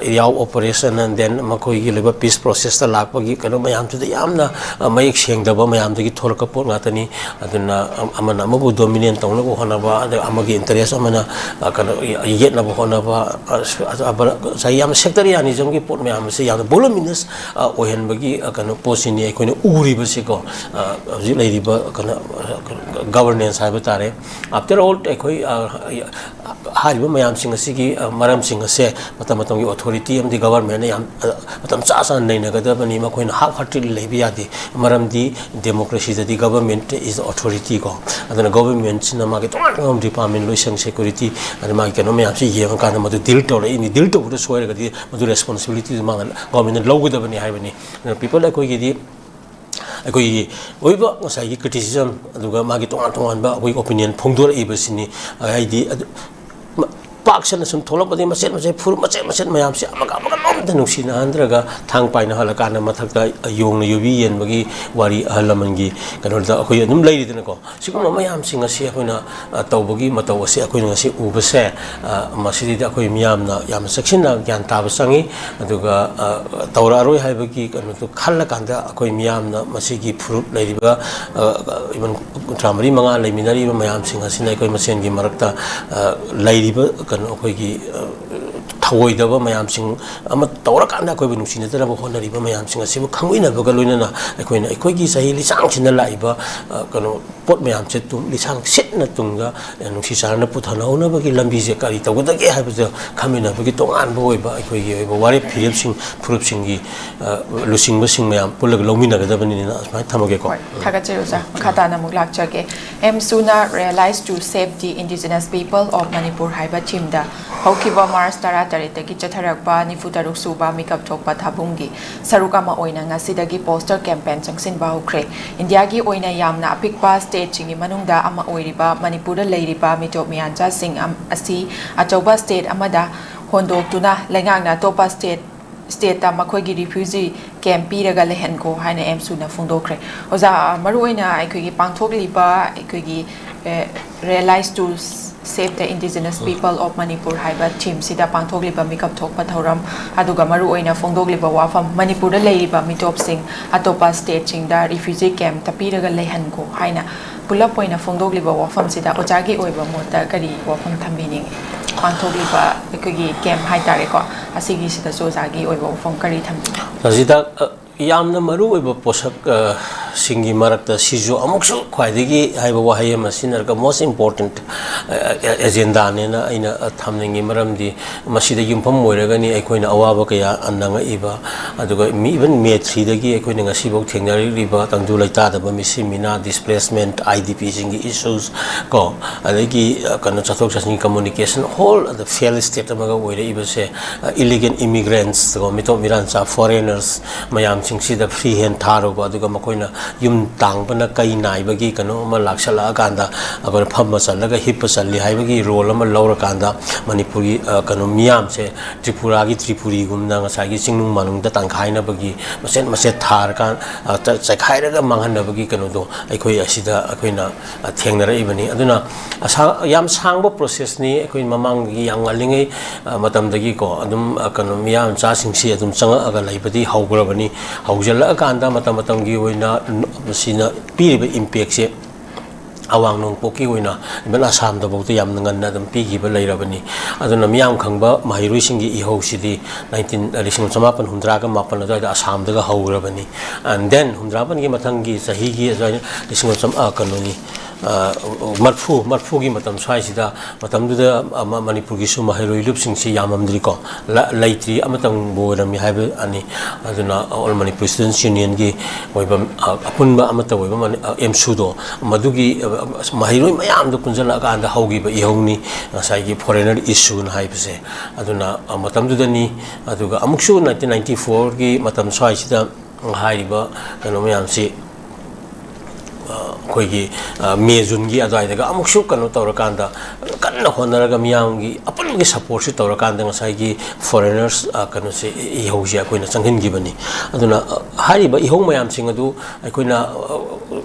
ꯏꯔꯥꯎ operation and then ꯃꯈꯣꯏꯒꯤ ꯂꯩꯕ peace processꯇ ꯂꯥꯛꯄꯒꯤ ꯀꯩꯅꯣ ꯃꯌꯥꯝꯁꯤꯗ ꯌꯥꯝꯅ ꯃꯌꯦꯛ ꯁꯦꯡꯗꯕ ꯃꯌꯥꯝꯗꯒꯤ ꯊꯣꯛꯂꯛꯄ ꯄꯣꯠ ꯉꯥꯛꯇꯅꯤ꯫ ꯑꯗꯨꯅ ꯑꯃꯅ ꯑꯃꯕꯨ dominate ꯇꯧꯅꯕ ꯍꯣꯠꯅꯕ, ꯑꯗ ꯑꯃꯒꯤ interest ꯑꯃꯅ ꯀꯩꯅꯣ ꯌꯦꯠꯅꯕ ꯍꯣꯠꯅꯕ, ꯑꯕ-, ꯉꯁꯥꯏ ꯌꯥꯝ ꯁꯦꯛꯇꯔꯤꯌꯥꯅꯤꯖꯝꯒꯤ ꯄꯣꯠ ꯃꯌꯥꯝ ꯑꯁꯤ ꯌꯥꯝꯅ ꯕꯣꯂꯨꯃꯤꯅꯁ ꯑꯣꯏꯍꯟꯕꯒꯤ ꯑ, ꯀꯩꯅꯣ ꯄꯣꯠꯁꯤꯅꯤ ꯑꯩꯈꯣꯏꯅ ꯎꯔꯤꯕꯁꯤꯀꯣ꯫ ꯑ, ꯍꯧꯖꯤꯛ ꯂꯩꯔꯤꯕ ꯀꯩꯅꯣ ꯒꯕꯔꯅꯦꯟꯁ ꯍꯥꯏꯕ ꯇꯥꯔꯦ꯫ ꯑꯥꯐꯇꯔ ꯑꯣꯜ ꯑꯩꯈꯣꯏ ꯑ, ꯍꯥꯏꯔꯤꯕ ꯃꯌꯥꯝꯁꯤꯡ ꯑꯁꯤꯒꯤ ꯑ, ꯃꯔꯝꯁꯤꯡ ꯑꯁꯦ ꯃꯇꯝ ꯃꯇꯝꯒꯤ ꯑꯣꯊꯣꯔꯤꯇꯤ ꯑꯃꯗꯤ ꯒꯕꯔꯃꯦꯟꯅ ꯌꯥꯝ ꯑ, ꯃꯇꯝ ꯆꯥ ꯆꯥꯅ ꯅꯩꯅꯒꯗꯕꯅꯤ꯫ ꯃꯈꯣꯏꯅ ꯍꯥꯐ ꯍꯥꯔꯇꯦꯗꯂꯤ ꯂꯩꯕ ꯌꯥꯗꯦ꯫ ꯃꯔꯝꯗꯤ ꯗꯦꯃꯣꯀ꯭ꯔꯦꯁꯤꯗꯗꯤ government is the authority ꯀꯣ꯫ ꯑꯗꯨꯅ ꯒꯣꯕꯔꯃꯦꯟꯁꯤꯅ ꯃꯥꯒꯤ ꯇꯣꯉꯥꯟ ꯇꯣꯉꯥꯟꯕ ꯗꯤꯄꯥꯔꯠꯃꯦꯟ, ꯂꯣꯏꯁꯪ, ꯁꯦꯀ꯭ꯌꯨꯔꯤꯇꯤ, ꯑꯗ ꯃꯥꯒꯤ ꯀꯩꯅꯣ ꯃꯌꯥꯝꯁꯤ ꯌꯦꯡꯉꯀꯥꯟꯗ ꯃꯗꯨ ꯗꯤꯜ ꯇꯧꯔꯛꯏꯅꯤ꯫ ꯗꯤꯜ ꯇꯧꯕꯗ ꯁꯣꯏꯔꯒꯗꯤ ꯃꯗꯨ ꯔꯦꯁꯄꯣꯟꯁꯤꯕꯤꯂꯤꯇꯤꯗꯨ ꯃꯥꯅ, ꯒꯣꯕꯔꯃꯦꯟꯅ ꯂꯧꯒꯗꯕꯅꯤ ꯍꯥꯏꯕꯅꯤ꯫ ꯑꯗꯨꯅ ꯄꯤꯄꯜ ꯑꯩꯈꯣꯏꯒꯤꯗꯤ ꯑꯩꯈꯣꯏꯒꯤ ꯑꯣꯏꯕ ꯉꯁꯥꯏꯒꯤ ꯀ꯭ꯔꯤꯇꯤꯁꯤꯖꯝ, ꯑꯗꯨꯒ ꯃꯥꯒꯤ ꯇꯣꯉꯥꯟ ꯇꯣꯉꯥꯟꯕ ꯑꯩꯈꯣꯏꯒꯤ ꯑꯣꯄꯤꯅꯤꯌꯟ ꯐꯣꯡꯗꯣꯔꯛꯏꯕꯁꯤꯅꯤ꯫ ꯍꯥꯏꯗꯤ ꯑꯗꯨ, ꯃ-, ꯄꯥꯛ ꯁꯟꯅ ꯁꯨꯝ ꯊꯣꯛꯂꯛꯄꯗꯒꯤ ꯃꯆꯦꯠ ꯃꯆꯦꯠ ꯐꯨꯔꯨꯞ ꯃꯆꯦꯠ ꯃꯆꯦꯠ ꯃꯌꯥꯝꯁꯦ ꯑꯃꯒ ꯑꯃꯒ ꯂꯣꯏꯅ ꯅꯨꯡꯁꯤꯅꯍꯟꯗ꯭ꯔꯒ ꯊꯥꯡ ꯄꯥꯏꯅ ꯍꯜꯂꯀꯥꯟꯗ ꯃꯊꯛꯇ ꯌꯣꯡꯅ ꯌꯨꯕꯤ ꯌꯦꯟꯕꯒꯤ ꯋꯥꯔꯤ ꯑꯍꯜ ꯂꯃꯟꯒꯤ ꯀꯩꯅꯣꯗ ꯑꯩꯈꯣꯏ ꯑꯗꯨꯝ ꯂꯩꯔꯤꯗꯅꯀꯣ꯫ ꯁꯤꯒꯨꯝꯕ ꯃꯌꯥꯝꯁꯤꯡ ꯑꯁꯤ ꯑꯩꯈꯣꯏꯅ, ꯑ, ꯇꯧꯕꯒꯤ ꯃꯇꯧ ꯑꯁꯤ ꯑꯩꯈꯣꯏꯅ ꯉꯁꯤ ꯎꯕꯁꯦ, ꯑ, ꯃꯁꯤꯗꯩꯗ ꯑꯩꯈꯣꯏ ꯃꯤꯌꯥꯝꯅ ꯌꯥꯝꯅ ꯆꯦꯛꯁꯤꯟꯅ ꯒ꯭ꯌꯥꯟ ꯇꯥꯕ ꯆꯪꯉꯤ꯫ ꯑꯗꯨꯒ, ꯑ, ꯇꯧꯔꯛꯑꯔꯣꯏ ꯍꯥꯏꯕꯒꯤ ꯀꯩꯅꯣꯗꯨ ꯈꯜꯂꯀꯥꯟꯗ ꯑꯩꯈꯣꯏ ꯃꯤꯌꯥꯝꯅ ꯃꯁꯤꯒꯤ ꯐꯨꯔꯨꯞ ꯂꯩꯔꯤꯕ, ꯑ, ꯏꯚꯟ ꯀꯨꯟꯊ꯭ꯔꯥ ꯃꯔꯤ ꯃꯉꯥ ꯂꯩꯃꯤꯟꯅꯔꯤꯕ ꯃꯌꯥꯝꯁꯤꯡ ꯑꯁꯤꯅ ꯑꯩꯈꯣꯏ ꯃꯁꯦꯟꯒꯤ ꯃꯔꯛꯇ, ꯑ, ꯂꯩꯔꯤꯕ ꯀꯩꯅꯣ ꯑꯩꯈꯣꯏꯒꯤ, ꯑ, ꯊꯧꯑꯣꯏꯗꯕ ꯃꯌꯥꯝꯁꯤꯡ ꯑꯃ ꯇꯧꯔꯀꯥꯟꯗ ꯑꯩꯈꯣꯏꯕꯨ ꯅꯨꯡꯁꯤꯅꯗꯅꯕ ꯍꯣꯠꯅꯔꯤꯕ ꯃꯌꯥꯝꯁꯤꯡ ꯑꯁꯤꯕꯨ ꯈꯪꯃꯤꯟꯅꯕꯒ ꯂꯣꯏꯅꯅ ꯑꯩꯈꯣꯏꯅ ꯑꯩꯈꯣꯏꯒꯤ ꯆꯍꯤ ꯂꯤꯁꯥꯡꯁꯤꯟꯅ ꯂꯥꯛꯏꯕ, ꯑ, ꯀꯩꯅꯣ ꯄꯣꯠ ꯃꯌꯥꯝꯁꯦ ꯇꯨꯡ, ꯂꯤꯁꯥꯡ ꯁꯤꯠꯅ ꯇꯨꯡꯗ, ꯑ, ꯅꯨꯡꯁꯤ ꯆꯥꯟꯅꯅ ꯄꯨꯊꯅꯍꯧꯅꯕꯒꯤ ꯂꯝꯕꯤꯁꯦ ꯀꯔꯤ ꯇꯧꯒꯗꯒꯦ ꯍꯥꯏꯕꯗꯨ ꯈꯪꯃꯤꯟꯅꯕꯒꯤ ꯇꯣꯉꯥꯟꯕ ꯑꯣꯏꯕ ꯑꯩꯈꯣꯏꯒꯤ ꯑꯣꯏꯕ ꯋꯥꯔꯦꯞ ꯐꯤꯔꯦꯞꯁꯤꯡ, ꯐꯨꯔꯨꯞꯁꯤꯡꯒꯤ, ꯑ, ꯂꯨꯆꯤꯡꯕꯁꯤꯡ ꯃꯌꯥꯝ ꯄꯨꯜꯂꯒ ꯂꯧꯃꯤꯟꯅꯒꯗꯕꯅꯤꯅ ꯑꯁꯨꯃꯥꯏꯅ ꯊꯝꯃꯒꯦꯀꯣ꯫ ꯍꯣꯏ, ꯊꯥꯒꯠꯆꯔꯤ ꯑꯣꯖꯥ꯫ ꯃꯈꯥ ꯇꯥꯅ ꯑꯃꯨꯛ ꯂꯥꯛꯆꯒꯦ꯫ ꯑꯦꯝꯁꯨꯅ Ralise to Save the Indigenous People of Manipur ꯍꯥꯏꯕ ꯊꯤꯝꯗ ꯍꯧꯈꯤꯕ ꯃꯥꯔꯆ ꯇꯔꯥꯇꯔꯦꯠꯇꯒꯤ ꯆꯠꯊꯔꯛꯄ ꯅꯤꯐꯨ ꯇꯔꯨꯛ ꯁꯨꯕ ꯃꯤꯀꯞ ꯊꯣꯛꯄ ꯊꯥꯕꯨꯡꯒꯤ ꯁꯔꯨꯛ ꯑꯃ ꯑꯣꯏꯅ ꯉꯁꯤꯗꯒꯤ ꯄꯣꯁꯇꯔ ꯀꯦꯝꯄꯦꯟ ꯆꯪꯁꯤꯟꯕ ꯍꯧꯈ꯭ꯔꯦ꯫ ꯏꯟꯗꯤꯌꯥꯒꯤ ꯑꯣꯏꯅ ꯌꯥꯝꯅ ꯑꯄꯤꯛꯄ ꯁ꯭ꯇꯦꯠꯁꯤꯡꯒꯤ ꯃꯅꯨꯡꯗ ꯑꯃ ꯑꯣꯏꯔꯤꯕ ꯃꯅꯤꯄꯨꯔꯗ ꯂꯩꯔꯤꯕ ꯃꯤꯇꯣꯞ ꯃꯤꯌꯥꯟꯆꯥꯁꯤꯡ ꯑꯝ-, ꯑꯁꯤ ꯑꯆꯧꯕ ꯁ꯭ꯇꯦꯠ ꯑꯃꯗ ꯍꯣꯟꯗꯣꯛꯇꯨꯅ ꯂꯩꯉꯥꯛꯅ ꯑꯇꯣꯞꯄ ꯁ꯭ꯇꯦꯠ, ꯁ꯭ꯇꯦꯠꯇ ꯃꯈꯣꯏꯒꯤ ꯔꯤꯐ꯭ꯌꯨꯖꯤ ꯀꯦꯝꯞ ꯄꯤꯔꯒ ꯂꯩꯍꯟꯈꯣ ꯍꯥꯏꯅ ꯑꯦꯝꯁꯨꯅ ꯐꯣꯡꯗꯣꯛꯈ꯭ꯔꯦ꯫ ꯑꯣꯖꯥ, ꯃꯔꯨꯑꯣꯏꯅ ꯑꯩꯈꯣꯏꯒꯤ ꯄꯥꯡꯊꯣꯛꯂꯤꯕ ꯑꯩꯈꯣꯏꯒꯤ, ꯑꯦ, Ralise to Save the Indigenous People of Manipur ꯍꯥꯏꯕ ꯊꯤꯝꯁꯤꯗ ꯄꯥꯡꯊꯣꯛꯂꯤꯕ ꯃꯤꯀꯞ ꯊꯣꯛꯄ ꯊꯧꯔꯝ, ꯑꯗꯨꯒ ꯃꯔꯨꯑꯣꯏꯅ ꯐꯣꯡꯗꯣꯛꯂꯤꯕ ꯋꯥꯐꯝ, ꯃꯅꯤꯄꯨꯔꯗ ꯂꯩꯔꯤꯕ ꯃꯤꯇꯣꯞꯁꯤꯡ ꯑꯇꯣꯞꯄ ꯁ꯭ꯇꯦꯠꯁꯤꯡꯗ ꯔꯤꯐ꯭ꯌꯨꯖꯤ ꯀꯦꯝꯞꯇ ꯄꯤꯔꯒ ꯂꯩꯍꯟꯈꯣ ꯍꯥꯏꯅ ꯄꯨꯂꯞ ꯑꯣꯏꯅ ꯐꯣꯡꯗꯣꯛꯂꯤꯕ ꯋꯥꯐꯝꯁꯤꯗ ꯑꯣꯖꯥꯒꯤ ꯑꯣꯏꯕ ꯃꯣꯠꯇ ꯀꯔꯤ ꯋꯥꯐꯝ ꯊꯝꯕꯤꯅꯤꯡꯏ? ꯄꯥꯡꯊꯣꯛꯂꯤꯕ ꯑꯩꯈꯣꯏꯒꯤ ꯀꯦꯝꯞ ꯍꯥꯏꯇꯥꯔꯦꯀꯣ, ꯑꯁꯤꯒꯤꯁꯤꯗꯁꯨ ꯑꯣꯖꯥꯒꯤ ꯑꯣꯏꯕ ꯋꯥꯐꯝ ꯀꯔꯤ ꯊꯝꯕꯤꯒꯦ? ꯁꯤꯗ ꯌꯥꯝꯅ ꯃꯔꯨ ꯑꯣꯏꯕ ꯄꯣꯠꯁꯛ ꯁꯤꯡꯒꯤ ꯃꯔꯛꯇ ꯁꯤꯁꯨ ꯑꯃꯨꯛꯁꯨ ꯈ꯭ꯋꯥꯏꯗꯒꯤ ꯍꯥꯏꯕ ꯋꯥꯍꯩ ꯑꯃ ꯁꯤꯖꯤꯟꯅꯔꯒ most important ꯑꯦꯖꯦꯟꯗꯥꯅꯦꯅ ꯑꯩꯅ ꯊꯝꯅꯤꯡꯉꯤ꯫ ꯃꯔꯝꯗꯤ ꯃꯁꯤꯗ ꯌꯨꯝꯐꯝ ꯑꯣꯏꯔꯒꯅꯤ ꯑꯩꯈꯣꯏꯅ ꯑꯋꯥꯕ ꯀꯌꯥ ꯅꯪꯉꯛꯏꯕ, ꯑꯗꯨꯒ even ꯃꯦ ꯊ꯭ꯔꯤꯗꯒꯤ ꯑꯩꯈꯣꯏꯅ ꯉꯁꯤꯐꯥꯎ ꯊꯦꯡꯅꯔꯛꯂꯤꯕ ꯇꯪꯗꯨ ꯂꯩꯇꯥꯗꯕ, ꯃꯤꯁꯤ ꯃꯤꯅꯥ, ꯗꯤꯁꯄ꯭ꯂꯦꯁꯃꯦꯟꯠ, ꯑꯥꯏ ꯗꯤ ꯄꯤꯁꯤꯡꯒꯤ ꯏꯁꯨꯁ ꯀꯣ, ꯑꯗꯒꯤ ꯀꯩꯅꯣ, ꯆꯠꯊꯣꯛ ꯆꯠꯁꯤꯟꯒꯤ ꯀꯝꯃꯨꯅꯤꯀꯦꯁꯟ, ꯍꯣꯜ ꯑꯗ ꯐꯦꯜ ꯁ꯭ꯇꯦꯠ ꯑꯃꯒ ꯑꯣꯏꯔꯛꯏꯕꯁꯦ, ꯏꯂꯤꯒꯦꯜ ꯏꯃꯤꯒ꯭ꯔꯦꯟꯠꯁ ꯀꯣ, ꯃꯤꯇꯣꯞ ꯃꯤꯔꯥꯟꯆꯥ ꯐꯣꯔꯦꯅꯔꯁ ꯃꯌꯥꯝꯁꯤꯡꯁꯤꯗ ꯐ꯭ꯔꯤ ꯍꯦꯟ ꯊꯥꯔꯨꯕ, ꯑꯗꯨꯒ ꯃꯈꯣꯏꯅ ꯌꯨꯝ ꯇꯥꯡꯕꯅ ꯀꯩ ꯅꯥꯏꯕꯒꯤ ꯀꯩꯅꯣ ꯑꯃ ꯂꯥꯛꯁꯜꯂꯛꯑꯀꯥꯟꯗ ꯑꯩꯈꯣꯏꯅ ꯐꯝꯕ ꯆꯜꯂꯒ ꯍꯤꯞꯄ ꯆꯜꯂꯤ ꯍꯥꯏꯕꯒꯤ ꯔꯣꯜ ꯑꯃ ꯂꯧꯔꯀꯥꯟꯗ ꯃꯅꯤꯄꯨꯔꯒꯤ ꯀꯩꯅꯣ ꯃꯤꯌꯥꯝꯁꯦ ꯇ꯭ꯔꯤꯄꯨꯔꯥꯒꯤ ꯇ꯭ꯔꯤꯄꯨꯔꯤꯒꯨꯝꯅ ꯉꯁꯥꯏꯒꯤ ꯆꯤꯡꯅꯨꯡ ꯃꯥꯅꯨꯡꯗ ꯇꯪꯈꯥꯏꯅꯕꯒꯤ ꯃꯆꯦꯠ ꯃꯆꯦꯠ ꯊꯥꯔꯀꯥꯟ, ꯆꯥꯏꯈꯥꯏꯔꯒ ꯃꯥꯡꯍꯟꯅꯕꯒꯤ ꯀꯩꯅꯣꯗꯣ ꯑꯩꯈꯣꯏ ꯑꯁꯤꯗ ꯑꯩꯈꯣꯏꯅ ꯊꯦꯡꯅꯔꯛꯏꯕꯅꯤ꯫ ꯑꯗꯨꯅ ꯌꯥꯝ ꯁꯥꯡꯕ ꯄ꯭ꯔꯣꯁꯦꯁꯅꯤ꯫ ꯑꯩꯈꯣꯏ ꯃꯃꯥꯡꯗꯒꯤ ꯌꯥꯝ ꯉꯜꯂꯤꯉꯩ ꯃꯇꯝꯗꯒꯤꯀꯣ ꯑꯗꯨꯝ ꯀꯩꯅꯣ ꯃꯤꯌꯥꯝ ꯃꯆꯥꯁꯤꯡꯁꯤ ꯑꯗꯨꯝ ꯆꯪꯉꯛꯑꯒ ꯂꯩꯕꯗꯤ ꯍꯧꯈ꯭ꯔꯕꯅꯤ꯫ ꯍꯧꯖꯤꯜꯂꯛꯑꯀꯥꯟꯗ ꯃꯇꯝ ꯃꯇꯝꯒꯤ ꯑꯣꯏꯅ ꯁꯤꯅ ꯄꯤꯔꯤꯕ ꯏꯝꯄꯦꯛꯁꯦ ꯑꯋꯥꯡ ꯅꯣꯡꯄꯣꯛꯀꯤ ꯑꯣꯏꯅ even ꯑꯁꯥꯝꯗꯐꯥꯎꯗ ꯌꯥꯝꯅ ꯉꯟꯅ ꯑꯗꯨꯝ ꯄꯤꯈꯤꯕ ꯂꯩꯔꯕꯅꯤ꯫ ꯑꯗꯨꯅ ꯃꯤꯌꯥꯝ ꯈꯪꯕ ꯃꯍꯩꯔꯣꯏꯁꯤꯡꯒꯤ ꯏꯍꯧꯁꯤꯗꯤ ꯅꯥꯏꯟꯇꯤꯟ, ꯂꯤꯁꯤꯡ ꯑꯃ ꯆꯃꯥꯄꯟ ꯍꯨꯝꯗ꯭ꯔꯥꯒ ꯃꯥꯄꯟ ꯑꯗꯨꯋꯥꯏꯗ ꯑꯁꯥꯝꯗꯒ ꯍꯧꯈ꯭ꯔꯕꯅꯤ꯫ And then ꯍꯨꯝꯗ꯭ꯔꯥ ꯃꯥꯄꯟꯒꯤ ꯃꯊꯪꯒꯤ ꯆꯍꯤꯒꯤ ꯑꯗꯨꯋꯥꯏꯗ ꯂꯤꯁꯤꯡ ꯑꯃ ꯆꯝ-, ꯑ, ꯀꯩꯅꯣꯅꯤ, ꯑ, ꯃꯔꯐꯨ, ꯃꯔꯐꯨꯒꯤ ꯃꯇꯝ ꯁ꯭ꯋꯥꯏꯁꯤꯗ, ꯃꯇꯝꯗꯨꯗ ꯃꯅꯤꯄꯨꯔꯒꯤꯁꯨ ꯃꯍꯩꯔꯣꯏ ꯂꯨꯞꯁꯤꯡꯁꯤ ꯌꯥꯝꯃꯝꯗ꯭ꯔꯤꯀꯣ, ꯂꯩꯇ꯭ꯔꯤ, ꯑꯃꯇꯪꯕꯨ ꯑꯣꯏꯔꯝꯃꯤ ꯍꯥꯏꯕ ꯑꯅꯤ꯫ ꯑꯗꯨꯅ All Manipur Students Unionꯒꯤ ꯑꯣꯏꯕ ꯑꯄꯨꯟꯕ ꯑꯃꯠꯇ ꯑꯣꯏꯕ ꯑꯦꯝꯁꯨꯗꯣ, ꯃꯗꯨꯒꯤ ꯃꯍꯩꯔꯣꯏ ꯃꯌꯥꯝꯗꯣ ꯄꯨꯟꯁꯤꯜꯂꯛꯑꯀꯥꯟꯗ ꯍꯧꯈꯤꯕ ꯏꯍꯧꯅꯤ ꯉꯁꯥꯏꯒꯤ ꯐꯣꯔꯦꯅꯔ ꯏꯁꯨꯅ ꯍꯥꯏꯕꯁꯦ꯫ ꯑꯗꯨꯅ ꯃꯇꯝꯗꯨꯗꯅꯤ꯫ ꯑꯗꯨꯒ ꯑꯃꯨꯛꯁꯨ ꯅꯥꯏꯟꯇꯤꯟ ꯅꯥꯏꯟꯇꯤ ꯐꯣꯔꯒꯤ ꯃꯇꯝ ꯁ꯭ꯋꯥꯏꯁꯤꯗ ꯍꯥꯏꯔꯤꯕ ꯀꯩꯅꯣ ꯃꯌꯥꯝꯁꯤ ꯑꯩꯈꯣꯏꯒꯤ ꯃꯦ ꯖꯨꯟꯒꯤ ꯑꯗꯨꯋꯥꯏꯗꯒ ꯑꯃꯨꯛꯁꯨ ꯀꯩꯅꯣ ꯇꯧꯔꯀꯥꯟꯗ ꯀꯟꯅ ꯍꯣꯠꯅꯔꯒ ꯃꯤꯌꯥꯝꯒꯤ ꯑꯄꯨꯟꯕꯒꯤ ꯁꯄꯣꯔꯠꯁꯤ ꯇꯧꯔꯀꯥꯟꯗ ꯉꯁꯥꯏꯒꯤ ꯐꯣꯔꯦꯅꯔꯁ ꯀꯩꯅꯣꯁꯦ, ꯏꯍꯧꯁꯦ ꯑꯩꯈꯣꯏꯅ ꯆꯪꯍꯟꯈꯤꯕꯅꯤ꯫ ꯑꯗꯨꯅ ꯍꯥꯏꯔꯤꯕ ꯏꯍꯧ ꯃꯌꯥꯝꯁꯤꯡ ꯑꯗꯨ ꯑꯩꯈꯣꯏꯅ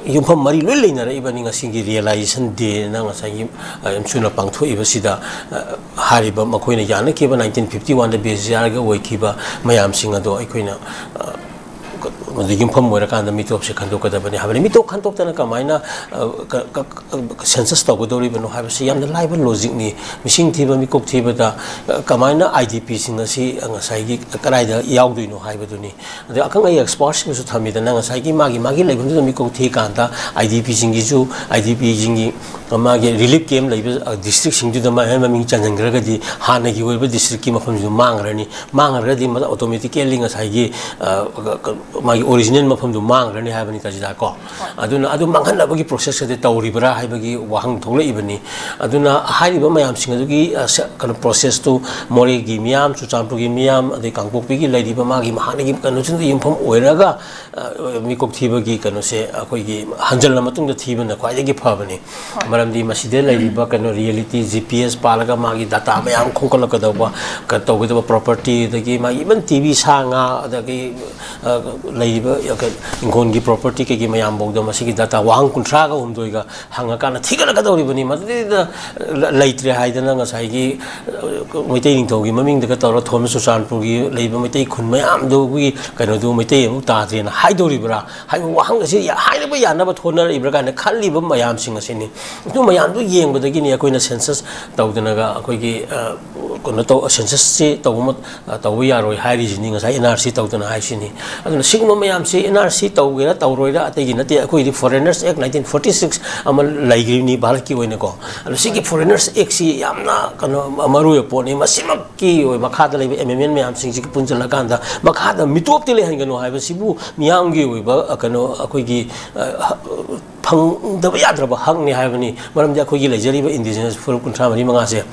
ꯌꯨꯝꯐꯝ ꯃꯔꯤ ꯂꯣꯏ ꯂꯩꯅꯔꯛꯏꯕꯅꯤ꯫ ꯉꯁꯤꯒꯤ ꯔꯤꯌꯦꯂꯥꯏꯖꯦꯁꯟ ꯗꯦꯅ ꯉꯁꯥꯏꯒꯤ ꯑꯦꯝꯁꯨꯅ ꯄꯥꯡꯊꯣꯛꯏꯕꯁꯤꯗ ꯍꯥꯏꯔꯤꯕ ꯃꯈꯣꯏꯅ ꯌꯥꯅꯈꯤꯕ ꯅꯥꯏꯟꯇꯤꯟ ꯐꯤꯐꯇꯤ ꯋꯥꯟꯗ ꯕꯦꯖꯤꯌꯥꯔꯒ ꯑꯣꯏꯈꯤꯕ ꯃꯌꯥꯝꯁꯤꯡ ꯑꯗꯣ ꯑꯩꯈꯣꯏꯅ ꯃꯗꯨ ꯌꯨꯝꯐꯝ ꯑꯣꯏꯔꯀꯥꯟꯗ ꯃꯤꯇꯣꯞꯁꯦ ꯈꯟꯗꯣꯛꯀꯗꯕꯅꯤ ꯍꯥꯏꯕꯅꯤ꯫ ꯃꯤꯇꯣꯞ ꯈꯟꯗꯣꯛꯇꯅ ꯀꯃꯥꯏꯅ, ꯑ, ꯀ-, ꯀ-, ꯀ-, census ꯇꯧꯒꯗꯧꯔꯤꯕꯅꯣ ꯍꯥꯏꯕꯁꯤ ꯌꯥꯝꯅ ꯂꯥꯏꯕ logic ꯅꯤ꯫ ꯃꯤꯁꯤꯡ ꯊꯤꯕ, ꯃꯤꯀꯣꯛ ꯊꯤꯕꯗ, ꯑ, ꯀꯃꯥꯏꯅ I D P ꯁꯤꯡ ꯑꯁꯤ ꯉꯁꯥꯏꯒꯤ ꯀꯗꯥꯏꯗ ꯌꯥꯎꯗꯣꯏꯅꯣ ꯍꯥꯏꯕꯗꯨꯅꯤ꯫ ꯑꯗꯩ ꯑꯈꯪ ꯑꯍꯩ expert ꯁꯤꯡꯁꯨ ꯊꯝꯃꯤꯗꯅ ꯉꯁꯥꯏꯒꯤ ꯃꯥꯒꯤ, ꯃꯥꯒꯤ ꯂꯩꯐꯝꯗꯨꯗ ꯃꯤꯀꯣꯛ ꯊꯤꯀꯥꯟꯗ I D P ꯁꯤꯡꯒꯤꯁꯨ, I D P ꯁꯤꯡꯒꯤ ꯃꯥꯒꯤ relief camp ꯂꯩꯕ, ꯑ, district ꯁꯤꯡꯗꯨꯗ ꯃꯥ ꯃꯃꯤꯡ ꯆꯟꯁꯤꯟꯈ꯭ꯔꯒꯗꯤ ꯍꯥꯟꯅꯒꯤ ꯑꯣꯏꯕ district ꯀꯤ ꯃꯐꯝꯁꯨ ꯃꯥꯡꯈ꯭ꯔꯅꯤ꯫ ꯃꯥꯡꯈ꯭ꯔꯒꯗꯤ ꯃꯗꯨ automatically ꯉꯁꯥꯏꯒꯤ, ꯑ, ꯀ-, ꯀ-, ꯃꯥꯒꯤ original ꯃꯐꯝꯗꯨ ꯃꯥꯡꯈ꯭ꯔꯅꯤ ꯍꯥꯏꯕꯅꯤ ꯇꯥꯖꯤꯗꯥ ꯀꯣ꯫ ꯑꯗꯨꯅ ꯑꯗꯨ ꯃꯥꯡꯍꯟꯅꯕꯒꯤ process ꯑꯗꯨ ꯇꯧꯔꯤꯕ꯭ꯔꯥ ꯍꯥꯏꯕꯒꯤ ꯋꯥꯍꯪ ꯊꯣꯛꯂꯛꯏꯕꯅꯤ꯫ ꯑꯗꯨꯅ ꯍꯥꯏꯔꯤꯕ ꯃꯌꯥꯝꯁꯤꯡ ꯑꯗꯨꯒꯤ, ꯑ, ꯁ-, ꯀꯩꯅꯣ, process ꯇꯨ ꯃꯣꯔꯦꯒꯤ ꯃꯤꯌꯥꯝ, ꯆꯨꯔꯆꯥꯟꯄꯨꯔꯒꯤ ꯃꯤꯌꯥꯝ, ꯑꯗꯩ ꯀꯥꯡꯄꯣꯛꯄꯤꯒꯤ ꯂꯩꯔꯤꯕ ꯃꯥꯒꯤ ꯍꯥꯟꯅꯒꯤ ꯀꯩꯅꯣꯁꯤꯡꯗ ꯌꯨꯝꯐꯝ ꯑꯣꯏꯔꯒ, ꯑ, ꯃꯤꯀꯣꯛ ꯊꯤꯕꯒꯤ ꯀꯩꯅꯣꯁꯦ ꯑꯩꯈꯣꯏꯒꯤ ꯍꯟꯖꯜꯂ ꯃꯇꯨꯡꯗ ꯊꯤꯕꯅ ꯈ꯭ꯋꯥꯏꯗꯒꯤ ꯐꯕꯅꯤ꯫ ꯃꯔꯝꯗꯤ ꯃꯁꯤꯗ ꯂꯩꯔꯤꯕ ꯀꯩꯅꯣ reality G P S ꯄꯥꯜꯂꯒ ꯃꯥꯒꯤ data ꯃꯌꯥꯝ ꯈꯣꯝꯒꯠꯂꯛꯀꯗꯧꯕ, ꯀ-, ꯇꯧꯒꯗꯕ property, ꯑꯗꯒꯤ ꯃꯥꯒꯤ even T V, ꯁꯥ ꯉꯥ, ꯑꯗꯒꯤ, ꯑ, ꯂꯩꯔꯤꯕ, ꯑ, ꯀ-, ꯏꯪꯈꯣꯜꯒꯤ property ꯀꯩꯀꯩ ꯃꯌꯥꯝꯐꯥꯎꯗ ꯃꯁꯤꯒꯤ data ꯋꯥꯍꯪ ꯀꯨꯟꯊ꯭ꯔꯥꯒ ꯍꯨꯝꯗꯣꯏꯒ ꯍꯪꯉꯀꯥꯟꯗ ꯊꯤꯒꯠꯂꯛꯀꯗꯧꯔꯤꯕꯅꯤ꯫ ꯃꯗꯨꯗꯩꯗ ꯂ-, ꯂꯩꯇ꯭ꯔꯦ ꯍꯥꯏꯗꯅ ꯉꯁꯥꯏꯒꯤ, ꯑ, ꯃꯩꯇꯩ ꯅꯤꯡꯊꯧꯒꯤ ꯃꯃꯤꯡꯗꯒ ꯇꯧꯔ ꯊꯣꯟꯕ ꯆꯨꯔꯆꯥꯟꯄꯨꯔꯒꯤ ꯂꯩꯕ ꯃꯩꯇꯩ ꯈꯨꯟ ꯃꯌꯥꯝꯗꯨꯒꯤ ꯀꯩꯅꯣꯗꯨ ꯃꯩꯇꯩ ꯑꯃꯨꯛ ꯇꯥꯗ꯭ꯔꯦꯅ ꯍꯥꯏꯗꯧꯔꯤꯕ꯭ꯔꯥ ꯍꯥꯏꯕ ꯋꯥꯍꯪ ꯑꯁꯤ ꯌꯥ-, ꯍꯥꯏꯅꯕ ꯌꯥꯅꯕ ꯊꯣꯟꯅꯔꯛꯏꯕ꯭ꯔꯥ ꯀꯥꯏꯅ ꯈꯜꯂꯤꯕ ꯃꯌꯥꯝꯁꯤꯡ ꯑꯁꯤꯅꯤ꯫ ꯑꯗꯨ ꯃꯌꯥꯝꯗꯨ ꯌꯦꯡꯕꯗꯒꯤꯅꯤ ꯑꯩꯈꯣꯏꯅ census ꯇꯧꯗꯅꯒ ꯑꯩꯈꯣꯏꯒꯤ, ꯑ, ꯀꯩꯅꯣ ꯇꯧ-, census ꯁꯤ ꯇꯧꯕ ꯃ-, ꯑ, ꯇꯧꯕ ꯌꯥꯔꯣꯏ ꯍꯥꯏꯔꯤꯁꯤꯅꯤ, ꯉꯁꯥꯏ N R C ꯇꯧꯗꯅ ꯍꯥꯏꯁꯤꯅꯤ꯫ ꯑꯗꯨꯅ ꯁꯤꯒꯨꯝꯕ ꯃꯌꯥꯝꯁꯤ N R C ꯇꯧꯒꯦꯔꯥ ꯇꯧꯔꯣꯏꯔꯥ ꯑꯇꯩꯒꯤ ꯅꯠꯇꯦ, ꯑꯩꯈꯣꯏꯗꯤ Foreigners Act nineteen forty six ꯑꯃ ꯂꯩꯈ꯭ꯔꯤꯕꯅꯤ ꯚꯥꯔꯠꯀꯤ ꯑꯣꯏꯅꯀꯣ꯫ ꯑꯗꯣ ꯁꯤꯒꯤ Foreigners Act ꯁꯤ ꯌꯥꯝꯅ ꯀꯩꯅꯣ ꯃꯔꯨ ꯑꯣꯏꯕ ꯄꯣꯠꯅꯤ꯫ ꯃꯁꯤꯃꯛꯀꯤ ꯑꯣꯏꯕ ꯃꯈꯥꯗ ꯂꯩꯕ amendment ꯃꯌꯥꯝꯁꯤꯡꯁꯤꯒ ꯄꯨꯟꯁꯤꯜꯂꯀꯥꯟꯗ ꯃꯈꯥꯗ ꯃꯤꯇꯣꯞꯇꯤ ꯂꯩꯍꯟꯒꯅꯨ ꯍꯥꯏꯕꯁꯤꯕꯨ ꯃꯤꯌꯥꯝꯒꯤ ꯑꯣꯏꯕ, ꯑ, ꯀꯩꯅꯣ ꯑꯩꯈꯣꯏꯒꯤ, ꯑ, ꯐꯪꯗꯕ ꯌꯥꯗ꯭ꯔꯕ ꯍꯛꯅꯤ ꯍꯥꯏꯕꯅꯤ꯫ ꯃꯔꯝꯗꯤ ꯑꯩꯈꯣꯏꯒꯤ ꯂꯩꯖꯔꯤꯕ indigenous ꯐꯨꯔꯨꯞ ꯀꯨꯟꯊ꯭ꯔꯥ ꯃꯔꯤ ꯃꯉꯥꯁꯦ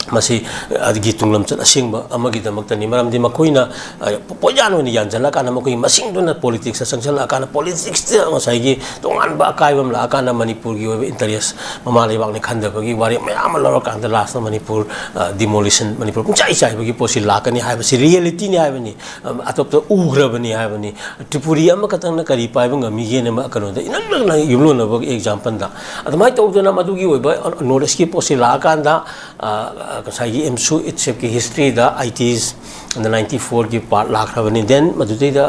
ꯃꯁꯤ ꯑꯗꯨꯒꯤ ꯇꯨꯡꯂꯝꯆꯠ ꯑꯁꯦꯡꯕ ꯑꯃꯒꯤꯗꯃꯛꯇꯅꯤ꯫ ꯃꯔꯝꯗꯤ ꯃꯈꯣꯏꯅ, ꯑ, ꯄꯣꯠꯌꯥꯟ ꯑꯣꯏꯅ ꯌꯥꯟꯁꯤꯜꯂꯀꯥꯟꯗ ꯃꯈꯣꯏꯒꯤ ꯃꯁꯤꯡꯗꯨꯅ politics ꯇ ꯆꯪꯁꯤꯜꯂꯛꯑꯀꯥꯟꯗ, politics ꯇ ꯉꯁꯥꯏꯒꯤ ꯇꯣꯉꯥꯟꯕ ꯑꯀꯥꯏꯕ ꯑꯃ ꯂꯥꯛꯑꯀꯥꯟꯗ ꯃꯅꯤꯄꯨꯔꯒꯤ ꯑꯣꯏꯕ interest ꯃꯃꯥ ꯂꯩꯕꯥꯛꯅꯤ ꯈꯟꯗꯕꯒꯤ ꯋꯥꯔꯦꯞ ꯃꯌꯥꯝ ꯑꯃ ꯂꯧꯔꯀꯥꯟꯗ last ꯇ ꯃꯅꯤꯄꯨꯔ, ꯑ, demolition, ꯃꯅꯤꯄꯨꯔ ꯄꯨꯡꯆꯥꯏ ꯆꯥꯏꯕꯒꯤ ꯄꯣꯠꯁꯤ ꯂꯥꯛꯀꯅꯤ ꯍꯥꯏꯕꯁꯤ reality ꯅꯤ ꯍꯥꯏꯕꯅꯤ꯫ ꯑ, ꯑꯇꯣꯞꯄ ꯎꯈ꯭ꯔꯕꯅꯤ ꯍꯥꯏꯕꯅꯤ꯫ ꯇ꯭ꯔꯤꯄꯨꯔꯤ ꯑꯃꯈꯛꯇꯪꯅ ꯀꯔꯤ ꯄꯥꯏꯕ ꯉꯝꯃꯤꯒꯦꯅ ꯃ-, ꯀꯩꯅꯣꯗ ꯏꯅꯛ ꯅꯛꯅ ꯌꯨꯝꯂꯣꯟꯅꯕꯒꯤ example ꯗ ꯑꯗꯨꯃꯥꯏꯅ ꯇꯧꯗꯅ ꯃꯗꯨꯒꯤ ꯑꯣꯏꯕ North East ꯀꯤ ꯄꯣꯠꯁꯤ ꯂꯥꯛꯑꯀꯥꯟꯗ, ꯑ, ꯉꯁꯥꯏꯒꯤ ꯑꯦꯝꯁꯨ ꯏꯠꯁꯦꯞꯀꯤ ꯍꯤꯁꯇ꯭ꯔꯤꯗ ꯑꯥꯏ ꯇꯤꯁ ꯑꯟꯗ ꯅꯥꯏꯟꯇꯤ ꯐꯣꯔꯒꯤ ꯄꯥꯔꯠ ꯂꯥꯛꯈ꯭ꯔꯕꯅꯤ꯫ ꯗꯦꯟ ꯃꯗꯨꯗꯩꯗ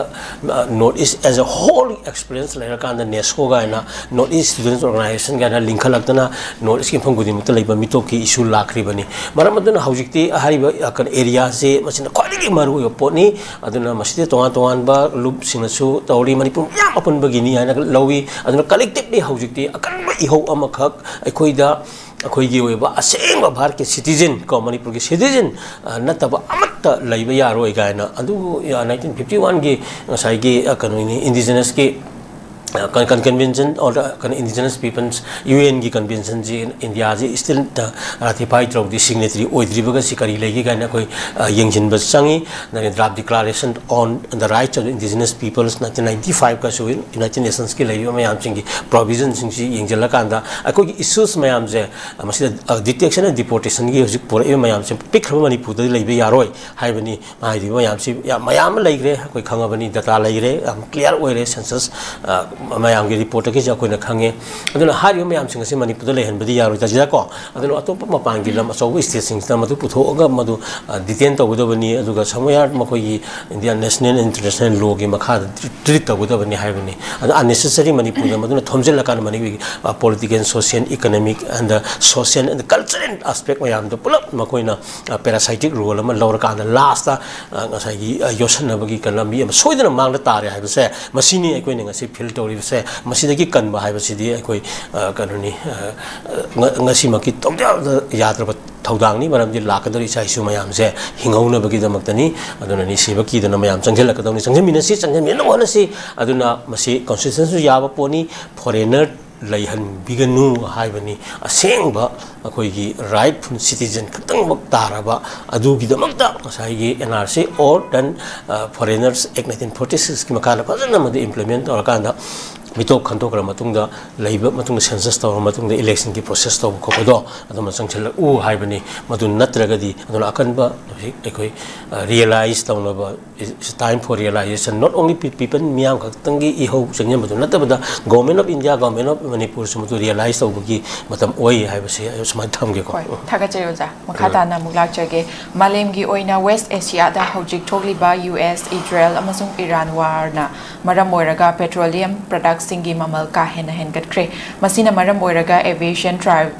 North East as a whole experience ꯂꯩꯔꯀꯥꯟꯗ ꯅꯦꯁꯀꯣ ꯀꯥꯏꯅ ꯅꯣꯔꯠ ꯏꯁ ꯁ꯭ꯇꯨꯗꯦꯟꯁ ꯑꯣꯔꯒꯅꯥꯏꯖꯦꯁꯟ ꯀꯥꯏꯅ ꯂꯤꯡꯈꯠꯂꯛꯇꯅ ꯅꯣꯔꯠ ꯏꯁꯀꯤ ꯃꯐꯝ ꯈꯨꯗꯤꯡꯃꯛꯇ ꯂꯩꯕ ꯃꯤꯇꯣꯞꯀꯤ ꯏꯁꯨ ꯂꯥꯛꯈ꯭ꯔꯤꯕꯅꯤ꯫ ꯃꯔꯝ ꯑꯗꯨꯅ ꯍꯧꯖꯤꯛꯇꯤ ꯍꯥꯏꯔꯤꯕ ꯀꯩꯅꯣ ꯑꯦꯔꯤꯌꯥꯁꯦ ꯃꯁꯤꯅ ꯈ꯭ꯋꯥꯏꯗꯒꯤ ꯃꯔꯨꯑꯣꯏꯕ ꯄꯣꯠꯅꯤ꯫ ꯑꯗꯨꯅ ꯃꯁꯤꯗ ꯇꯣꯉꯥꯟ ꯇꯣꯉꯥꯟꯕ ꯂꯨꯞꯁꯤꯡꯅꯁꯨ ꯇꯧꯔꯤ꯫ ꯃꯅꯤꯄꯨꯔ ꯃꯌꯥꯝ ꯑꯄꯨꯟꯕꯒꯤꯅꯤ ꯍꯥꯏꯅ ꯂꯧꯏ꯫ ꯑꯗꯨꯅ ꯀꯂꯦꯛꯇꯤꯞꯂꯤ ꯍꯧꯖꯤꯛꯇꯤ ꯑꯀꯟꯕ ꯏꯍꯧ ꯑꯃꯈꯛ ꯑꯩꯈꯣꯏꯗ ꯑꯩꯈꯣꯏꯒꯤ ꯑꯣꯏꯕ ꯑꯁꯦꯡꯕ ꯚꯥꯔꯠꯀꯤ ꯁꯤꯇꯤꯖꯟ ꯀꯣ, ꯃꯅꯤꯄꯨꯔꯒꯤ ꯁꯤꯇꯤꯖꯟ ꯅꯠꯇꯕ ꯑꯃꯠꯇ ꯂꯩꯕ ꯌꯥꯔꯣꯏ ꯀꯥꯏꯅ꯫ ꯑꯗꯨꯕꯨ ꯅꯥꯏꯟꯇꯤꯟ ꯐꯤꯐꯇꯤ ꯋꯥꯟꯒꯤ ꯉꯁꯥꯏꯒꯤ ꯀꯩꯅꯣꯅꯤ, ꯏꯟꯗꯤꯖꯤꯅꯁꯀꯤ ꯀꯟꯚꯦꯟꯁꯟ ꯑꯣꯔ ꯀꯩꯅꯣ ꯏꯟꯗꯤꯖꯤꯅꯁ ꯄꯤꯄꯜꯁ ꯌꯨ ꯑꯦꯟꯒꯤ ꯀꯟꯚꯦꯟꯁꯟꯁꯤ ꯏꯟꯗꯤꯌꯥꯁꯤ ꯁ꯭ꯇꯤꯜ ꯔꯥꯇꯤꯐꯥꯏ ꯇꯧꯗ꯭ꯔꯤ, ꯁꯤꯒꯅꯦꯇ꯭ꯔꯤ ꯑꯣꯏꯗ꯭ꯔꯤꯕꯒ ꯁꯤ ꯀꯔꯤ ꯂꯩꯒꯦ ꯀꯥꯏꯅ ꯑꯩꯈꯣꯏ ꯌꯦꯡꯁꯤꯟꯕ ꯆꯪꯉꯤ꯫ Draft declaration on the rights of indigenous peoples nineteen ninety ꯐꯥꯏꯚꯀꯁꯨ ꯌꯨꯅꯥꯏꯇꯦꯠ ꯅꯦꯁꯟꯁꯀꯤ ꯂꯩꯔꯤꯕ ꯃꯌꯥꯝꯁꯤꯡꯒꯤ ꯄ꯭ꯔꯣꯚꯤꯖꯟꯁꯤꯡꯁꯤ ꯌꯦꯡꯁꯤꯜꯂꯀꯥꯟꯗ ꯑꯩꯈꯣꯏꯒꯤ ꯏꯁꯨꯁ ꯃꯌꯥꯝꯁꯦ ꯃꯁꯤꯗ ꯗꯤꯇꯦꯛꯁꯟ ꯑꯦꯟ ꯗꯤꯄꯣꯔꯇꯦꯁꯟꯒꯤ ꯍꯧꯖꯤꯛ ꯄꯨꯔꯛꯏꯕ ꯃꯌꯥꯝꯁꯦ ꯄꯤꯛꯈ꯭ꯔꯕ ꯃꯅꯤꯄꯨꯔꯗꯗꯤ ꯂꯩꯕ ꯌꯥꯔꯣꯏ ꯍꯥꯏꯕꯅꯤ꯫ ꯍꯥꯏꯔꯤꯕ ꯃꯌꯥꯝꯁꯤ ꯌꯥꯝ ꯃꯌꯥꯝ ꯑꯃ ꯂꯩꯈ꯭ꯔꯦ, ꯑꯩꯈꯣꯏ ꯈꯪꯉꯕꯅꯤ, ꯗꯇꯥ ꯂꯩꯈ꯭ꯔꯦ, ꯌꯥꯝ ꯀ꯭ꯂꯤꯌꯥꯔ ꯑꯣꯏꯔꯦ꯫ ꯁꯦꯟꯁꯁ ꯃꯌꯥꯝꯒꯤ ꯔꯤꯄꯣꯔꯠꯇꯒꯤꯁꯨ ꯑꯩꯈꯣꯏꯅ ꯈꯪꯉꯦ꯫ ꯑꯗꯨꯅ ꯍꯥꯏꯔꯤꯕ ꯃꯌꯥꯝꯁꯤꯡ ꯑꯁꯤ ꯃꯅꯤꯄꯨꯔꯗ ꯂꯩꯍꯟꯕꯗꯤ ꯌꯥꯔꯣꯏꯗ ꯁꯤꯗꯀꯣ꯫ ꯑꯗꯨꯅ ꯑꯇꯣꯞꯄ ꯃꯄꯥꯟꯒꯤ ꯂꯝ ꯑꯆꯧꯕ ꯁ꯭ꯇꯦꯠꯁꯤꯡꯁꯤꯗ ꯃꯗꯨ ꯄꯨꯊꯣꯛꯑꯒ ꯃꯗꯨ ꯗꯤꯇꯦꯟ ꯇꯧꯒꯗꯕꯅꯤ꯫ ꯑꯗꯨꯒ ꯁꯝꯋꯦꯌꯥꯔ ꯃꯈꯣꯏꯒꯤ ꯏꯟꯗꯤꯌꯥ ꯅꯦꯁꯅꯦꯜ ꯏꯟꯇꯔꯅꯦꯁꯅꯦꯜ ꯂꯣꯒꯤ ꯃꯈꯥꯗ ꯇ꯭ꯔꯤꯠ ꯇꯧꯒꯗꯕꯅꯤ ꯍꯥꯏꯕꯅꯤ꯫ ꯑꯗꯣ ꯑꯟꯅꯦꯁꯦꯁꯔꯤ ꯃꯅꯤꯄꯨꯔꯗ ꯃꯗꯨꯅ ꯊꯣꯝꯖꯤꯜꯂꯀꯥꯟꯗ ꯃꯅꯤꯄꯨꯔꯒꯤ political, social, economic and social and cultural aspect ꯃꯌꯥꯝꯗꯣ ꯄꯨꯂꯞ ꯃꯈꯣꯏꯅ ꯄꯦꯔꯥꯁꯥꯏꯇꯤꯛ ꯔꯣꯜ ꯑꯃ ꯂꯧꯔꯀꯥꯟꯗ ꯂꯥꯁꯇ ꯉꯁꯥꯏꯒꯤ ꯌꯣꯠꯁꯟꯅꯕꯒꯤ ꯂꯝꯕꯤ ꯑꯃ ꯁꯣꯏꯗꯅ ꯃꯥꯡꯗ ꯇꯥꯔꯦ ꯍꯥꯏꯕꯁꯦ ꯃꯁꯤꯅꯤ ꯑꯩꯈꯣꯏꯅ ꯉꯁꯤ ꯐꯤꯜ ꯇꯧꯔꯤꯕꯁꯦ꯫ ꯃꯁꯤꯗꯒꯤ ꯀꯟꯕ ꯍꯥꯏꯕꯁꯤꯗꯤ ꯑꯩꯈꯣꯏ ꯀꯩꯅꯣꯅꯤ, ꯉꯁꯤꯃꯛꯀꯤ ꯇꯧꯗ ꯌꯥꯗ꯭ꯔꯕ ꯊꯧꯗꯥꯡꯅꯤ꯫ ꯃꯔꯝꯗꯤ ꯂꯥꯛꯀꯗꯧꯔꯤꯕ ꯏꯆꯥ ꯏꯁꯨ ꯃꯌꯥꯝꯁꯦ ꯍꯤꯡꯍꯧꯅꯕꯒꯤꯗꯃꯛꯇꯅꯤ꯫ ꯑꯗꯨꯅꯅꯤ ꯁꯤꯕ ꯀꯤꯗꯅ ꯃꯌꯥꯝ ꯆꯪꯁꯤꯜꯂꯛꯀꯗꯧꯅꯤ꯫ ꯆꯪꯁꯤꯟꯃꯤꯟꯅꯁꯤ, ꯆꯪꯁꯤꯟꯃꯤꯟꯅꯅꯕ ꯍꯣꯠꯅꯁꯤ꯫ ꯑꯗꯨꯅ ꯃꯁꯤ ꯀꯣꯟꯁꯇꯤꯇ꯭ꯌꯨꯁꯟꯁꯨ ꯌꯥꯕ ꯄꯣꯠꯅꯤ꯫ ꯐꯣꯔꯦꯟꯅꯔ ꯂꯩꯍꯟꯕꯤꯒꯅꯨ ꯍꯥꯏꯕꯅꯤ꯫ ꯑꯁꯦꯡꯕ ꯑꯩꯈꯣꯏꯒꯤ ꯔꯥꯏꯠꯐꯨꯜ ꯁꯤꯇꯤꯖꯟ ꯈꯛꯇꯪꯃꯛ ꯇꯥꯔꯕ ꯑꯗꯨꯒꯤꯗꯃꯛꯇ ꯉꯁꯥꯏꯒꯤ N R C or then foreigners act nineteen forty ꯁꯤꯛꯁꯀꯤ ꯃꯈꯥꯗ ꯐꯖꯅ ꯃꯗꯨ ꯏꯝꯄ꯭ꯂꯤꯃꯦꯟ ꯇꯧꯔꯀꯥꯟꯗ ꯃꯤꯇꯣꯞ ꯈꯟꯗꯣꯛꯈ꯭ꯔ ꯃꯇꯨꯡꯗ ꯂꯩꯕ ꯃꯇꯨꯡꯗ ꯁꯦꯟꯁꯁ ꯇꯧꯔ ꯃꯇꯨꯡꯗ ꯏꯂꯦꯛꯁꯟꯒꯤ ꯄ꯭ꯔꯣꯁꯦꯁ ꯇꯧꯕ ꯈꯣꯠꯄꯗꯣ ꯑꯗꯨꯃ ꯆꯪꯁꯤꯜꯂꯛꯎ ꯍꯥꯏꯕꯅꯤ꯫ ꯃꯗꯨ ꯅꯠꯇ꯭ꯔꯒꯗꯤ ꯑꯗꯨꯅ ꯑꯀꯟꯕ ꯍꯧꯖꯤꯛ ꯑꯩꯈꯣꯏ ꯔꯤꯌꯦꯂꯥꯏꯁ ꯇꯧꯅꯕ, it's time for realization, not only people, ꯃꯤꯌꯥꯝ ꯈꯛꯇꯪꯒꯤ ꯏꯍꯧ ꯆꯪꯁꯤꯟꯕꯗꯨ ꯅꯠꯇꯕꯗ, Government of India, Government of Manipurꯁꯨ ꯃꯗꯨ ꯔꯤꯌꯦꯂꯥꯏꯁ ꯇꯧꯕꯒꯤ ꯃꯇꯝ ꯑꯣꯏ ꯍꯥꯏꯕꯁꯤ ꯑꯩ ꯁꯨꯃꯥꯏꯅ ꯊꯝꯒꯦꯀꯣ꯫ ꯍꯣꯏ, ꯊꯥꯒꯠꯆꯔꯤ ꯑꯣꯖꯥ꯫ ꯃꯈꯥ ꯇꯥꯅ ꯑꯃꯨꯛ ꯂꯥꯛꯆꯒꯦ꯫ ꯃꯥꯂꯦꯝꯒꯤ ꯑꯣꯏꯅ ꯋꯦꯁ ꯑꯦꯁꯤꯌꯥꯗ ꯍꯧꯖꯤꯛ ꯊꯣꯛꯂꯤꯕ ꯌꯨ ꯑꯦꯁ, ꯏꯖꯔꯦꯜ ꯑꯃꯁꯨꯡ ꯏꯔꯥꯟ ꯋꯥꯔꯅ ꯃꯔꯝ ꯑꯣꯏꯔꯒ ꯄꯦꯇ꯭ꯔꯣꯂꯤꯌꯝ ꯄ꯭ꯔꯗꯛꯁꯤꯡꯒꯤ ꯃꯃꯜ ꯀꯥ ꯍꯦꯟꯅ ꯍꯦꯟꯒꯠꯈ꯭ꯔꯦ꯫ ꯃꯁꯤꯅ ꯃꯔꯝ ꯑꯣꯏꯔꯒ ꯑꯦꯚꯤꯌꯦꯁꯟ,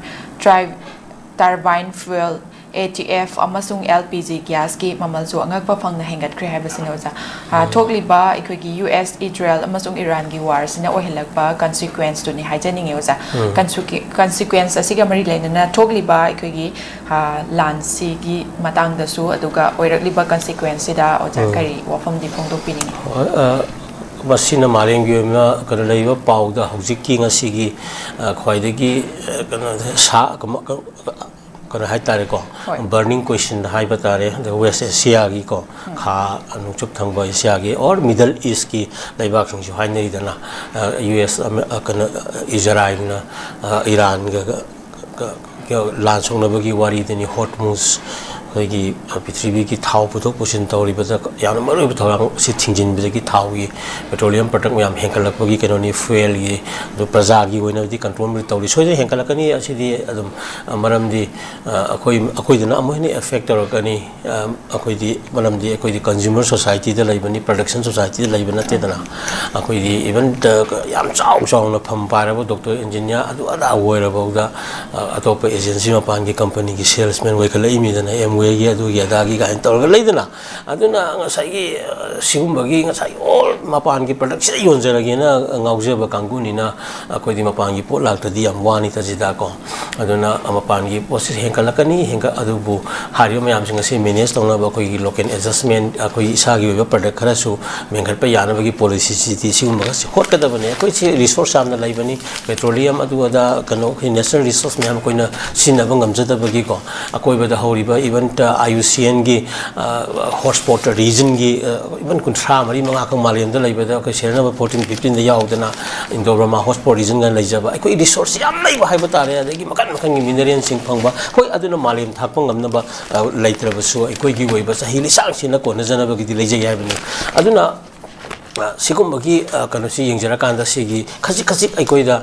ꯇ꯭ꯔꯥꯏ turbine fuel, A T F ꯑꯃꯁꯨꯡ ꯑꯦꯜ ꯄꯤ ꯖꯤ ꯒ꯭ꯌꯥꯁꯀꯤ ꯃꯃꯜꯁꯨ ꯑꯉꯛꯄ ꯐꯪꯅ ꯍꯦꯟꯒꯠꯈ꯭ꯔꯦ ꯍꯥꯏꯕꯁꯤꯅꯤ ꯑꯣꯖꯥ꯫ ꯑ, ꯊꯣꯛꯂꯤꯕ ꯑꯩꯈꯣꯏꯒꯤ ꯌꯨ ꯑꯦꯁ, ꯏꯖꯔꯦꯜ ꯑꯃꯁꯨꯡ ꯏꯔꯥꯟꯒꯤ ꯋꯥꯔꯁꯤꯅ ꯑꯣꯏꯍꯜꯂꯛꯄ ꯀꯟꯁꯤꯀ꯭ꯋꯦꯟꯁꯇꯨꯅꯤ ꯍꯥꯏꯖꯅꯤꯡꯉꯤ ꯑꯣꯖꯥ꯫ ꯀꯟꯁꯤꯀ꯭ꯋꯦꯟꯁ ꯑꯁꯤꯒ ꯃꯔꯤ ꯂꯩꯅꯅ ꯊꯣꯛꯂꯤꯕ ꯑꯩꯈꯣꯏꯒꯤ, ꯑ, ꯂꯥꯟꯁꯤꯒꯤ ꯃꯇꯥꯡꯗꯁꯨ, ꯑꯗꯨꯒ ꯑꯣꯏꯔꯛꯂꯤꯕ ꯀꯟꯁꯤꯀ꯭ꯋꯦꯟꯁꯁꯤꯗ ꯑꯣꯖꯥ ꯀꯔꯤ ꯋꯥꯐꯝꯗꯤ ꯐꯣꯡꯗꯣꯛꯄꯤꯅꯤꯡꯉꯤ? ꯍꯣꯏ, ꯑ, ꯃꯁꯤꯅ ꯃꯥꯂꯦꯝꯒꯤ ꯑꯣꯏꯅ ꯀꯩꯅꯣ ꯂꯩꯔꯤꯕ ꯄꯥꯎꯗ ꯍꯧꯖꯤꯛꯀꯤ ꯉꯁꯤꯒꯤ, ꯑ, ꯈ꯭ꯋꯥꯏꯗꯒꯤ, ꯑ, ꯀꯩꯅꯣ ꯁꯥ-, ꯀꯩꯅꯣ ꯍꯥꯏ ꯇꯥꯔꯦꯀꯣ, ꯍꯣꯏ꯫ ꯕꯔꯅꯤꯡ ꯀꯣꯏꯁꯟ ꯍꯥꯏꯕ ꯇꯥꯔꯦ, ꯑꯗ ꯋꯦꯁ ꯑꯦꯁꯤꯌꯥꯒꯤꯀꯣ, ꯈꯥ ꯅꯣꯡꯆꯨꯞ ꯊꯪꯕ ꯑꯦꯁꯤꯌꯥꯒꯤ ꯑꯣꯔ ꯃꯤꯗꯜ ꯏꯁꯀꯤ ꯂꯩꯕꯥꯛꯁꯤꯡꯁꯨ ꯍꯥꯏꯅꯔꯤꯗꯅ, ꯌꯨ ꯑꯦꯁ, ꯀꯩꯅꯣ, ꯏꯖꯔꯥꯏꯜꯅ, ꯑ, ꯏꯔꯥꯟꯒ ꯀ-, ꯀ-, ꯂꯥꯟ ꯁꯣꯛꯅꯕꯒꯤ ꯋꯥꯔꯤꯗꯨꯅꯤ꯫ ꯍꯣꯔꯃꯨꯖ ꯑꯩꯈꯣꯏꯒꯤ, ꯑ, ꯄ꯭ꯔꯤꯊꯤꯕꯤꯒꯤ ꯊꯥꯎ ꯄꯨꯊꯣꯛ ꯄꯨꯁꯤꯟ ꯇꯧꯔꯤꯕꯗ ꯌꯥꯝꯅ ꯃꯔꯨꯑꯣꯏꯕ ꯊꯧꯔꯥꯡ ꯑꯁꯤ ꯊꯤꯡꯖꯤꯟꯕꯗꯒꯤ ꯊꯥꯎꯒꯤ, ꯄꯦꯇ꯭ꯔꯣꯂꯤꯌꯝ ꯄ꯭ꯔꯗꯛ ꯃꯌꯥꯝ ꯍꯦꯟꯒꯠꯂꯛꯄꯒꯤ ꯀꯩꯅꯣꯅꯤ, ꯐ꯭ꯌꯨꯑꯦꯜꯒꯤ, ꯑꯗꯨ ꯄ꯭ꯔꯖꯥꯒꯤ ꯑꯣꯏꯅꯕꯗꯤ ꯀꯟꯇ꯭ꯔꯣꯜꯕꯨꯗꯤ ꯇꯧꯔꯤ꯫ ꯁꯣꯏꯗꯅ ꯍꯦꯟꯒꯠꯂꯛꯀꯅꯤ꯫ ꯑꯁꯤꯗꯤ ꯑꯗꯨꯝ, ꯑ, ꯃꯔꯝꯗꯤ, ꯑ, ꯑꯩꯈꯣꯏ, ꯑꯩꯈꯣꯏꯗꯅ ꯑꯃꯨꯛ ꯍꯦꯟꯅ ꯑꯦꯐꯦꯛ ꯇꯧꯔꯛꯀꯅꯤ꯫ ꯑ, ꯑꯩꯈꯣꯏꯗꯤ, ꯃꯔꯝꯗꯤ ꯑꯩꯈꯣꯏꯗꯤ ꯀꯟꯖꯨꯃꯔ ꯁꯣꯁꯥꯏꯇꯤꯗ ꯂꯩꯕꯅꯤ, ꯄ꯭ꯔꯗꯛꯁꯟ ꯁꯣꯁꯥꯏꯇꯤꯗ ꯂꯩꯕ ꯅꯠꯇꯦꯗꯅ꯫ ꯑꯩꯈꯣꯏꯗꯤ ꯏꯚꯟ ꯌꯥꯝ ꯆꯥꯎ ꯆꯥꯎꯅ ꯐꯝ ꯄꯥꯏꯔꯕ ꯗꯣꯛꯇꯔ, ꯏꯟꯖꯤꯅꯤꯌꯥꯔ, ꯑꯗꯨ ꯑꯗꯥ ꯑꯣꯏꯔꯐꯥꯎꯗ, ꯑ, ꯑꯇꯣꯞꯄ ꯑꯦꯖꯦꯟꯁꯤ, ꯃꯄꯥꯟꯒꯤ ꯀꯝꯄꯅꯤꯒꯤ ꯁꯦꯜꯁꯃꯦꯟ ꯑꯣꯏꯈꯠꯂꯛꯏꯃꯤꯗꯅ, ꯑꯦꯝꯋꯦꯒꯤ ꯑꯗꯨꯒꯤ ꯑꯗꯥꯒꯤ ꯀꯥꯏꯅ ꯇꯧꯔꯒ ꯂꯩꯗꯅ꯫ ꯑꯗꯨꯅ ꯉꯁꯥꯏꯒꯤ, ꯑ, ꯁꯤꯒꯨꯝꯕꯒꯤ ꯉꯁꯥꯏ ꯑꯣꯜ ꯃꯄꯥꯟꯒꯤ ꯄ꯭ꯔꯗꯛꯁꯤꯗ ꯌꯣꯟꯖꯔꯒꯦꯅ ꯉꯥꯎꯖꯕ ꯀꯥꯡꯕꯨꯅꯤꯅ, ꯑꯩꯈꯣꯏꯗꯤ ꯃꯄꯥꯟꯒꯤ ꯄꯣꯠ ꯂꯥꯛꯇ꯭ꯔꯗꯤ ꯌꯥꯝ ꯋꯥꯅꯤ ꯇꯥꯁꯤꯗ ꯀꯣ꯫ ꯑꯗꯨꯅ ꯃꯄꯥꯟꯒꯤ ꯄꯣꯠꯁꯤ ꯍꯦꯟꯒꯠꯂꯛꯀꯅꯤ, ꯍꯦꯟꯒꯠ-, ꯑꯗꯨꯕꯨ ꯍꯥꯏꯔꯤꯕ ꯃꯌꯥꯝꯁꯤꯡ ꯑꯁꯤ ꯃꯦꯅꯦꯖ ꯇꯧꯅꯕ ꯑꯩꯈꯣꯏꯒꯤ ꯂꯣꯀꯦꯜ ꯑꯦꯗꯖꯁꯃꯦꯟ, ꯑꯩꯈꯣꯏ ꯏꯁꯥꯒꯤ ꯑꯣꯏꯕ ꯄ꯭ꯔꯗꯛ ꯈꯔꯁꯨ ꯃꯦꯟꯈꯠꯄ ꯌꯥꯅꯕꯒꯤ ꯄꯣꯂꯤꯁꯤꯁꯤꯗꯤ ꯁꯤꯒꯨꯝꯕꯒꯁꯤ ꯍꯣꯠꯀꯗꯕꯅꯤ꯫ ꯑꯩꯈꯣꯏꯁꯤ ꯔꯤꯁꯣꯔꯁ ꯌꯥꯝꯅ ꯂꯩꯕꯅꯤ, ꯄꯦꯇ꯭ꯔꯣꯂꯤꯌꯝ ꯑꯗꯨ ꯑꯗꯥ, ꯀꯩꯅꯣ, ꯑꯩꯈꯣꯏ ꯅꯦꯆꯔꯦꯜ ꯔꯤꯁꯣꯔꯁ ꯃꯌꯥꯝ ꯑꯩꯈꯣꯏꯅ ꯁꯤꯖꯤꯟꯅꯕ ꯉꯝꯖꯗꯕꯒꯤꯀꯣ, ꯑꯀꯣꯏꯕꯗ ꯍꯧꯔꯤꯕ ꯏꯚꯟ ꯑꯥꯏ ꯌꯨ ꯁꯤ ꯑꯦꯟꯒꯤ ꯍꯣꯠꯁ꯭ꯄꯣꯠ ꯔꯤꯖꯟꯒꯤ ꯏꯚꯟ ꯀꯨꯟꯊ꯭ꯔꯥ ꯃꯔꯤ ꯃꯉꯥꯈꯛ ꯃꯥꯂꯦꯝꯗ ꯂꯩꯕꯗ ꯑꯩꯈꯣꯏ ꯁꯦꯔꯤꯌꯦꯜ ꯅꯝꯕꯔ ꯐꯣꯔꯇꯤꯟ ꯐꯤꯐꯇꯤꯟꯗ ꯌꯥꯎꯗꯅ ꯏꯟꯗꯣ ꯕꯔꯃꯥ ꯍꯣꯠꯁ꯭ꯄꯣꯠ ꯔꯤꯖꯟꯒ ꯂꯩꯖꯕ ꯑꯩꯈꯣꯏ ꯔꯤꯁꯣꯔꯁ ꯌꯥꯝ ꯂꯩꯕ ꯍꯥꯏꯕ ꯇꯥꯔꯦ꯫ ꯑꯗꯒꯤ ꯃꯈꯜ ꯃꯈꯜꯒꯤ ꯃꯤꯅꯔꯦꯜꯁꯤꯡ ꯐꯪꯕ, ꯍꯣꯏ, ꯑꯗꯨꯅ ꯃꯥꯂꯦꯝ ꯊꯥꯛꯄ ꯉꯝꯅꯕ ꯂꯩꯇ꯭ꯔꯕꯁꯨ ꯑꯩꯈꯣꯏꯒꯤ ꯑꯣꯏꯕ ꯆꯍꯤ ꯂꯤꯁꯥꯡꯁꯤꯟꯅ ꯀꯣꯟꯅꯖꯅꯕꯒꯤꯗꯤ ꯂꯩꯖꯩ ꯍꯥꯏꯕꯅꯤ꯫ ꯑꯗꯨꯅ ꯁꯤꯒꯨꯝꯕꯒꯤ ꯀꯩꯅꯣꯁꯤ ꯌꯦꯡꯖꯔꯀꯥꯟꯗ ꯁꯤꯒꯤ ꯈꯖꯤꯛ ꯈꯖꯤꯛ ꯑꯩꯈꯣꯏꯗ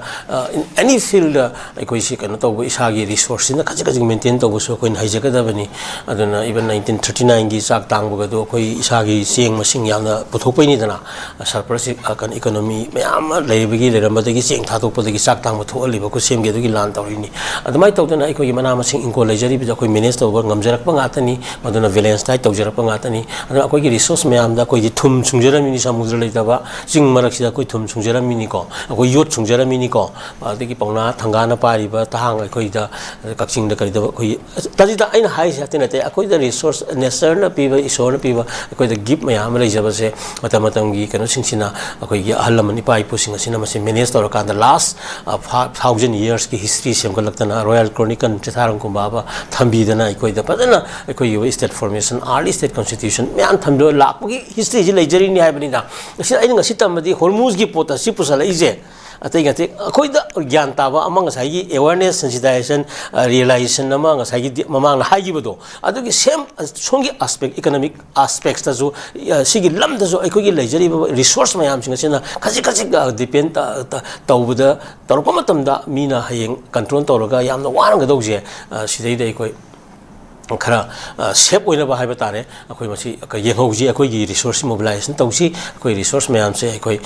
ꯑꯦꯅꯤ ꯐꯤꯜꯗ ꯑꯩꯈꯣꯏꯁꯤ ꯀꯩꯅꯣ ꯇꯧꯕ, ꯏꯁꯥꯒꯤ ꯔꯤꯁꯣꯔꯁꯁꯤꯅ ꯈꯖꯤꯛ ꯈꯖꯤꯛ ꯃꯦꯟꯇꯦꯟ ꯇꯧꯕꯁꯨ ꯑꯩꯈꯣꯏꯅ ꯍꯩꯖꯒꯗꯕꯅꯤ꯫ ꯑꯗꯨꯅ ꯏꯚꯟ ꯅꯥꯏꯟꯇꯤꯟ ꯊꯥꯔꯇꯤ ꯅꯥꯏꯟꯒꯤ ꯆꯥꯛ ꯇꯥꯡꯕꯒꯗꯣ ꯑꯩꯈꯣꯏ ꯏꯁꯥꯒꯤ ꯆꯦꯡ ꯃꯁꯤꯡ ꯌꯥꯝꯅ ꯄꯨꯊꯣꯛꯄꯩꯅꯤꯗꯅ꯫ ꯁꯔꯄ꯭ꯂꯁ ꯀꯩꯅꯣ ꯏꯀꯣꯅꯣꯃꯤ ꯃꯌꯥꯝ ꯑꯃ ꯂꯩꯔꯕꯒꯤ, ꯂꯩꯔꯝꯕꯗꯒꯤ ꯆꯦꯡ ꯊꯥꯗꯣꯛꯄꯗꯒꯤ ꯆꯥꯛ ꯇꯥꯡꯕ ꯊꯣꯛꯍꯜꯂꯤꯕ ꯈꯨꯠꯁꯦꯝꯒꯤ ꯑꯗꯨꯒꯤ ꯂꯥꯟ ꯇꯧꯔꯤꯅꯤ꯫ ꯑꯗꯨꯃꯥꯏꯅ ꯇꯧꯗꯅ ꯑꯩꯈꯣꯏꯒꯤ ꯃꯅꯥ ꯃꯁꯤꯡ ꯏꯪꯈꯣꯜ ꯂꯩꯖꯔꯤꯕꯗ ꯑꯩꯈꯣꯏ ꯃꯦꯅꯦꯖ ꯇꯧꯕ ꯉꯝꯖꯔꯛꯄ ꯉꯥꯛꯇꯅꯤ꯫ ꯃꯗꯨꯅ ꯕꯦꯂꯦꯟꯁ ꯗꯥꯏꯠ ꯇꯧꯖꯔꯛꯄ ꯉꯥꯛꯇꯅꯤ꯫ ꯑꯗꯨꯅ ꯑꯩꯈꯣꯏꯒꯤ ꯔꯤꯁꯣꯔꯁ ꯃꯌꯥꯝꯗ ꯑꯩꯈꯣꯏꯗꯤ ꯊꯨꯝ ꯁꯨꯡꯖꯔꯝꯃꯤꯅꯤ, ꯁꯃꯨꯗ꯭ꯔ ꯂꯩꯇꯕ ꯆꯤꯡ ꯃꯔꯛꯁꯤꯗ ꯑꯩꯈꯣꯏ ꯊꯨꯝ ꯁꯨꯡꯖꯔꯝꯃꯤꯅꯤꯀꯣ, ꯑꯩꯈꯣꯏ ꯌꯣꯠ ꯁꯨꯡꯖꯔꯝꯃꯤꯅꯤꯀꯣ꯫ ꯑꯗꯒꯤ ꯄꯥꯎꯅꯥ ꯊꯪꯒꯥꯅ ꯄꯥꯏꯔꯤꯕ ꯊꯥꯡ ꯑꯩꯈꯣꯏꯗ, ꯀꯛꯆꯤꯡꯗ ꯀꯔꯤꯗ ꯑꯩꯈꯣꯏ, ꯇꯥꯖꯤꯗ ꯑꯩꯅ ꯍꯥꯏꯔꯤꯁꯦ ꯑꯇꯩ ꯅꯠꯇꯦ, ꯑꯩꯈꯣꯏꯗ ꯔꯤꯁꯣꯔꯁ, ꯅꯦꯆꯔꯅ ꯄꯤꯕ, ꯏꯁꯣꯔꯅ ꯄꯤꯕ ꯑꯩꯈꯣꯏꯗ ꯒꯤꯐ ꯃꯌꯥꯝ ꯑꯃ ꯂꯩꯖꯕꯁꯦ ꯃꯇꯝ ꯃꯇꯝꯒꯤ ꯀꯩꯅꯣꯁꯤꯡꯁꯤꯅ, ꯑꯩꯈꯣꯏꯒꯤ ꯑꯍꯜ ꯂꯃꯟ ꯏꯄꯥ ꯏꯄꯨꯁꯤꯡ ꯑꯁꯤꯅ ꯃꯁꯤ ꯃꯦꯅꯦꯖ ꯇꯧꯔꯀꯥꯟꯗ ꯂꯥꯁ five thousand ꯌꯔꯁꯀꯤ history ꯁꯦꯝꯒꯠꯂꯛꯇꯅ, royal chronicle ꯆꯤꯊꯥꯔꯝ ꯀꯨꯝꯕ ꯊꯝꯕꯤꯗꯅ ꯑꯩꯈꯣꯏꯗ ꯐꯖꯅ ꯑꯩꯈꯣꯏꯒꯤ ꯑꯣꯏꯕ state formation, early state constitution ꯃꯌꯥꯝ ꯊꯝꯕ ꯂꯥꯛꯄꯒꯤ ꯍꯤꯁꯇ꯭ꯔꯤꯁꯤ ꯂꯩꯖꯔꯤꯅꯤ ꯍꯥꯏꯕꯅꯤꯗ꯫ ꯑꯁꯤꯗ ꯑꯩꯅ ꯉꯁꯤ ꯇꯝꯕꯗꯤ ꯍꯣꯔꯃꯨꯖꯒꯤ ꯄꯣꯠꯇ ꯁꯤ ꯄꯨꯁꯜꯂꯛꯏꯁꯦ ꯑꯇꯩ ꯅꯠꯇꯦ, ꯑꯩꯈꯣꯏꯗ ꯒ꯭ꯌꯥꯟ ꯇꯥꯕ ꯑꯃ, ꯉꯁꯥꯏꯒꯤ ꯑꯦꯋꯥꯔꯅꯦꯁ, ꯁꯦꯟꯁꯤꯇꯥꯏꯖꯦꯁꯟ, ꯔꯤꯌꯦꯂꯥꯏꯖꯦꯁꯟ ꯑꯃ ꯉꯁꯥꯏꯒꯤ ꯗꯤ-, ꯃꯃꯥꯡꯗ ꯍꯥꯏꯈꯤꯕꯗꯣ, ꯑꯗꯨꯒꯤ ꯁꯦꯝ ꯁꯣꯝꯒꯤ ꯑꯥꯁꯄꯦꯛ, ꯏꯀꯣꯅꯣꯃꯤꯛ ꯑꯥꯁꯄꯦꯛꯁꯇꯁꯨ, ꯁꯤꯒꯤ ꯂꯝꯗꯁꯨ ꯑꯩꯈꯣꯏꯒꯤ ꯂꯩꯖꯔꯤꯕ ꯔꯤꯁꯣꯔꯁ ꯃꯌꯥꯝꯁꯤꯡ ꯑꯁꯤꯅ ꯈꯖꯤꯛ ꯈꯖꯤꯛ ꯗꯤꯄꯦꯟ ꯇꯧꯕꯗ, ꯇꯧꯔꯛꯄ ꯃꯇꯝꯗ ꯃꯤꯅ ꯍꯌꯦꯡ ꯀꯟꯇ꯭ꯔꯣꯜ ꯇꯧꯔꯒ ꯌꯥꯝꯅ ꯋꯥꯔꯝꯒꯗꯧꯁꯦ, ꯁꯤꯗꯩꯗ ꯑꯩꯈꯣꯏ ꯈꯔ ꯁꯦꯞ ꯑꯣꯏꯅꯕ ꯍꯥꯏꯕ ꯇꯥꯔꯦ꯫ ꯑꯩꯈꯣꯏ ꯃꯁꯤ ꯌꯦꯡꯍꯧꯁꯤ, ꯑꯩꯈꯣꯏꯒꯤ ꯔꯤꯁꯣꯔꯁꯁꯤ ꯃꯣꯕꯤꯂꯥꯏꯖꯦꯁꯟ ꯇꯧꯁꯤ, ꯑꯩꯈꯣꯏ ꯔꯤꯁꯣꯔꯁ ꯃꯌꯥꯝꯁꯦ ꯑꯩꯈꯣꯏ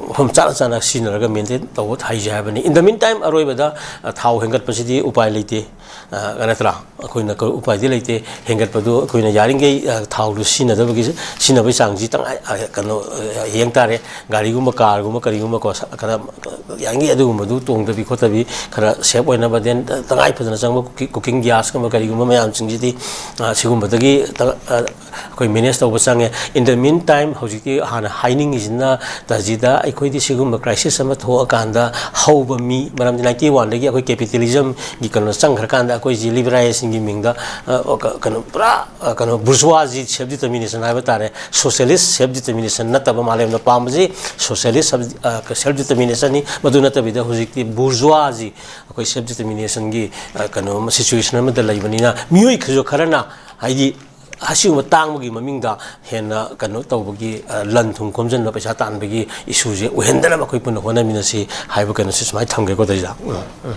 ꯃꯐꯝ ꯆꯥꯅ ꯆꯥꯅ ꯁꯤꯖꯤꯟꯅꯔꯒ ꯃꯦꯟꯇꯦꯟ ꯇꯧꯕ ꯍꯩꯁꯦ ꯍꯥꯏꯕꯅꯤ꯫ In the meantime, ꯑꯔꯣꯏꯕꯗ ꯊꯥꯎ ꯍꯦꯟꯒꯠꯄꯁꯤꯗꯤ ꯎꯄꯥꯏ ꯂꯩꯇꯦ, ꯅꯠꯇ꯭ꯔꯥ? ꯑꯩꯈꯣꯏꯅ ꯀ-, ꯎꯄꯥꯏꯗꯤ ꯂꯩꯇꯦ꯫ ꯍꯦꯟꯒꯠꯄꯗꯨ ꯑꯩꯈꯣꯏꯅ ꯌꯥꯔꯤꯈꯩ ꯊꯥꯎꯗꯨ ꯁꯤꯖꯤꯟꯅꯗꯕꯒꯤ, ꯁꯤꯖꯤꯟꯅꯕꯒꯤ ꯆꯥꯡꯁꯤ ꯇꯉꯥꯏ, ꯀꯩꯅꯣ, ꯌꯦꯡ ꯇꯥꯔꯦ꯫ ꯒꯥꯔꯤꯒꯨꯝꯕ, ꯀꯥꯔꯒꯨꯝꯕ, ꯀꯔꯤꯒꯨꯝꯕꯀꯣ, ꯈꯔ ꯌꯥꯔꯤꯉꯩ ꯑꯗꯨꯒꯨꯝꯕꯗꯨ ꯇꯣꯡꯗꯕꯤ ꯈꯣꯠꯇꯕꯤ ꯈꯔ ꯁꯦꯞ ꯑꯣꯏꯅꯕ, ꯗꯦꯟ ꯇꯉꯥꯏ ꯐꯗꯅ ꯆꯪꯕ ꯀꯨꯀꯤ-, ꯀꯨꯀꯤꯡ ꯒ꯭ꯌꯥꯁꯀꯨꯝꯕ ꯀꯔꯤꯒꯨꯝꯕ ꯃꯌꯥꯝꯁꯤꯡꯁꯤꯗꯤ, ꯑ, ꯁꯤꯒꯨꯝꯕꯗꯒꯤ ꯇ-, ꯑ, ꯑꯩꯈꯣꯏ ꯃꯦꯅꯦꯖ ꯇꯧꯕ ꯆꯪꯉꯦ꯫ In the meantime, ꯍꯧꯖꯤꯛꯇꯤ ꯍꯥꯟꯅ ꯍꯥꯏꯅꯤꯡꯉꯤꯁꯤꯅ, ꯇꯥꯖꯤꯗ, ꯑꯩꯈꯣꯏꯗꯤ ꯁꯤꯒꯨꯝꯕ ꯀ꯭ꯔꯥꯏꯁꯤꯁ ꯑꯃ ꯊꯣꯛꯑꯀꯥꯟꯗ ꯍꯧꯕ ꯃꯤ, ꯃꯔꯝꯗꯤ ꯅꯥꯏꯟꯇꯤ ꯋꯥꯟꯗꯒꯤ ꯑꯩꯈꯣꯏ ꯀꯦꯄꯤꯇꯦꯂꯤꯖꯝꯒꯤ ꯀꯩꯅꯣ ꯆꯪꯈ꯭ꯔꯀꯥꯟꯗ ꯑꯩꯈꯣꯏꯁꯤ ꯂꯤꯕꯔꯦꯜꯁꯤꯡꯒꯤ ꯃꯤꯡꯗ, ꯑ, ꯀ-, ꯀꯩꯅꯣ, ꯄꯨꯔꯥ, ꯑ, ꯀꯩꯅꯣ, ꯕꯨꯔꯖ꯭ꯋꯥꯖꯤ ꯁꯦꯜꯐ ꯗꯤꯇꯔꯃꯤꯅꯦꯁꯟ ꯍꯥꯏꯕ ꯇꯥꯔꯦ, ꯁꯣꯁꯤꯌꯦꯂꯤꯁ ꯁꯦꯜꯐ ꯗꯤꯇꯔꯃꯤꯅꯦꯁꯟ ꯅꯠꯇꯕ, ꯃꯥꯂꯦꯝꯅ ꯄꯥꯝꯕꯁꯤ ꯁꯣꯁꯤꯌꯦꯂꯤꯁ ꯁꯦꯜꯐ, ꯑ, ꯁꯦꯜꯐ ꯗꯤꯇꯔꯃꯤꯅꯦꯁꯟꯅꯤ꯫ ꯃꯗꯨ ꯅꯠꯇꯕꯤꯗ ꯍꯧꯖꯤꯛꯇꯤ ꯕꯨꯔꯖ꯭ꯋꯥꯖꯤ, ꯑꯩꯈꯣꯏ ꯁꯦꯜꯐ ꯗꯤꯇꯔꯃꯤꯅꯦꯁꯟꯒꯤ, ꯑ, ꯀꯩꯅꯣ ꯑꯃ, ꯁꯤꯆꯨꯋꯦꯁꯟ ꯑꯃꯗ ꯂꯩꯕꯅꯤꯅ, ꯃꯤꯑꯣꯏ ꯈꯔꯁꯨ ꯈꯔꯅ, ꯍꯥꯏꯗꯤ, ꯑꯁꯤꯒꯨꯝꯕ ꯇꯥꯡꯕꯒꯤ ꯃꯃꯤꯡꯗ ꯍꯦꯟꯅ ꯀꯩꯅꯣ ꯇꯧꯕꯒꯤ, ꯑ, ꯂꯟ ꯊꯨꯝ ꯈꯣꯝꯖꯤꯟꯕ, ꯄꯩꯁꯥ ꯇꯥꯟꯕꯒꯤ ꯏꯁꯨꯁꯦ ꯑꯣꯏꯍꯟꯗꯅꯕ ꯑꯩꯈꯣꯏ ꯄꯨꯟꯅ ꯍꯣꯠꯅꯃꯤꯟꯅꯁꯤ ꯍꯥꯏꯕ ꯀꯩꯅꯣꯁꯦ ꯁꯨꯃꯥꯏꯅ ꯊꯝꯒꯦꯀꯣ, ꯇꯩꯖꯥ꯫ ꯎꯝ, ꯎꯝ,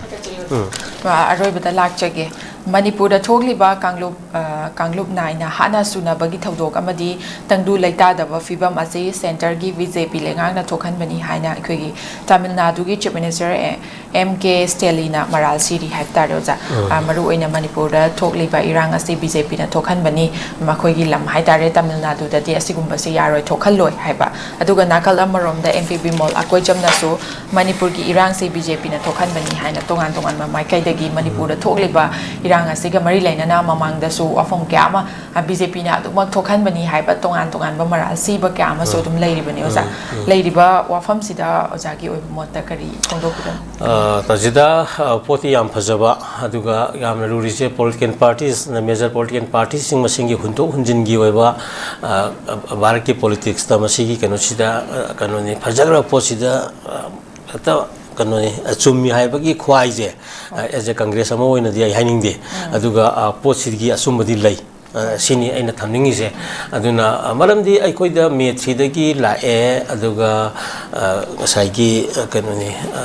ꯎꯝ꯫ ꯑ, ꯑꯔꯣꯏꯕꯗ ꯂꯥꯛꯆꯒꯦ꯫ ꯃꯅꯤꯄꯨꯔꯗ ꯊꯣꯛꯂꯤꯕ ꯀꯥꯡꯂꯨꯞ, ꯑ, ꯀꯥꯡꯂꯨꯞ ꯅꯥꯏꯅ ꯍꯥꯠꯅ ꯁꯨꯅꯕꯒꯤ ꯊꯧꯗꯣꯛ ꯑꯃꯗꯤ ꯇꯪꯗꯨ ꯂꯩꯇꯥꯗꯕ ꯐꯤꯕꯝ ꯑꯁꯤ ꯁꯦꯟꯇꯔꯒꯤ ꯕꯤ ꯖꯦ ꯄꯤ ꯂꯩꯉꯥꯛꯅ ꯊꯣꯛꯍꯟꯕꯅꯤ ꯍꯥꯏꯅ ꯑꯩꯈꯣꯏꯒꯤ ꯇꯥꯃꯤꯜ ꯅꯥꯗꯨꯒꯤ ꯆꯤꯐ ꯃꯤꯅꯤꯁꯇꯔ ꯑꯦ-, ꯑꯦꯝ ꯀꯦ ꯁ꯭ꯇꯦꯂꯤꯅ ꯃꯔꯥꯜ ꯁꯤꯔꯤ ꯍꯥꯏꯕ ꯇꯥꯔꯦ, ꯑꯣꯖꯥ꯫ ꯎꯝ꯫ ꯑ, ꯃꯔꯨꯑꯣꯏꯅ ꯃꯅꯤꯄꯨꯔꯗ ꯊꯣꯛꯂꯤꯕ ꯏꯔꯥꯡ ꯑꯁꯤ ꯕꯤ ꯖꯦ ꯄꯤꯅ ꯊꯣꯛꯍꯟꯕꯅꯤ, ꯃꯈꯣꯏꯒꯤ ꯂꯝ ꯍꯥꯏ ꯇꯥꯔꯦ, ꯇꯥꯃꯤꯜ ꯅꯥꯗꯨꯗꯗꯤ ꯑꯁꯤꯒꯨꯝꯕꯁꯤ ꯌꯥꯔꯣꯏ, ꯊꯣꯛꯍꯜꯂꯣꯏ ꯍꯥꯏꯕ꯫ ꯑꯗꯨꯒ ꯅꯥꯀꯜ ꯑꯃꯔꯣꯝꯗ ꯑꯦꯝ ꯄꯤ ꯕꯤꯃꯣꯜ ꯑꯀꯣꯏꯆꯝꯅꯁꯨ ꯃꯅꯤꯄꯨꯔꯒꯤ ꯏꯔꯥꯡꯁꯤ ꯕꯤ ꯖꯦ ꯄꯤꯅ ꯊꯣꯛꯍꯟꯕꯅꯤ ꯍꯥꯏꯅ ꯇꯣꯉꯥꯟ ꯇꯣꯉꯥꯟꯕ ꯃꯥꯏꯀꯩꯗꯒꯤ ꯃꯅꯤꯄꯨꯔꯗ ꯊꯣꯛꯂꯤꯕ ꯏꯔꯥꯡ ꯑꯁꯤꯒ ꯃꯔꯤ ꯂꯩꯅꯅ ꯃꯃꯥꯡꯗꯁꯨ ꯋꯥꯐꯝ ꯀꯌꯥ ꯑꯃ, ꯑ, ꯕꯤ ꯖꯦ ꯄꯤꯅ ꯑꯗꯨꯃꯛ ꯊꯣꯛꯍꯟꯕꯅꯤ ꯍꯥꯏꯕ ꯇꯣꯉꯥꯟ ꯇꯣꯉꯥꯟꯕ ꯃꯔꯥꯜ ꯁꯤꯕ ꯀꯌꯥ ꯑꯃꯁꯨ ꯎꯝ, ꯑꯗꯨꯝ ꯂꯩꯔꯤꯕꯅꯤ, ꯑꯣꯖꯥ꯫ ꯎꯝ, ꯎꯝ꯫ ꯂꯩꯔꯤꯕ ꯋꯥꯐꯝꯁꯤꯗ ꯑꯣꯖꯥꯒꯤ ꯑꯣꯏꯕ ꯃꯣꯠꯇ ꯀꯔꯤ ꯐꯣꯡꯗꯣꯛꯄꯤꯒꯅꯤ? ꯑ, ꯇꯥꯖꯤꯗ, ꯑ, ꯄꯣꯠꯇꯤ ꯌꯥꯝ ꯐꯖꯕ, ꯑꯗꯨꯒ ꯌꯥꯝꯅ ꯂꯨꯔꯤꯁꯦ political parties, major political parties ꯁꯤꯡ ꯃꯁꯤꯡꯒꯤ ꯍꯨꯟꯗꯣꯛ ꯍꯨꯟꯖꯤꯟꯒꯤ ꯑꯣꯏꯕ, ꯑ, ꯑ, ꯚꯥꯔꯠꯀꯤ politics ꯇ ꯃꯁꯤꯒꯤ ꯀꯩꯅꯣꯁꯤꯗ, ꯑ, ꯀꯩꯅꯣꯅꯤ, ꯐꯖꯈ꯭ꯔꯕ ꯄꯣꯠꯁꯤꯗ, ꯑ, ꯍꯦꯛꯇ ꯀꯩꯅꯣꯅꯤ, ꯑ, ꯆꯨꯝꯃꯤ ꯍꯥꯏꯕꯒꯤ ꯈ꯭ꯋꯥꯏꯁꯦ, ꯑ, as a Congress ꯑꯃ ꯑꯣꯏꯅꯗꯤ ꯑꯩ ꯍꯥꯏꯅꯤꯡꯗꯦ꯫ ꯎꯝ꯫ ꯑꯗꯨꯒ, ꯑ, ꯄꯣꯠꯁꯤꯒꯤ ꯑꯆꯨꯝꯕꯗꯤ ꯂꯩ꯫ ꯑ, ꯁꯤꯅꯤ ꯑꯩꯅ ꯊꯝꯅꯤꯡꯉꯤꯁꯦ꯫ ꯑꯗꯨꯅ, ꯑ, ꯃꯔꯝꯗꯤ ꯑꯩꯈꯣꯏꯗ ꯃꯦ ꯊ꯭ꯔꯤꯗꯒꯤ ꯂꯥꯛꯑꯦ, ꯑꯗꯨꯒ, ꯑ, ꯉꯁꯥꯏꯒꯤ, ꯑ, ꯀꯩꯅꯣꯅꯤ, ꯑ,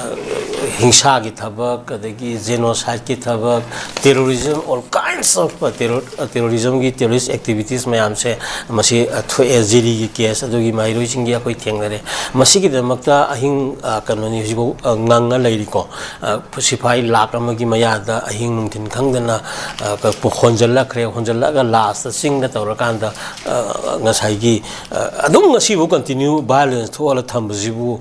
ꯍꯤꯡꯁꯥꯒꯤ ꯊꯕꯛ, ꯑꯗꯒꯤ genocide ꯀꯤ ꯊꯕꯛ, terrorism, all kinds of, ꯑ, terror, ꯑ, terrorism ꯒꯤ, terrorist activities ꯃꯌꯥꯝꯁꯦ ꯃꯁꯤ, ꯑ, ꯊꯣꯛꯑꯦ꯫ ꯖꯤꯔꯤꯒꯤ case, ꯑꯗꯨꯒꯤ ꯃꯍꯩꯔꯣꯏꯁꯤꯡꯒꯤ ꯑꯩꯈꯣꯏ ꯊꯦꯡꯅꯔꯦ꯫ ꯃꯁꯤꯒꯤꯗꯃꯛꯇ ꯑꯍꯤꯡ, ꯑ, ꯀꯩꯅꯣꯅꯤ, ꯍꯧꯖꯤꯛꯐꯥꯎ, ꯑ, ꯉꯪꯉ ꯂꯩꯔꯤꯀꯣ꯫ ꯑ, ꯁꯤꯐꯥꯏ ꯂꯥꯛ ꯑꯃꯒꯤ ꯃꯌꯥꯗ ꯑꯍꯤꯡ ꯅꯨꯡꯊꯤꯟ ꯈꯪꯗꯅ, ꯑ, ꯍꯣꯟꯖꯜꯂꯛꯈ꯭ꯔꯦ꯫ ꯍꯣꯟꯖꯜꯂꯛꯑꯒ ꯂꯥꯁꯇ ꯆꯤꯡꯗ ꯇꯧꯔꯀꯥꯟꯗ, ꯑ, ꯉꯁꯥꯏꯒꯤ, ꯑ, ꯑꯗꯨꯝ ꯉꯁꯤꯐꯥꯎ ꯀꯟꯇꯤꯅ꯭ꯌꯨ ꯚꯥꯏꯑꯣꯂꯦꯟꯁ ꯊꯣꯛꯍꯜꯂ ꯊꯝꯕꯁꯤꯕꯨ,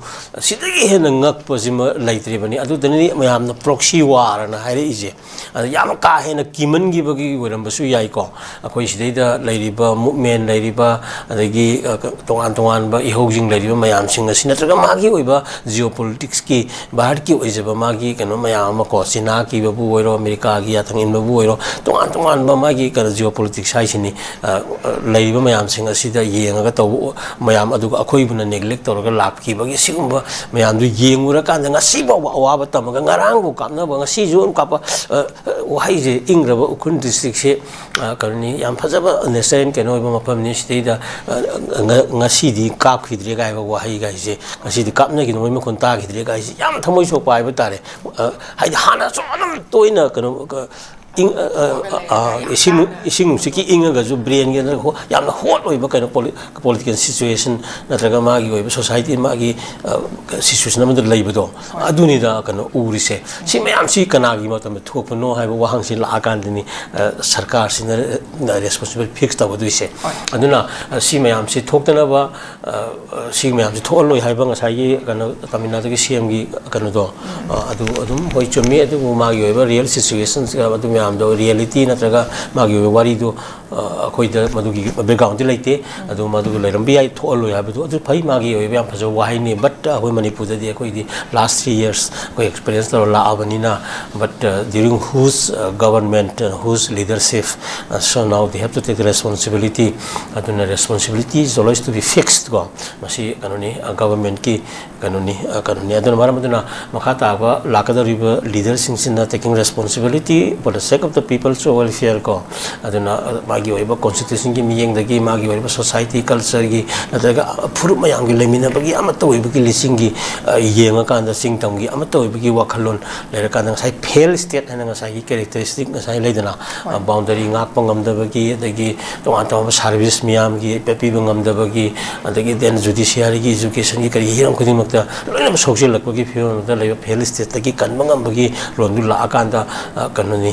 ꯁꯤꯗꯒꯤ ꯍꯦꯟꯅ ꯉꯛꯄꯁꯤꯃ ꯂꯩꯇ꯭ꯔꯤꯕꯅꯤ꯫ ꯑꯗꯨꯗꯅꯤ ꯃꯌꯥꯝꯅ ꯄ꯭ꯔꯣꯛꯁꯤ ꯋꯥꯔꯅ ꯍꯥꯏꯔꯛꯏꯁꯦ꯫ ꯑꯗ ꯌꯥꯝ ꯀꯥ ꯍꯦꯟꯅ ꯀꯤꯃꯟꯈꯤꯕꯒꯤ ꯑꯣꯏꯔꯝꯕꯁꯨ ꯌꯥꯏꯀꯣ꯫ ꯑꯩꯈꯣꯏ ꯁꯤꯗꯩꯗ ꯂꯩꯔꯤꯕ ꯃꯨꯞꯃꯦꯟ ꯂꯩꯔꯤꯕ, ꯑꯗꯒꯤ, ꯑ, ꯇꯣꯉꯥꯟ ꯇꯣꯉꯥꯟꯕ ꯏꯍꯧꯁꯤꯡ ꯂꯩꯔꯤꯕ ꯃꯌꯥꯝꯁꯤꯡ ꯑꯁꯤ, ꯅꯠꯇ꯭ꯔꯒ ꯃꯥꯒꯤ ꯑꯣꯏꯕ ꯖꯤꯑꯣ ꯄꯣꯂꯤꯇꯤꯛꯁꯀꯤ, ꯚꯥꯔꯠꯀꯤ ꯑꯣꯏꯖꯕ ꯃꯥꯒꯤ ꯀꯩꯅꯣ ꯃꯌꯥꯝ ꯑꯃꯀꯣ, ꯆꯤꯅꯥ ꯀꯤꯕꯕꯨ ꯑꯣꯏꯔꯣ, ꯑꯃꯦꯔꯤꯀꯥꯒꯤ ꯌꯥꯊꯪ ꯏꯟꯕꯕꯨ ꯑꯣꯏꯔꯣ, ꯇꯣꯉꯥꯟ ꯇꯣꯉꯥꯟꯕ ꯃꯥꯒꯤ ꯀꯩꯅꯣ ꯖꯤꯑꯣ ꯄꯣꯂꯤꯇꯤꯛꯁ ꯍꯥꯏꯁꯤꯅꯤ꯫ ꯑ, ꯑ, ꯂꯩꯔꯤꯕ ꯃꯌꯥꯝꯁꯤꯡ ꯑꯁꯤꯗ ꯌꯦꯡꯉꯒ ꯇꯧꯕ ꯃꯌꯥꯝ, ꯑꯗꯨꯒ ꯑꯩꯈꯣꯏꯕꯨꯅ ꯅꯦꯒ꯭ꯂꯦꯛ ꯇꯧꯔꯒ ꯂꯥꯛꯈꯤꯕꯒꯤ ꯁꯤꯒꯨꯝꯕ ꯃꯌꯥꯝꯗꯨ ꯌꯦꯡꯉꯨꯔꯀꯥꯟꯗ, ꯉꯁꯤ ꯐꯥꯎꯕ ꯑꯋꯥꯕ ꯇꯝꯃꯒ, ꯉꯔꯥꯡꯕꯨ ꯀꯥꯞꯅꯕ ꯉꯁꯤꯁꯨ ꯑꯗꯨꯝ ꯀꯥꯞꯄ, ꯑ, ꯑ, ꯋꯥꯍꯩꯁꯦ ꯏꯪꯈ꯭ꯔꯕ ꯎꯈ꯭ꯔꯨꯜ ꯗꯤꯁꯇ꯭ꯔꯤꯛꯁꯦ, ꯑ, ꯀꯩꯅꯣꯅꯤ, ꯌꯥꯝ ꯐꯖꯕ ꯅꯦꯆꯔꯦꯜ ꯀꯩꯅꯣ ꯑꯣꯏꯕ ꯃꯐꯝꯅꯤ꯫ ꯁꯤꯗꯩꯗ, ꯑ, ꯉ-, ꯉꯁꯤꯗꯤ ꯀꯥꯞꯈꯤꯗ꯭ꯔꯦ ꯀꯥꯏꯕ ꯋꯥꯍꯩꯒꯥꯏꯁꯦ, ꯉꯁꯤꯗꯤ ꯀꯥꯞꯅꯈꯤꯗꯕ ꯃꯈꯣꯟ ꯇꯥꯈꯤꯗ꯭ꯔꯦ ꯀꯥꯏꯁꯦ ꯌꯥꯝ ꯊꯃꯣꯏ ꯁꯣꯛꯄ ꯍꯥꯏꯕ ꯇꯥꯔꯦ꯫ ꯑ, ꯍꯥꯏꯗꯤ ꯍꯥꯟꯅꯁꯨ ꯑꯗꯨꯝ ꯇꯣꯏꯅ ꯀꯩꯅꯣ, ꯀ-, ꯏꯪ-, ꯑ, ꯑ, ꯑ, ꯑ, ꯏꯁꯤꯡ, ꯏꯁꯤꯡ ꯅꯨꯡꯁꯤꯠꯀꯤ ꯏꯪꯉꯒꯁꯨ ꯕ꯭ꯔꯦꯟꯒꯤ ꯍꯣ-, ꯌꯥꯝꯅ ꯍꯣꯠ ꯑꯣꯏꯕ ꯀꯩꯅꯣ ꯄꯣꯂꯤ-, ꯄꯣꯂꯤꯇꯤꯀꯦꯜ ꯁꯤꯆꯨꯋꯦꯁꯟ ꯅꯠꯇ꯭ꯔꯒ ꯃꯥꯒꯤ ꯑꯣꯏꯕ ꯁꯣꯁꯥꯏꯇꯤ, ꯃꯥꯒꯤ, ꯑ, ꯁꯤꯆꯨꯋꯦꯁꯟ ꯑꯃꯗ ꯂꯩꯕꯗꯣ, ꯑꯗꯨꯅꯤꯗ ꯀꯩꯅꯣ ꯎꯔꯤꯁꯦ꯫ ꯁꯤ ꯃꯌꯥꯝꯁꯤ ꯀꯅꯥꯒꯤ ꯃꯇꯝꯗ ꯊꯣꯛꯄꯅꯣ ꯍꯥꯏꯕ ꯋꯥꯍꯪꯁꯤ ꯂꯥꯛꯑꯀꯥꯟꯗꯅꯤ, ꯑ, ꯁꯔꯀꯥꯔꯁꯤꯅ, ꯑ, ꯔꯦꯁꯄꯣꯟꯁꯤꯕꯜ ꯐꯤꯛꯁ ꯇꯧꯒꯗꯣꯏꯁꯦ꯫ ꯑꯗꯨꯅ, ꯑ, ꯁꯤ ꯃꯌꯥꯝꯁꯤ ꯊꯣꯛꯇꯅꯕ, ꯑ, ꯑ, ꯁꯤ ꯃꯌꯥꯝꯁꯤ ꯊꯣꯛꯍꯜꯂꯣꯏ ꯍꯥꯏꯕ ꯉꯁꯥꯏꯒꯤ ꯀꯩꯅꯣ ꯇꯥꯃꯤꯜ ꯅꯥꯗꯨꯒꯤ ꯁꯤ ꯑꯦꯝꯒꯤ ꯀꯩꯅꯣꯗꯣ, ꯑ, ꯑꯗꯨ ꯑꯗꯨꯝ ꯍꯣꯏ ꯆꯨꯝꯃꯤ, ꯑꯗꯨꯕꯨ ꯃꯥꯒꯤ ꯑꯣꯏꯕ ꯔꯤꯌꯦꯜ ꯁꯤꯆꯨꯋꯦꯁꯟ ꯑꯗꯨ ꯃꯌꯥꯝꯗꯣ, ꯔꯤꯌꯦꯂꯤꯇꯤ ꯅꯠꯇ꯭ꯔꯒ ꯃꯥꯒꯤ ꯑꯣꯏꯕ ꯋꯥꯔꯤꯗꯣ, ꯑ, ꯑꯩꯈꯣꯏꯗ ꯃꯗꯨꯒꯤ ꯕꯦꯛꯒ꯭ꯔꯥꯎꯟꯗꯤ ꯂꯩꯇꯦ꯫ ꯑꯗꯨ ꯃꯗꯨ ꯂꯩꯔꯝꯕ ꯌꯥꯏ, ꯊꯣꯛꯍꯜꯂꯣꯏ ꯍꯥꯏꯕꯗꯨ ꯑꯗꯨ ꯐꯩ, ꯃꯥꯒꯤ ꯑꯣꯏꯕ ꯌꯥꯝ ꯐꯖꯕ ꯋꯥꯍꯩꯅꯤ꯫ ꯕꯠ ꯑꯩꯈꯣꯏ ꯃꯅꯤꯄꯨꯔꯗꯗꯤ ꯑꯩꯈꯣꯏꯗꯤ ꯂꯥꯁ ꯊ꯭ꯔꯤ ꯌꯔꯁ ꯑꯩꯈꯣꯏ ꯑꯦꯛꯁꯄꯤꯔꯤꯌꯦꯟꯁ ꯇꯧꯔ ꯂꯥꯛꯑꯕꯅꯤꯅ, but, uh, during whose, uh, government, uh, whose leadership, uh, so now they have to take the responsibility. ꯑꯗꯨꯅ responsibility is always to be fixed ꯀꯣ꯫ ꯃꯁꯤ ꯀꯩꯅꯣꯅꯤ, ꯑ, ꯒꯚꯔꯟꯃꯦꯟꯠꯀꯤ ꯀꯩꯅꯣꯅꯤ, ꯑ, ꯀꯩꯅꯣꯅꯤ꯫ ꯑꯗꯨꯅ ꯃꯔꯝ ꯑꯗꯨꯅ ꯃꯈꯥ ꯇꯥꯕ ꯂꯥꯛꯀꯗꯧꯔꯤꯕ ꯂꯤꯗꯔꯁꯤꯡꯁꯤꯅ taking responsibility for the sake of the people's welfare ꯀꯣ꯫ ꯑꯗꯨꯅ, ꯑ, ꯃꯥꯒꯤ ꯑꯣꯏꯕ ꯀꯣꯟꯁꯇꯤꯇ꯭ꯌꯨꯁꯟꯒꯤ ꯃꯤꯠꯌꯦꯡꯗꯒꯤ, ꯃꯥꯒꯤ ꯑꯣꯏꯕ ꯁꯣꯁꯥꯏꯇꯤ ꯀꯜꯆꯔꯒꯤ, ꯅꯠꯇ꯭ꯔꯒ, ꯑ, ꯐꯨꯔꯨꯞ ꯃꯌꯥꯝꯒꯤ ꯂꯩꯃꯤꯟꯅꯕꯒꯤ ꯑꯃꯠꯇ ꯑꯣꯏꯕꯒꯤ ꯂꯤꯁꯤꯡꯒꯤ, ꯑ, ꯌꯦꯡꯉꯀꯥꯟꯗ ꯆꯤꯡ ꯇꯝꯒꯤ ꯑꯃꯠꯇ ꯑꯣꯏꯕꯒꯤ ꯋꯥꯈꯜꯂꯣꯟ ꯂꯩꯔꯀꯥꯟꯗ, ꯉꯁꯥꯏ ꯐꯦꯜ ꯁ꯭ꯇꯦꯠ ꯍꯥꯏꯅ ꯉꯁꯥꯏꯒꯤ ꯀꯦꯔꯦꯛꯇꯔꯤꯁꯇꯤꯛ ꯉꯁꯥꯏ ꯂꯩꯗꯅ, ꯑ, ꯕꯥꯎꯟꯗꯔꯤ ꯉꯥꯛꯄ ꯉꯝꯗꯕꯒꯤ, ꯑꯗꯒꯤ ꯇꯣꯉꯥꯟ ꯇꯣꯉꯥꯟꯕ ꯁꯥꯔꯚꯤꯁ ꯃꯤꯌꯥꯝꯒꯤ ꯄꯤꯕ ꯉꯝꯗꯕꯒꯤ, ꯑꯗꯒꯤ then ꯖꯨꯗꯤꯁꯤꯌꯥꯔꯤꯒꯤ, ꯏꯖꯨꯀꯦꯁꯟꯒꯤ, ꯀꯔꯤ ꯍꯤꯔꯝ ꯈꯨꯗꯤꯡꯃꯛꯇ ꯂꯣꯏꯅꯃꯛ ꯁꯣꯛꯆꯤꯜꯂꯛꯄꯒꯤ ꯐꯤꯕꯝ ꯑꯃꯗ ꯂꯩꯕ ꯐꯦꯜ ꯁ꯭ꯇꯦꯠꯇꯒꯤ ꯀꯟꯕ ꯉꯝꯕꯒꯤ ꯂꯣꯟꯗꯨ ꯂꯥꯛꯑꯀꯥꯟꯗ, ꯑ, ꯀꯩꯅꯣꯅꯤ,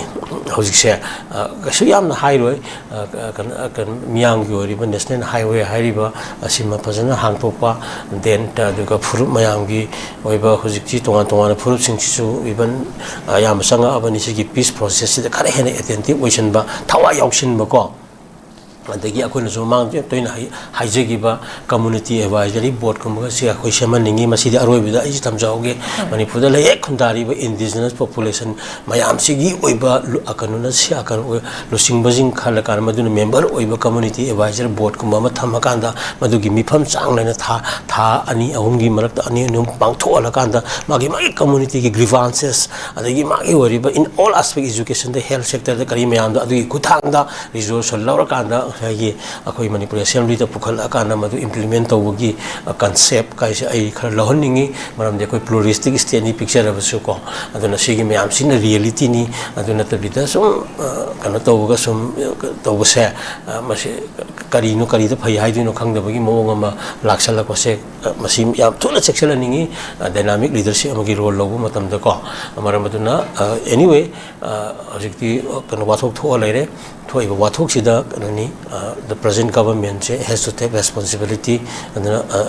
ꯍꯧꯖꯤꯛꯁꯦ, ꯑ, ꯀꯩꯁꯨ ꯌꯥꯝꯅ ꯍꯥꯏꯔꯣꯏ꯫ ꯑ, ꯀ-, ꯀꯩꯅꯣ, ꯑ, ꯀꯩꯅꯣ, ꯃꯤꯌꯥꯝꯒꯤ ꯑꯣꯏꯔꯤꯕ ꯅꯦꯁꯅꯦꯜ ꯍꯥꯏꯋꯦ ꯍꯥꯏꯔꯤꯕ ꯑꯁꯤꯃ ꯐꯖꯅ ꯍꯥꯡꯗꯣꯛꯄ, ꯗꯦꯟ ꯑꯗꯨꯒ ꯐꯨꯔꯨꯞ ꯃꯌꯥꯝꯒꯤ ꯑꯣꯏꯕ ꯍꯧꯖꯤꯛꯇꯤ ꯇꯣꯉꯥꯟ ꯇꯣꯉꯥꯟꯕ ꯐꯨꯔꯨꯞꯁꯤꯡꯁꯤꯁꯨ ꯏꯚꯟ ꯑꯌꯥꯝꯕ ꯆꯪꯉꯛꯑꯕꯅꯤ꯫ ꯁꯤꯒꯤ ꯄꯤꯁ ꯄ꯭ꯔꯣꯁꯦꯁꯁꯤꯗ ꯈꯔ ꯍꯦꯟꯅ ꯑꯦꯇꯦꯟꯇꯤꯞ ꯑꯣꯏꯁꯤꯟꯕ, ꯊꯋꯥꯏ ꯌꯥꯎꯁꯤꯟꯕꯀꯣ꯫ ꯑꯗꯒꯤ ꯑꯩꯈꯣꯏꯅꯁꯨ ꯃꯃꯥꯡ ꯇꯣꯏꯅ ꯍꯥꯏ-, ꯍꯥꯏꯖꯈꯤꯕ ꯀꯝꯃꯨꯅꯤꯇꯤ ꯑꯦꯗꯚꯥꯏꯖꯔꯤ ꯕꯣꯔꯗꯀꯨꯝꯕꯒꯁꯦ ꯑꯩꯈꯣꯏ ꯁꯦꯝꯍꯟꯅꯤꯡꯉꯤ꯫ ꯃꯁꯤꯗꯤ ꯑꯔꯣꯏꯕꯗ ꯑꯩꯁꯤ ꯊꯝꯖꯍꯧꯒꯦ, ꯃꯅꯤꯄꯨꯔꯗ ꯂꯩꯍꯦꯛ ꯈꯨꯟꯗꯥꯔꯤꯕ ꯏꯟꯗꯤꯖꯤꯅꯁ ꯄꯣꯄꯨꯂꯦꯁꯟ ꯃꯌꯥꯝꯁꯤꯒꯤ ꯑꯣꯏꯕ ꯂꯨ-, ꯑ, ꯀꯩꯅꯣꯅ ꯁꯤ-, ꯑ, ꯀꯩꯅꯣ ꯑꯣꯏ-, ꯂꯨꯆꯤꯡꯕꯁꯤꯡ ꯈꯜꯂꯀꯥꯟꯗ, ꯃꯗꯨꯅ ꯃꯦꯝꯕꯔ ꯑꯣꯏꯕ ꯀꯝꯃꯨꯅꯤꯇꯤ ꯑꯦꯗꯚꯥꯏꯖꯔ ꯕꯣꯔꯗꯀꯨꯝꯕ ꯑꯃ ꯊꯝꯃꯀꯥꯟꯗ, ꯃꯗꯨꯒꯤ ꯃꯤꯐꯝ ꯆꯥꯡ ꯅꯥꯏꯅ ꯊꯥ, ꯊꯥ ꯑꯅꯤ ꯑꯍꯨꯝꯒꯤ ꯃꯔꯛꯇ ꯑꯅꯤ ꯑꯅꯤ ꯑꯍꯨꯝ ꯄꯥꯡꯊꯣꯛꯍꯜꯂꯀꯥꯟꯗ, ꯃꯥꯒꯤ, ꯃꯥꯒꯤ ꯀꯝꯃꯨꯅꯤꯇꯤꯒꯤ ꯒ꯭ꯔꯤꯚꯥꯟꯁꯦꯁ, ꯑꯗꯒꯤ ꯃꯥꯒꯤ ꯑꯣꯏꯔꯤꯕ in all aspect, ꯏꯖꯨꯀꯦꯁꯟꯗ, ꯍꯦꯜꯊ ꯁꯦꯛꯇꯔꯗ, ꯀꯔꯤ ꯃꯌꯥꯝꯗꯣ, ꯑꯗꯨꯒꯤ ꯈꯨꯠꯊꯥꯡꯗ ꯔꯤꯖꯣꯂꯨꯁꯟ ꯂꯧꯔꯀꯥꯟꯗ ꯉꯁꯥꯏꯒꯤ ꯑꯩꯈꯣꯏ ꯃꯅꯤꯄꯨꯔ ꯑꯦꯁꯦꯝꯕ꯭ꯂꯤꯗ ꯄꯨꯈꯠꯂꯛꯑꯀꯥꯟꯗ ꯃꯗꯨ ꯏꯝꯄ꯭ꯂꯤꯃꯦꯟ ꯇꯧꯕꯒꯤ, ꯑ, ꯀꯟꯁꯦꯞ ꯀꯥꯏꯁꯦ ꯑꯩ ꯈꯔ ꯂꯧꯍꯟꯅꯤꯡꯉꯤ꯫ ꯃꯔꯝꯗꯤ ꯑꯩꯈꯣꯏ ꯄ꯭ꯂꯨꯔꯤꯁꯇꯤꯛ ꯁ꯭ꯇꯦꯠꯅꯤ ꯄꯤꯛꯆꯔꯕꯁꯨ ꯀꯣ, ꯑꯗꯨꯅ ꯁꯤꯒꯤ ꯃꯌꯥꯝꯁꯤꯅ ꯔꯤꯌꯦꯂꯤꯇꯤꯅꯤ꯫ ꯑꯗꯨ ꯅꯠꯇꯕꯤꯗ ꯁꯨꯝ, ꯑ, ꯀꯩꯅꯣ ꯇꯧꯕꯒ ꯁꯨꯝ, ꯑ, ꯇꯧꯕꯁꯦ, ꯑ, ꯃꯁꯤ ꯀꯔꯤꯅꯣ, ꯀꯔꯤꯗ ꯐꯩ ꯍꯥꯏꯗꯣꯏꯅꯣ ꯈꯪꯗꯕꯒꯤ ꯃꯑꯣꯡ ꯑꯃ ꯂꯥꯛꯁꯜꯂꯛꯄꯁꯦ, ꯑ, ꯃꯁꯤ ꯌꯥꯝ ꯊꯨꯅ ꯆꯦꯛꯁꯤꯜꯍꯟꯅꯤꯡꯉꯤ, ꯑ, ꯗꯥꯏꯅꯥꯃꯤꯛ ꯂꯤꯗꯔꯁꯤꯞ ꯑꯃꯒꯤ ꯔꯣꯜ ꯂꯧꯕ ꯃꯇꯝꯗꯀꯣ꯫ ꯃꯔꯝ ꯑꯗꯨꯅ, ꯑ, ꯑꯦꯅꯤꯋꯦ, ꯑ, ꯍꯧꯖꯤꯛꯇꯤ, ꯑ, ꯀꯩꯅꯣ, ꯋꯥꯊꯣꯛ ꯊꯣꯛꯑ ꯂꯩꯔꯦ꯫ ꯊꯣꯛꯏꯕ ꯋꯥꯊꯣꯛꯁꯤꯗ ꯀꯩꯅꯣꯅꯤ, ꯑ, the present government say has to take responsibility꯫ ꯑꯗꯨꯅ, ꯑ,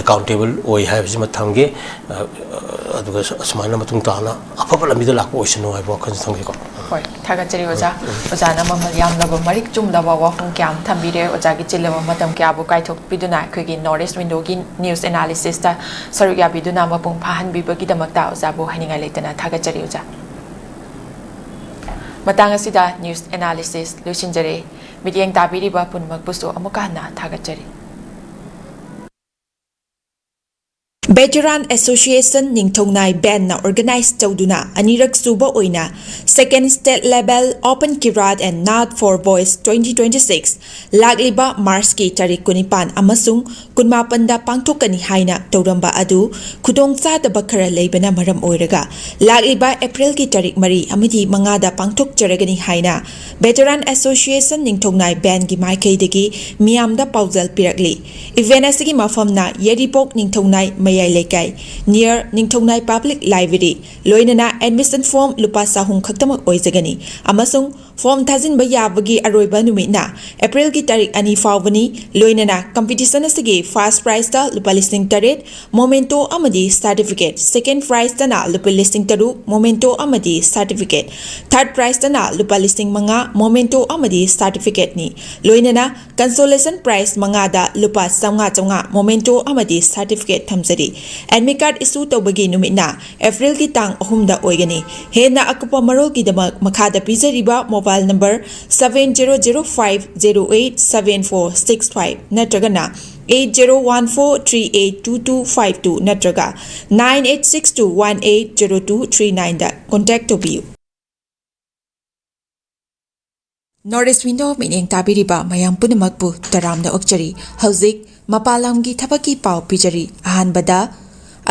ꯑꯦꯀꯥꯎꯟꯇꯦꯕꯜ ꯑꯣꯏ ꯍꯥꯏꯕꯁꯤꯃ ꯊꯝꯒꯦ꯫ ꯑ, ꯑ, ꯑꯗꯨꯒ ꯁ-, ꯑꯁꯨꯃꯥꯏꯅ ꯃꯇꯨꯡ ꯇꯥꯅ ꯑꯐꯕ ꯂꯝꯕꯤꯗ ꯂꯥꯛꯄ ꯑꯣꯏꯁꯅꯨ ꯍꯥꯏꯕ ꯋꯥꯈꯜꯁꯦ ꯊꯝꯒꯦꯀꯣ꯫ ꯍꯣꯏ, ꯊꯥꯒꯠꯆꯔꯤ ꯑꯣꯖꯥ꯫ ꯑꯣꯖꯥꯅ ꯃꯃꯜ ꯌꯥꯝꯂꯕ ꯃꯔꯤꯛ ꯆꯨꯝꯂꯕ ꯋꯥꯐꯝ ꯀꯌꯥ ꯑꯃ ꯊꯝꯕꯤꯔꯦ꯫ ꯑꯣꯖꯥꯒꯤ ꯆꯤꯜꯂꯕ ꯃꯇꯝ ꯀꯌꯥꯕꯨ ꯀꯥꯏꯊꯣꯛꯄꯤꯗꯨꯅ ꯑꯩꯈꯣꯏꯒꯤ North East Window ꯒꯤ news analysis ꯇ ꯁꯔꯨꯛ ꯌꯥꯕꯤꯗꯨꯅ ꯃꯄꯨꯡ ꯐꯥꯍꯟꯕꯤꯕꯒꯤꯗꯃꯛꯇ ꯑꯣꯖꯥꯕꯨ ꯍꯥꯏꯅꯤꯡꯉꯥꯏ ꯂꯩꯇꯅ ꯊꯥꯒꯠꯆꯔꯤ ꯑꯣꯖꯥ꯫ ꯃꯇꯥꯡ ꯑꯁꯤꯗ news analysis ꯂꯣꯏꯁꯤꯟꯖꯔꯦ꯫ ꯃꯤꯠꯌꯦꯡ ꯇꯥꯕꯤꯔꯤꯕ ꯄꯨꯝꯅꯃꯛꯄꯨꯁꯨ ꯑꯃꯨꯛꯀ ꯍꯟꯅ ꯊꯥꯒꯠꯆꯔꯤ꯫ Veteran Association ꯅꯤꯡꯊꯧꯅꯥꯏ band ꯅ organize ꯇꯧꯗꯨꯅ ꯑꯅꯤꯔꯛ ꯁꯨꯕ ꯑꯣꯏꯅ Second State Level Open Kirat and Naad for Boys twenty twenty-six ꯂꯥꯛꯂꯤꯕ ꯃꯥꯔꯆꯀꯤ ꯇꯥꯔꯤꯛ ꯀꯨꯟꯅꯤꯄꯥꯟ ꯑꯃꯁꯨꯡ ꯀꯨꯟꯃꯥꯄꯟꯗ ꯄꯥꯡꯊꯣꯛꯀꯅꯤ ꯍꯥꯏꯅ ꯇꯧꯔꯝꯕ ꯑꯗꯨ ꯈꯨꯗꯣꯡꯆꯥꯗꯕ ꯈꯔ ꯂꯩꯕꯅ ꯃꯔꯝ ꯑꯣꯏꯔꯒ ꯂꯥꯛꯂꯤꯕ ꯑꯦꯄ꯭ꯔꯤꯜꯒꯤ ꯇꯥꯔꯤꯛ ꯃꯔꯤ ꯑꯃꯗꯤ ꯃꯉꯥꯗ ꯄꯥꯡꯊꯣꯛꯆꯔꯒꯅꯤ ꯍꯥꯏꯅ Veteran Association ꯅꯤꯡꯊꯧꯅꯥꯏ band ꯀꯤ ꯃꯥꯏꯀꯩꯗꯒꯤ ꯃꯤꯌꯥꯝꯗ ꯄꯥꯎꯖꯦꯜ ꯄꯤꯔꯛꯂꯤ꯫ Event ꯑꯁꯤꯒꯤ ꯃꯐꯝꯅ ꯌꯥꯏꯔꯤꯄꯣꯛ ꯅꯤꯡꯊꯧꯅꯥꯏ ꯃꯌꯥꯏ ꯂꯩꯀꯥꯏ, near ꯅꯤꯡꯊꯧꯅꯥꯏ Public Library, ꯂꯣꯏꯅꯅ admission form ꯂꯨꯄꯥ ꯆꯍꯨꯝ ꯈꯛꯇꯃꯛ ꯑꯣꯏꯖꯒꯅꯤ ꯑꯃꯁꯨꯡ ꯐꯣꯔꯝ ꯊꯥꯖꯤꯟꯕ ꯌꯥꯕꯒꯤ ꯑꯔꯣꯏꯕ ꯅꯨꯃꯤꯠꯅ ꯑꯦꯄ꯭ꯔꯤꯜꯒꯤ ꯇꯥꯔꯤꯛ ꯑꯅꯤ ꯐꯥꯎꯕꯅꯤ꯫ ꯂꯣꯏꯅꯅ ꯀꯝꯄꯤꯇꯤꯁꯟ ꯑꯁꯤꯒꯤ ꯐꯥꯔꯁ ꯄ꯭ꯔꯥꯏꯖꯇ ꯂꯨꯄꯥ ꯂꯤꯁꯤꯡ ꯇꯔꯦꯠ, ꯃꯣꯃꯦꯟꯇꯣ ꯑꯃꯗꯤ ꯁꯥꯔꯇꯤꯐꯤꯀꯦꯠ, ꯁꯦꯀꯦꯟ ꯄ꯭ꯔꯥꯏꯖꯇꯅ ꯂꯨꯄꯥ ꯂꯤꯁꯤꯡ ꯇꯔꯨꯛ, ꯃꯣꯃꯦꯟꯇꯣ ꯑꯃꯗꯤ ꯁꯥꯔꯇꯤꯐꯤꯀꯦꯠ, ꯊꯥꯔꯠ ꯄ꯭ꯔꯥꯏꯖꯇꯅ ꯂꯨꯄꯥ ꯂꯤꯁꯤꯡ ꯃꯉꯥ, ꯃꯣꯃꯦꯟꯇꯣ ꯑꯃꯗꯤ ꯁꯥꯔꯇꯤꯐꯤꯀꯦꯠꯅꯤ꯫ ꯂꯣꯏꯅꯅ ꯀꯟꯁꯣꯂꯦꯁꯟ ꯄ꯭ꯔꯥꯏꯖ ꯃꯉꯥꯗ ꯂꯨꯄꯥ ꯆꯥꯝꯃꯉꯥ ꯆꯥꯝꯃꯉꯥ, ꯃꯣꯃꯦꯟꯇꯣ ꯑꯃꯗꯤ ꯁꯥꯔꯇꯤꯐꯤꯀꯦꯠ ꯊꯝꯖꯔꯤ꯫ ꯑꯦꯗꯃꯤꯠ ꯀꯥꯔꯗ ꯏꯁꯨ ꯇꯧꯕꯒꯤ ꯅꯨꯃꯤꯠꯅ ꯑꯦꯄ꯭ꯔꯤꯜꯒꯤ ꯇꯥꯡ ꯑꯍꯨꯝꯗ ꯑꯣꯏꯒꯅꯤ꯫ ꯍꯦꯟꯅ ꯑꯀꯨꯞꯄ ꯃꯔꯣꯜꯒꯤꯗꯃꯛ ꯃꯈꯥꯗ ꯄꯤꯖꯔꯤꯕ mobile number seven zero zero five zero eight seven four six five ꯅꯠꯇ꯭ꯔꯒꯅ eight zero one four three eight two two five two ꯅꯠꯇ꯭ꯔꯒ nine eight six two one eight zero two three nineꯗ contact ꯇꯧꯕꯤꯌꯨ꯫ North East window ꯃꯤꯠꯌꯦꯡ ꯇꯥꯕꯤꯔꯤꯕ ꯃꯌꯥꯝ ꯄꯨꯝꯅꯃꯛꯄꯨ ꯇꯔꯥꯝꯅ ꯑꯣꯛꯆꯔꯤ꯫ ꯍꯧꯖꯤꯛ ꯃꯄꯥꯟ ꯂꯝꯒꯤ ꯊꯕꯛꯀꯤ ꯄꯥꯎ ꯄꯤꯖꯔꯤ꯫ ꯑꯍꯥꯟꯕꯗ,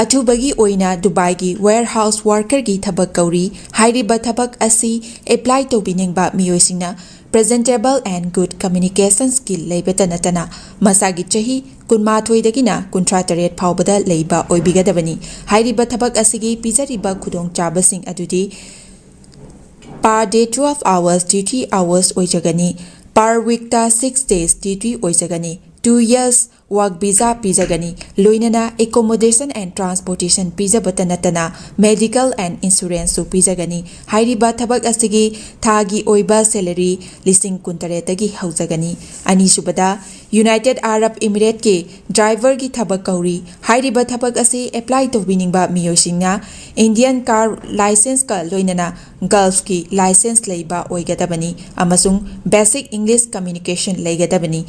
ꯑꯊꯨꯕꯒꯤ ꯑꯣꯏꯅ ꯗꯨꯕꯥꯏꯒꯤ ꯋꯦꯌꯔꯍꯥꯎꯁ ꯋꯥꯔꯀꯔꯒꯤ ꯊꯕꯛ ꯀꯧꯔꯤ꯫ ꯍꯥꯏꯔꯤꯕ ꯊꯕꯛ ꯑꯁꯤ ꯑꯦꯄ꯭ꯂꯥꯏ ꯇꯧꯕꯤꯅꯤꯡꯕ ꯃꯤꯑꯣꯏꯁꯤꯡꯅ presentable and good communication skill ꯂꯩꯕꯇ ꯅꯠꯇꯅ ꯃꯁꯥꯒꯤ ꯆꯍꯤ ꯀꯨꯟꯃꯥꯊꯣꯏꯗꯒꯤꯅ ꯀꯨꯟꯊ꯭ꯔꯥ ꯇꯔꯦꯠ ꯐꯥꯎꯕꯗ ꯂꯩꯕ ꯑꯣꯏꯕꯤꯒꯗꯕꯅꯤ꯫ ꯍꯥꯏꯔꯤꯕ ꯊꯕꯛ ꯑꯁꯤꯒꯤ ꯄꯤꯖꯔꯤꯕ ꯈꯨꯗꯣꯡꯆꯥꯕꯁꯤꯡ ꯑꯗꯨꯗꯤ per day twelve hours duty hours ꯑꯣꯏꯖꯒꯅꯤ꯫ Per weekꯇ six days duty ꯑꯣꯏꯖꯒꯅꯤ꯫ Two years work visa ꯄꯤꯖꯒꯅꯤ꯫ ꯂꯣꯏꯅꯅ accommodation and transportation ꯄꯤꯖꯕꯇ ꯅꯠꯇꯅ medical and insuranceꯁꯨ ꯄꯤꯖꯒꯅꯤ꯫ ꯍꯥꯏꯔꯤꯕ ꯊꯕꯛ ꯑꯁꯤꯒꯤ ꯊꯥꯒꯤ ꯑꯣꯏꯕ salary ꯂꯤꯁꯤꯡ ꯀꯨꯟꯇꯔꯦꯠꯇꯒꯤ ꯍꯧꯖꯒꯅꯤ꯫ ꯑꯅꯤꯁꯨꯕꯗ, ꯌꯨꯅꯥꯏꯇꯦꯗ ꯑꯔꯕ ꯏꯃꯤꯔꯦꯠꯀꯤ ꯗ꯭ꯔꯥꯏꯚꯔꯒꯤ ꯊꯕꯛ ꯀꯧꯔꯤ꯫ ꯍꯥꯏꯔꯤꯕ ꯊꯕꯛ ꯑꯁꯤ ꯑꯦꯄ꯭ꯂꯥꯏ ꯇꯧꯕꯤꯅꯤꯡꯕ ꯃꯤꯑꯣꯏꯁꯤꯡꯅ ꯏꯟꯗꯤꯌꯟ ꯀꯥꯔ ꯂꯥꯏꯁꯦꯟꯁꯀ ꯂꯣꯏꯅꯅ ꯒꯜꯐꯀꯤ ꯂꯥꯏꯁꯦꯟꯁ ꯂꯩꯕ ꯑꯣꯏꯒꯗꯕꯅꯤ ꯑꯃꯁꯨꯡ basic English communication ꯂꯩꯒꯗꯕꯅꯤ꯫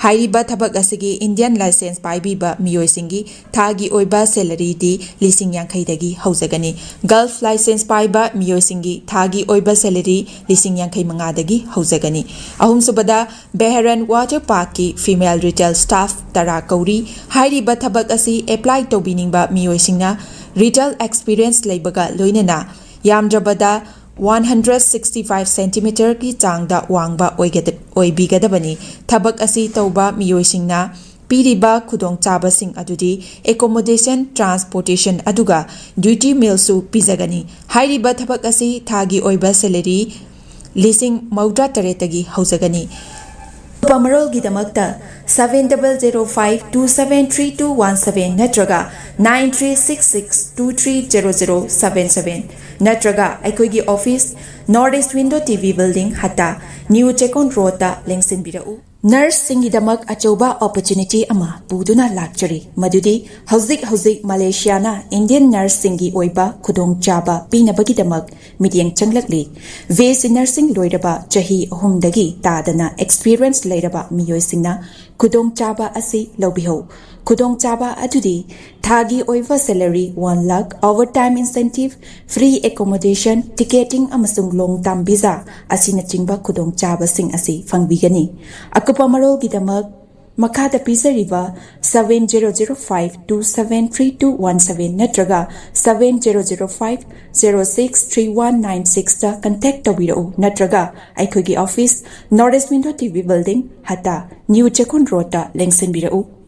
ꯍꯥꯏꯔꯤꯕ ꯊꯕꯛ ꯑꯁꯤꯒꯤ ꯏꯟꯗꯤꯌꯟ ꯂꯥꯏꯁꯦꯟꯁ ꯄꯥꯏꯕꯤꯕ ꯃꯤꯑꯣꯏꯁꯤꯡꯒꯤ ꯊꯥꯒꯤ ꯑꯣꯏꯕ salaryꯗꯤ ꯂꯤꯁꯤꯡ ꯌꯥꯡꯈꯩꯗꯒꯤ ꯍꯧꯖꯒꯅꯤ꯫ ꯒꯜꯐ ꯂꯥꯏꯁꯦꯟꯁ ꯄꯥꯏꯕ ꯃꯤꯑꯣꯏꯁꯤꯡꯒꯤ ꯊꯥꯒꯤ ꯑꯣꯏꯕ salary ꯂꯤꯁꯤꯡ ꯌꯥꯡꯈꯩ ꯃꯉꯥꯗꯒꯤ ꯍꯧꯖꯒꯅꯤ꯫ ꯑꯍꯨꯝꯁꯨꯕꯗ, ꯕꯦꯍꯔꯟ ꯋꯥꯇꯔ ꯄꯥꯔꯛꯀꯤ female retail staff ꯇꯔꯥ ꯀꯧꯔꯤ꯫ ꯍꯥꯏꯔꯤꯕ ꯊꯕꯛ ꯑꯁꯤ ꯑꯦꯄ꯭ꯂꯥꯏ ꯇꯧꯕꯤꯅꯤꯡꯕ ꯃꯤꯑꯣꯏꯁꯤꯡꯅ retail experience ꯂꯩꯕꯒ ꯂꯣꯏꯅꯅ ꯌꯥꯝꯗ꯭ꯔꯕꯗ one hundred sixty five centimeterꯒꯤ ꯆꯥꯡꯗ ꯋꯥꯡꯕ ꯑꯣꯏꯒꯗ-, ꯑꯣꯏꯕꯤꯒꯗꯕꯅꯤ꯫ ꯊꯕꯛ ꯑꯁꯤ ꯇꯧꯕ ꯃꯤꯑꯣꯏꯁꯤꯡꯅ ꯄꯤꯔꯤꯕ ꯈꯨꯗꯣꯡꯆꯥꯕꯁꯤꯡ ꯑꯗꯨꯗꯤ accommodation, transportation ꯑꯗꯨꯒ duty mealꯁꯨ ꯄꯤꯖꯒꯅꯤ꯫ ꯍꯥꯏꯔꯤꯕ ꯊꯕꯛ ꯑꯁꯤ ꯊꯥꯒꯤ ꯑꯣꯏꯕ salary ꯂꯤꯁꯤꯡ ꯃꯧꯗ꯭ꯔꯥ ꯇꯔꯦꯠꯇꯒꯤ ꯍꯧꯖꯒꯅꯤ꯫ ꯑꯀꯨꯞꯄ ꯃꯔꯣꯜꯒꯤꯗꯃꯛꯇ seven double zero five two seven three two one seven ꯅꯠꯇ꯭ꯔꯒ nine three six six two three zero zero seven seven ꯅꯠꯇ꯭ꯔꯒ ꯑꯩꯈꯣꯏꯒꯤ office, North East Window T V Building, ꯍꯠꯇꯥ, New Chekon Road ꯇ ꯂꯦꯡꯁꯤꯟꯕꯤꯔꯛꯎ꯫ ꯅꯔꯁꯁꯤꯡꯒꯤꯗꯃꯛ ꯑꯆꯧꯕ opportunity ꯑꯃ ꯄꯨꯗꯨꯅ ꯂꯥꯛꯆꯔꯤ, ꯃꯗꯨꯗꯤ ꯍꯧꯖꯤꯛ ꯍꯧꯖꯤꯛ ꯃꯂꯦꯁꯤꯌꯥꯅ ꯏꯟꯗꯤꯌꯟ ꯅꯔꯁꯁꯤꯡꯒꯤ ꯑꯣꯏꯕ ꯈꯨꯗꯣꯡꯆꯥꯕ ꯄꯤꯅꯕꯒꯤꯗꯃꯛ ꯃꯤꯠꯌꯦꯡ ꯆꯪꯂꯛꯂꯤ꯫ ꯕꯤ ꯑꯦꯁ ꯁꯤ ꯅꯔꯁꯤꯡ ꯂꯣꯏꯔꯕ ꯆꯍꯤ ꯑꯍꯨꯝꯗꯒꯤ ꯇꯥꯗꯅ experience ꯂꯩꯔꯕ ꯃꯤꯑꯣꯏꯁꯤꯡꯅ ꯈꯨꯗꯣꯡꯆꯥꯕ ꯑꯁꯤ ꯂꯧꯕꯤꯍꯧ꯫ ꯈꯨꯗꯣꯡꯆꯥꯕ ꯑꯗꯨꯗꯤ ꯊꯥꯒꯤ ꯑꯣꯏꯕ salary one lakh, overtime incentive, free accommodation, ticketing ꯑꯃꯁꯨꯡ long term visa ꯑꯁꯤꯅꯆꯤꯡꯕ ꯈꯨꯗꯣꯡꯆꯥꯕꯁꯤꯡ ꯑꯁꯤ ꯐꯪꯕꯤꯒꯅꯤ꯫ ꯑꯀꯨꯞꯄ ꯃꯔꯣꯜꯒꯤꯗꯃꯛ ꯃꯈꯥꯗ ꯄꯤꯖꯔꯤꯕ seven zero zero five two seven three two one seven ꯅꯠꯇ꯭ꯔꯒ seven zero zero five zero six three one nine six ꯇ contact ꯇꯧꯕꯤꯔꯛꯎ ꯅꯠꯇ꯭ꯔꯒ ꯑꯩꯈꯣꯏꯒꯤ office, North East Window T V Building, ꯍꯠꯇꯥ, New Chekon Road ꯇ ꯂꯦꯡꯁꯤꯟꯕꯤꯔꯛꯎ꯫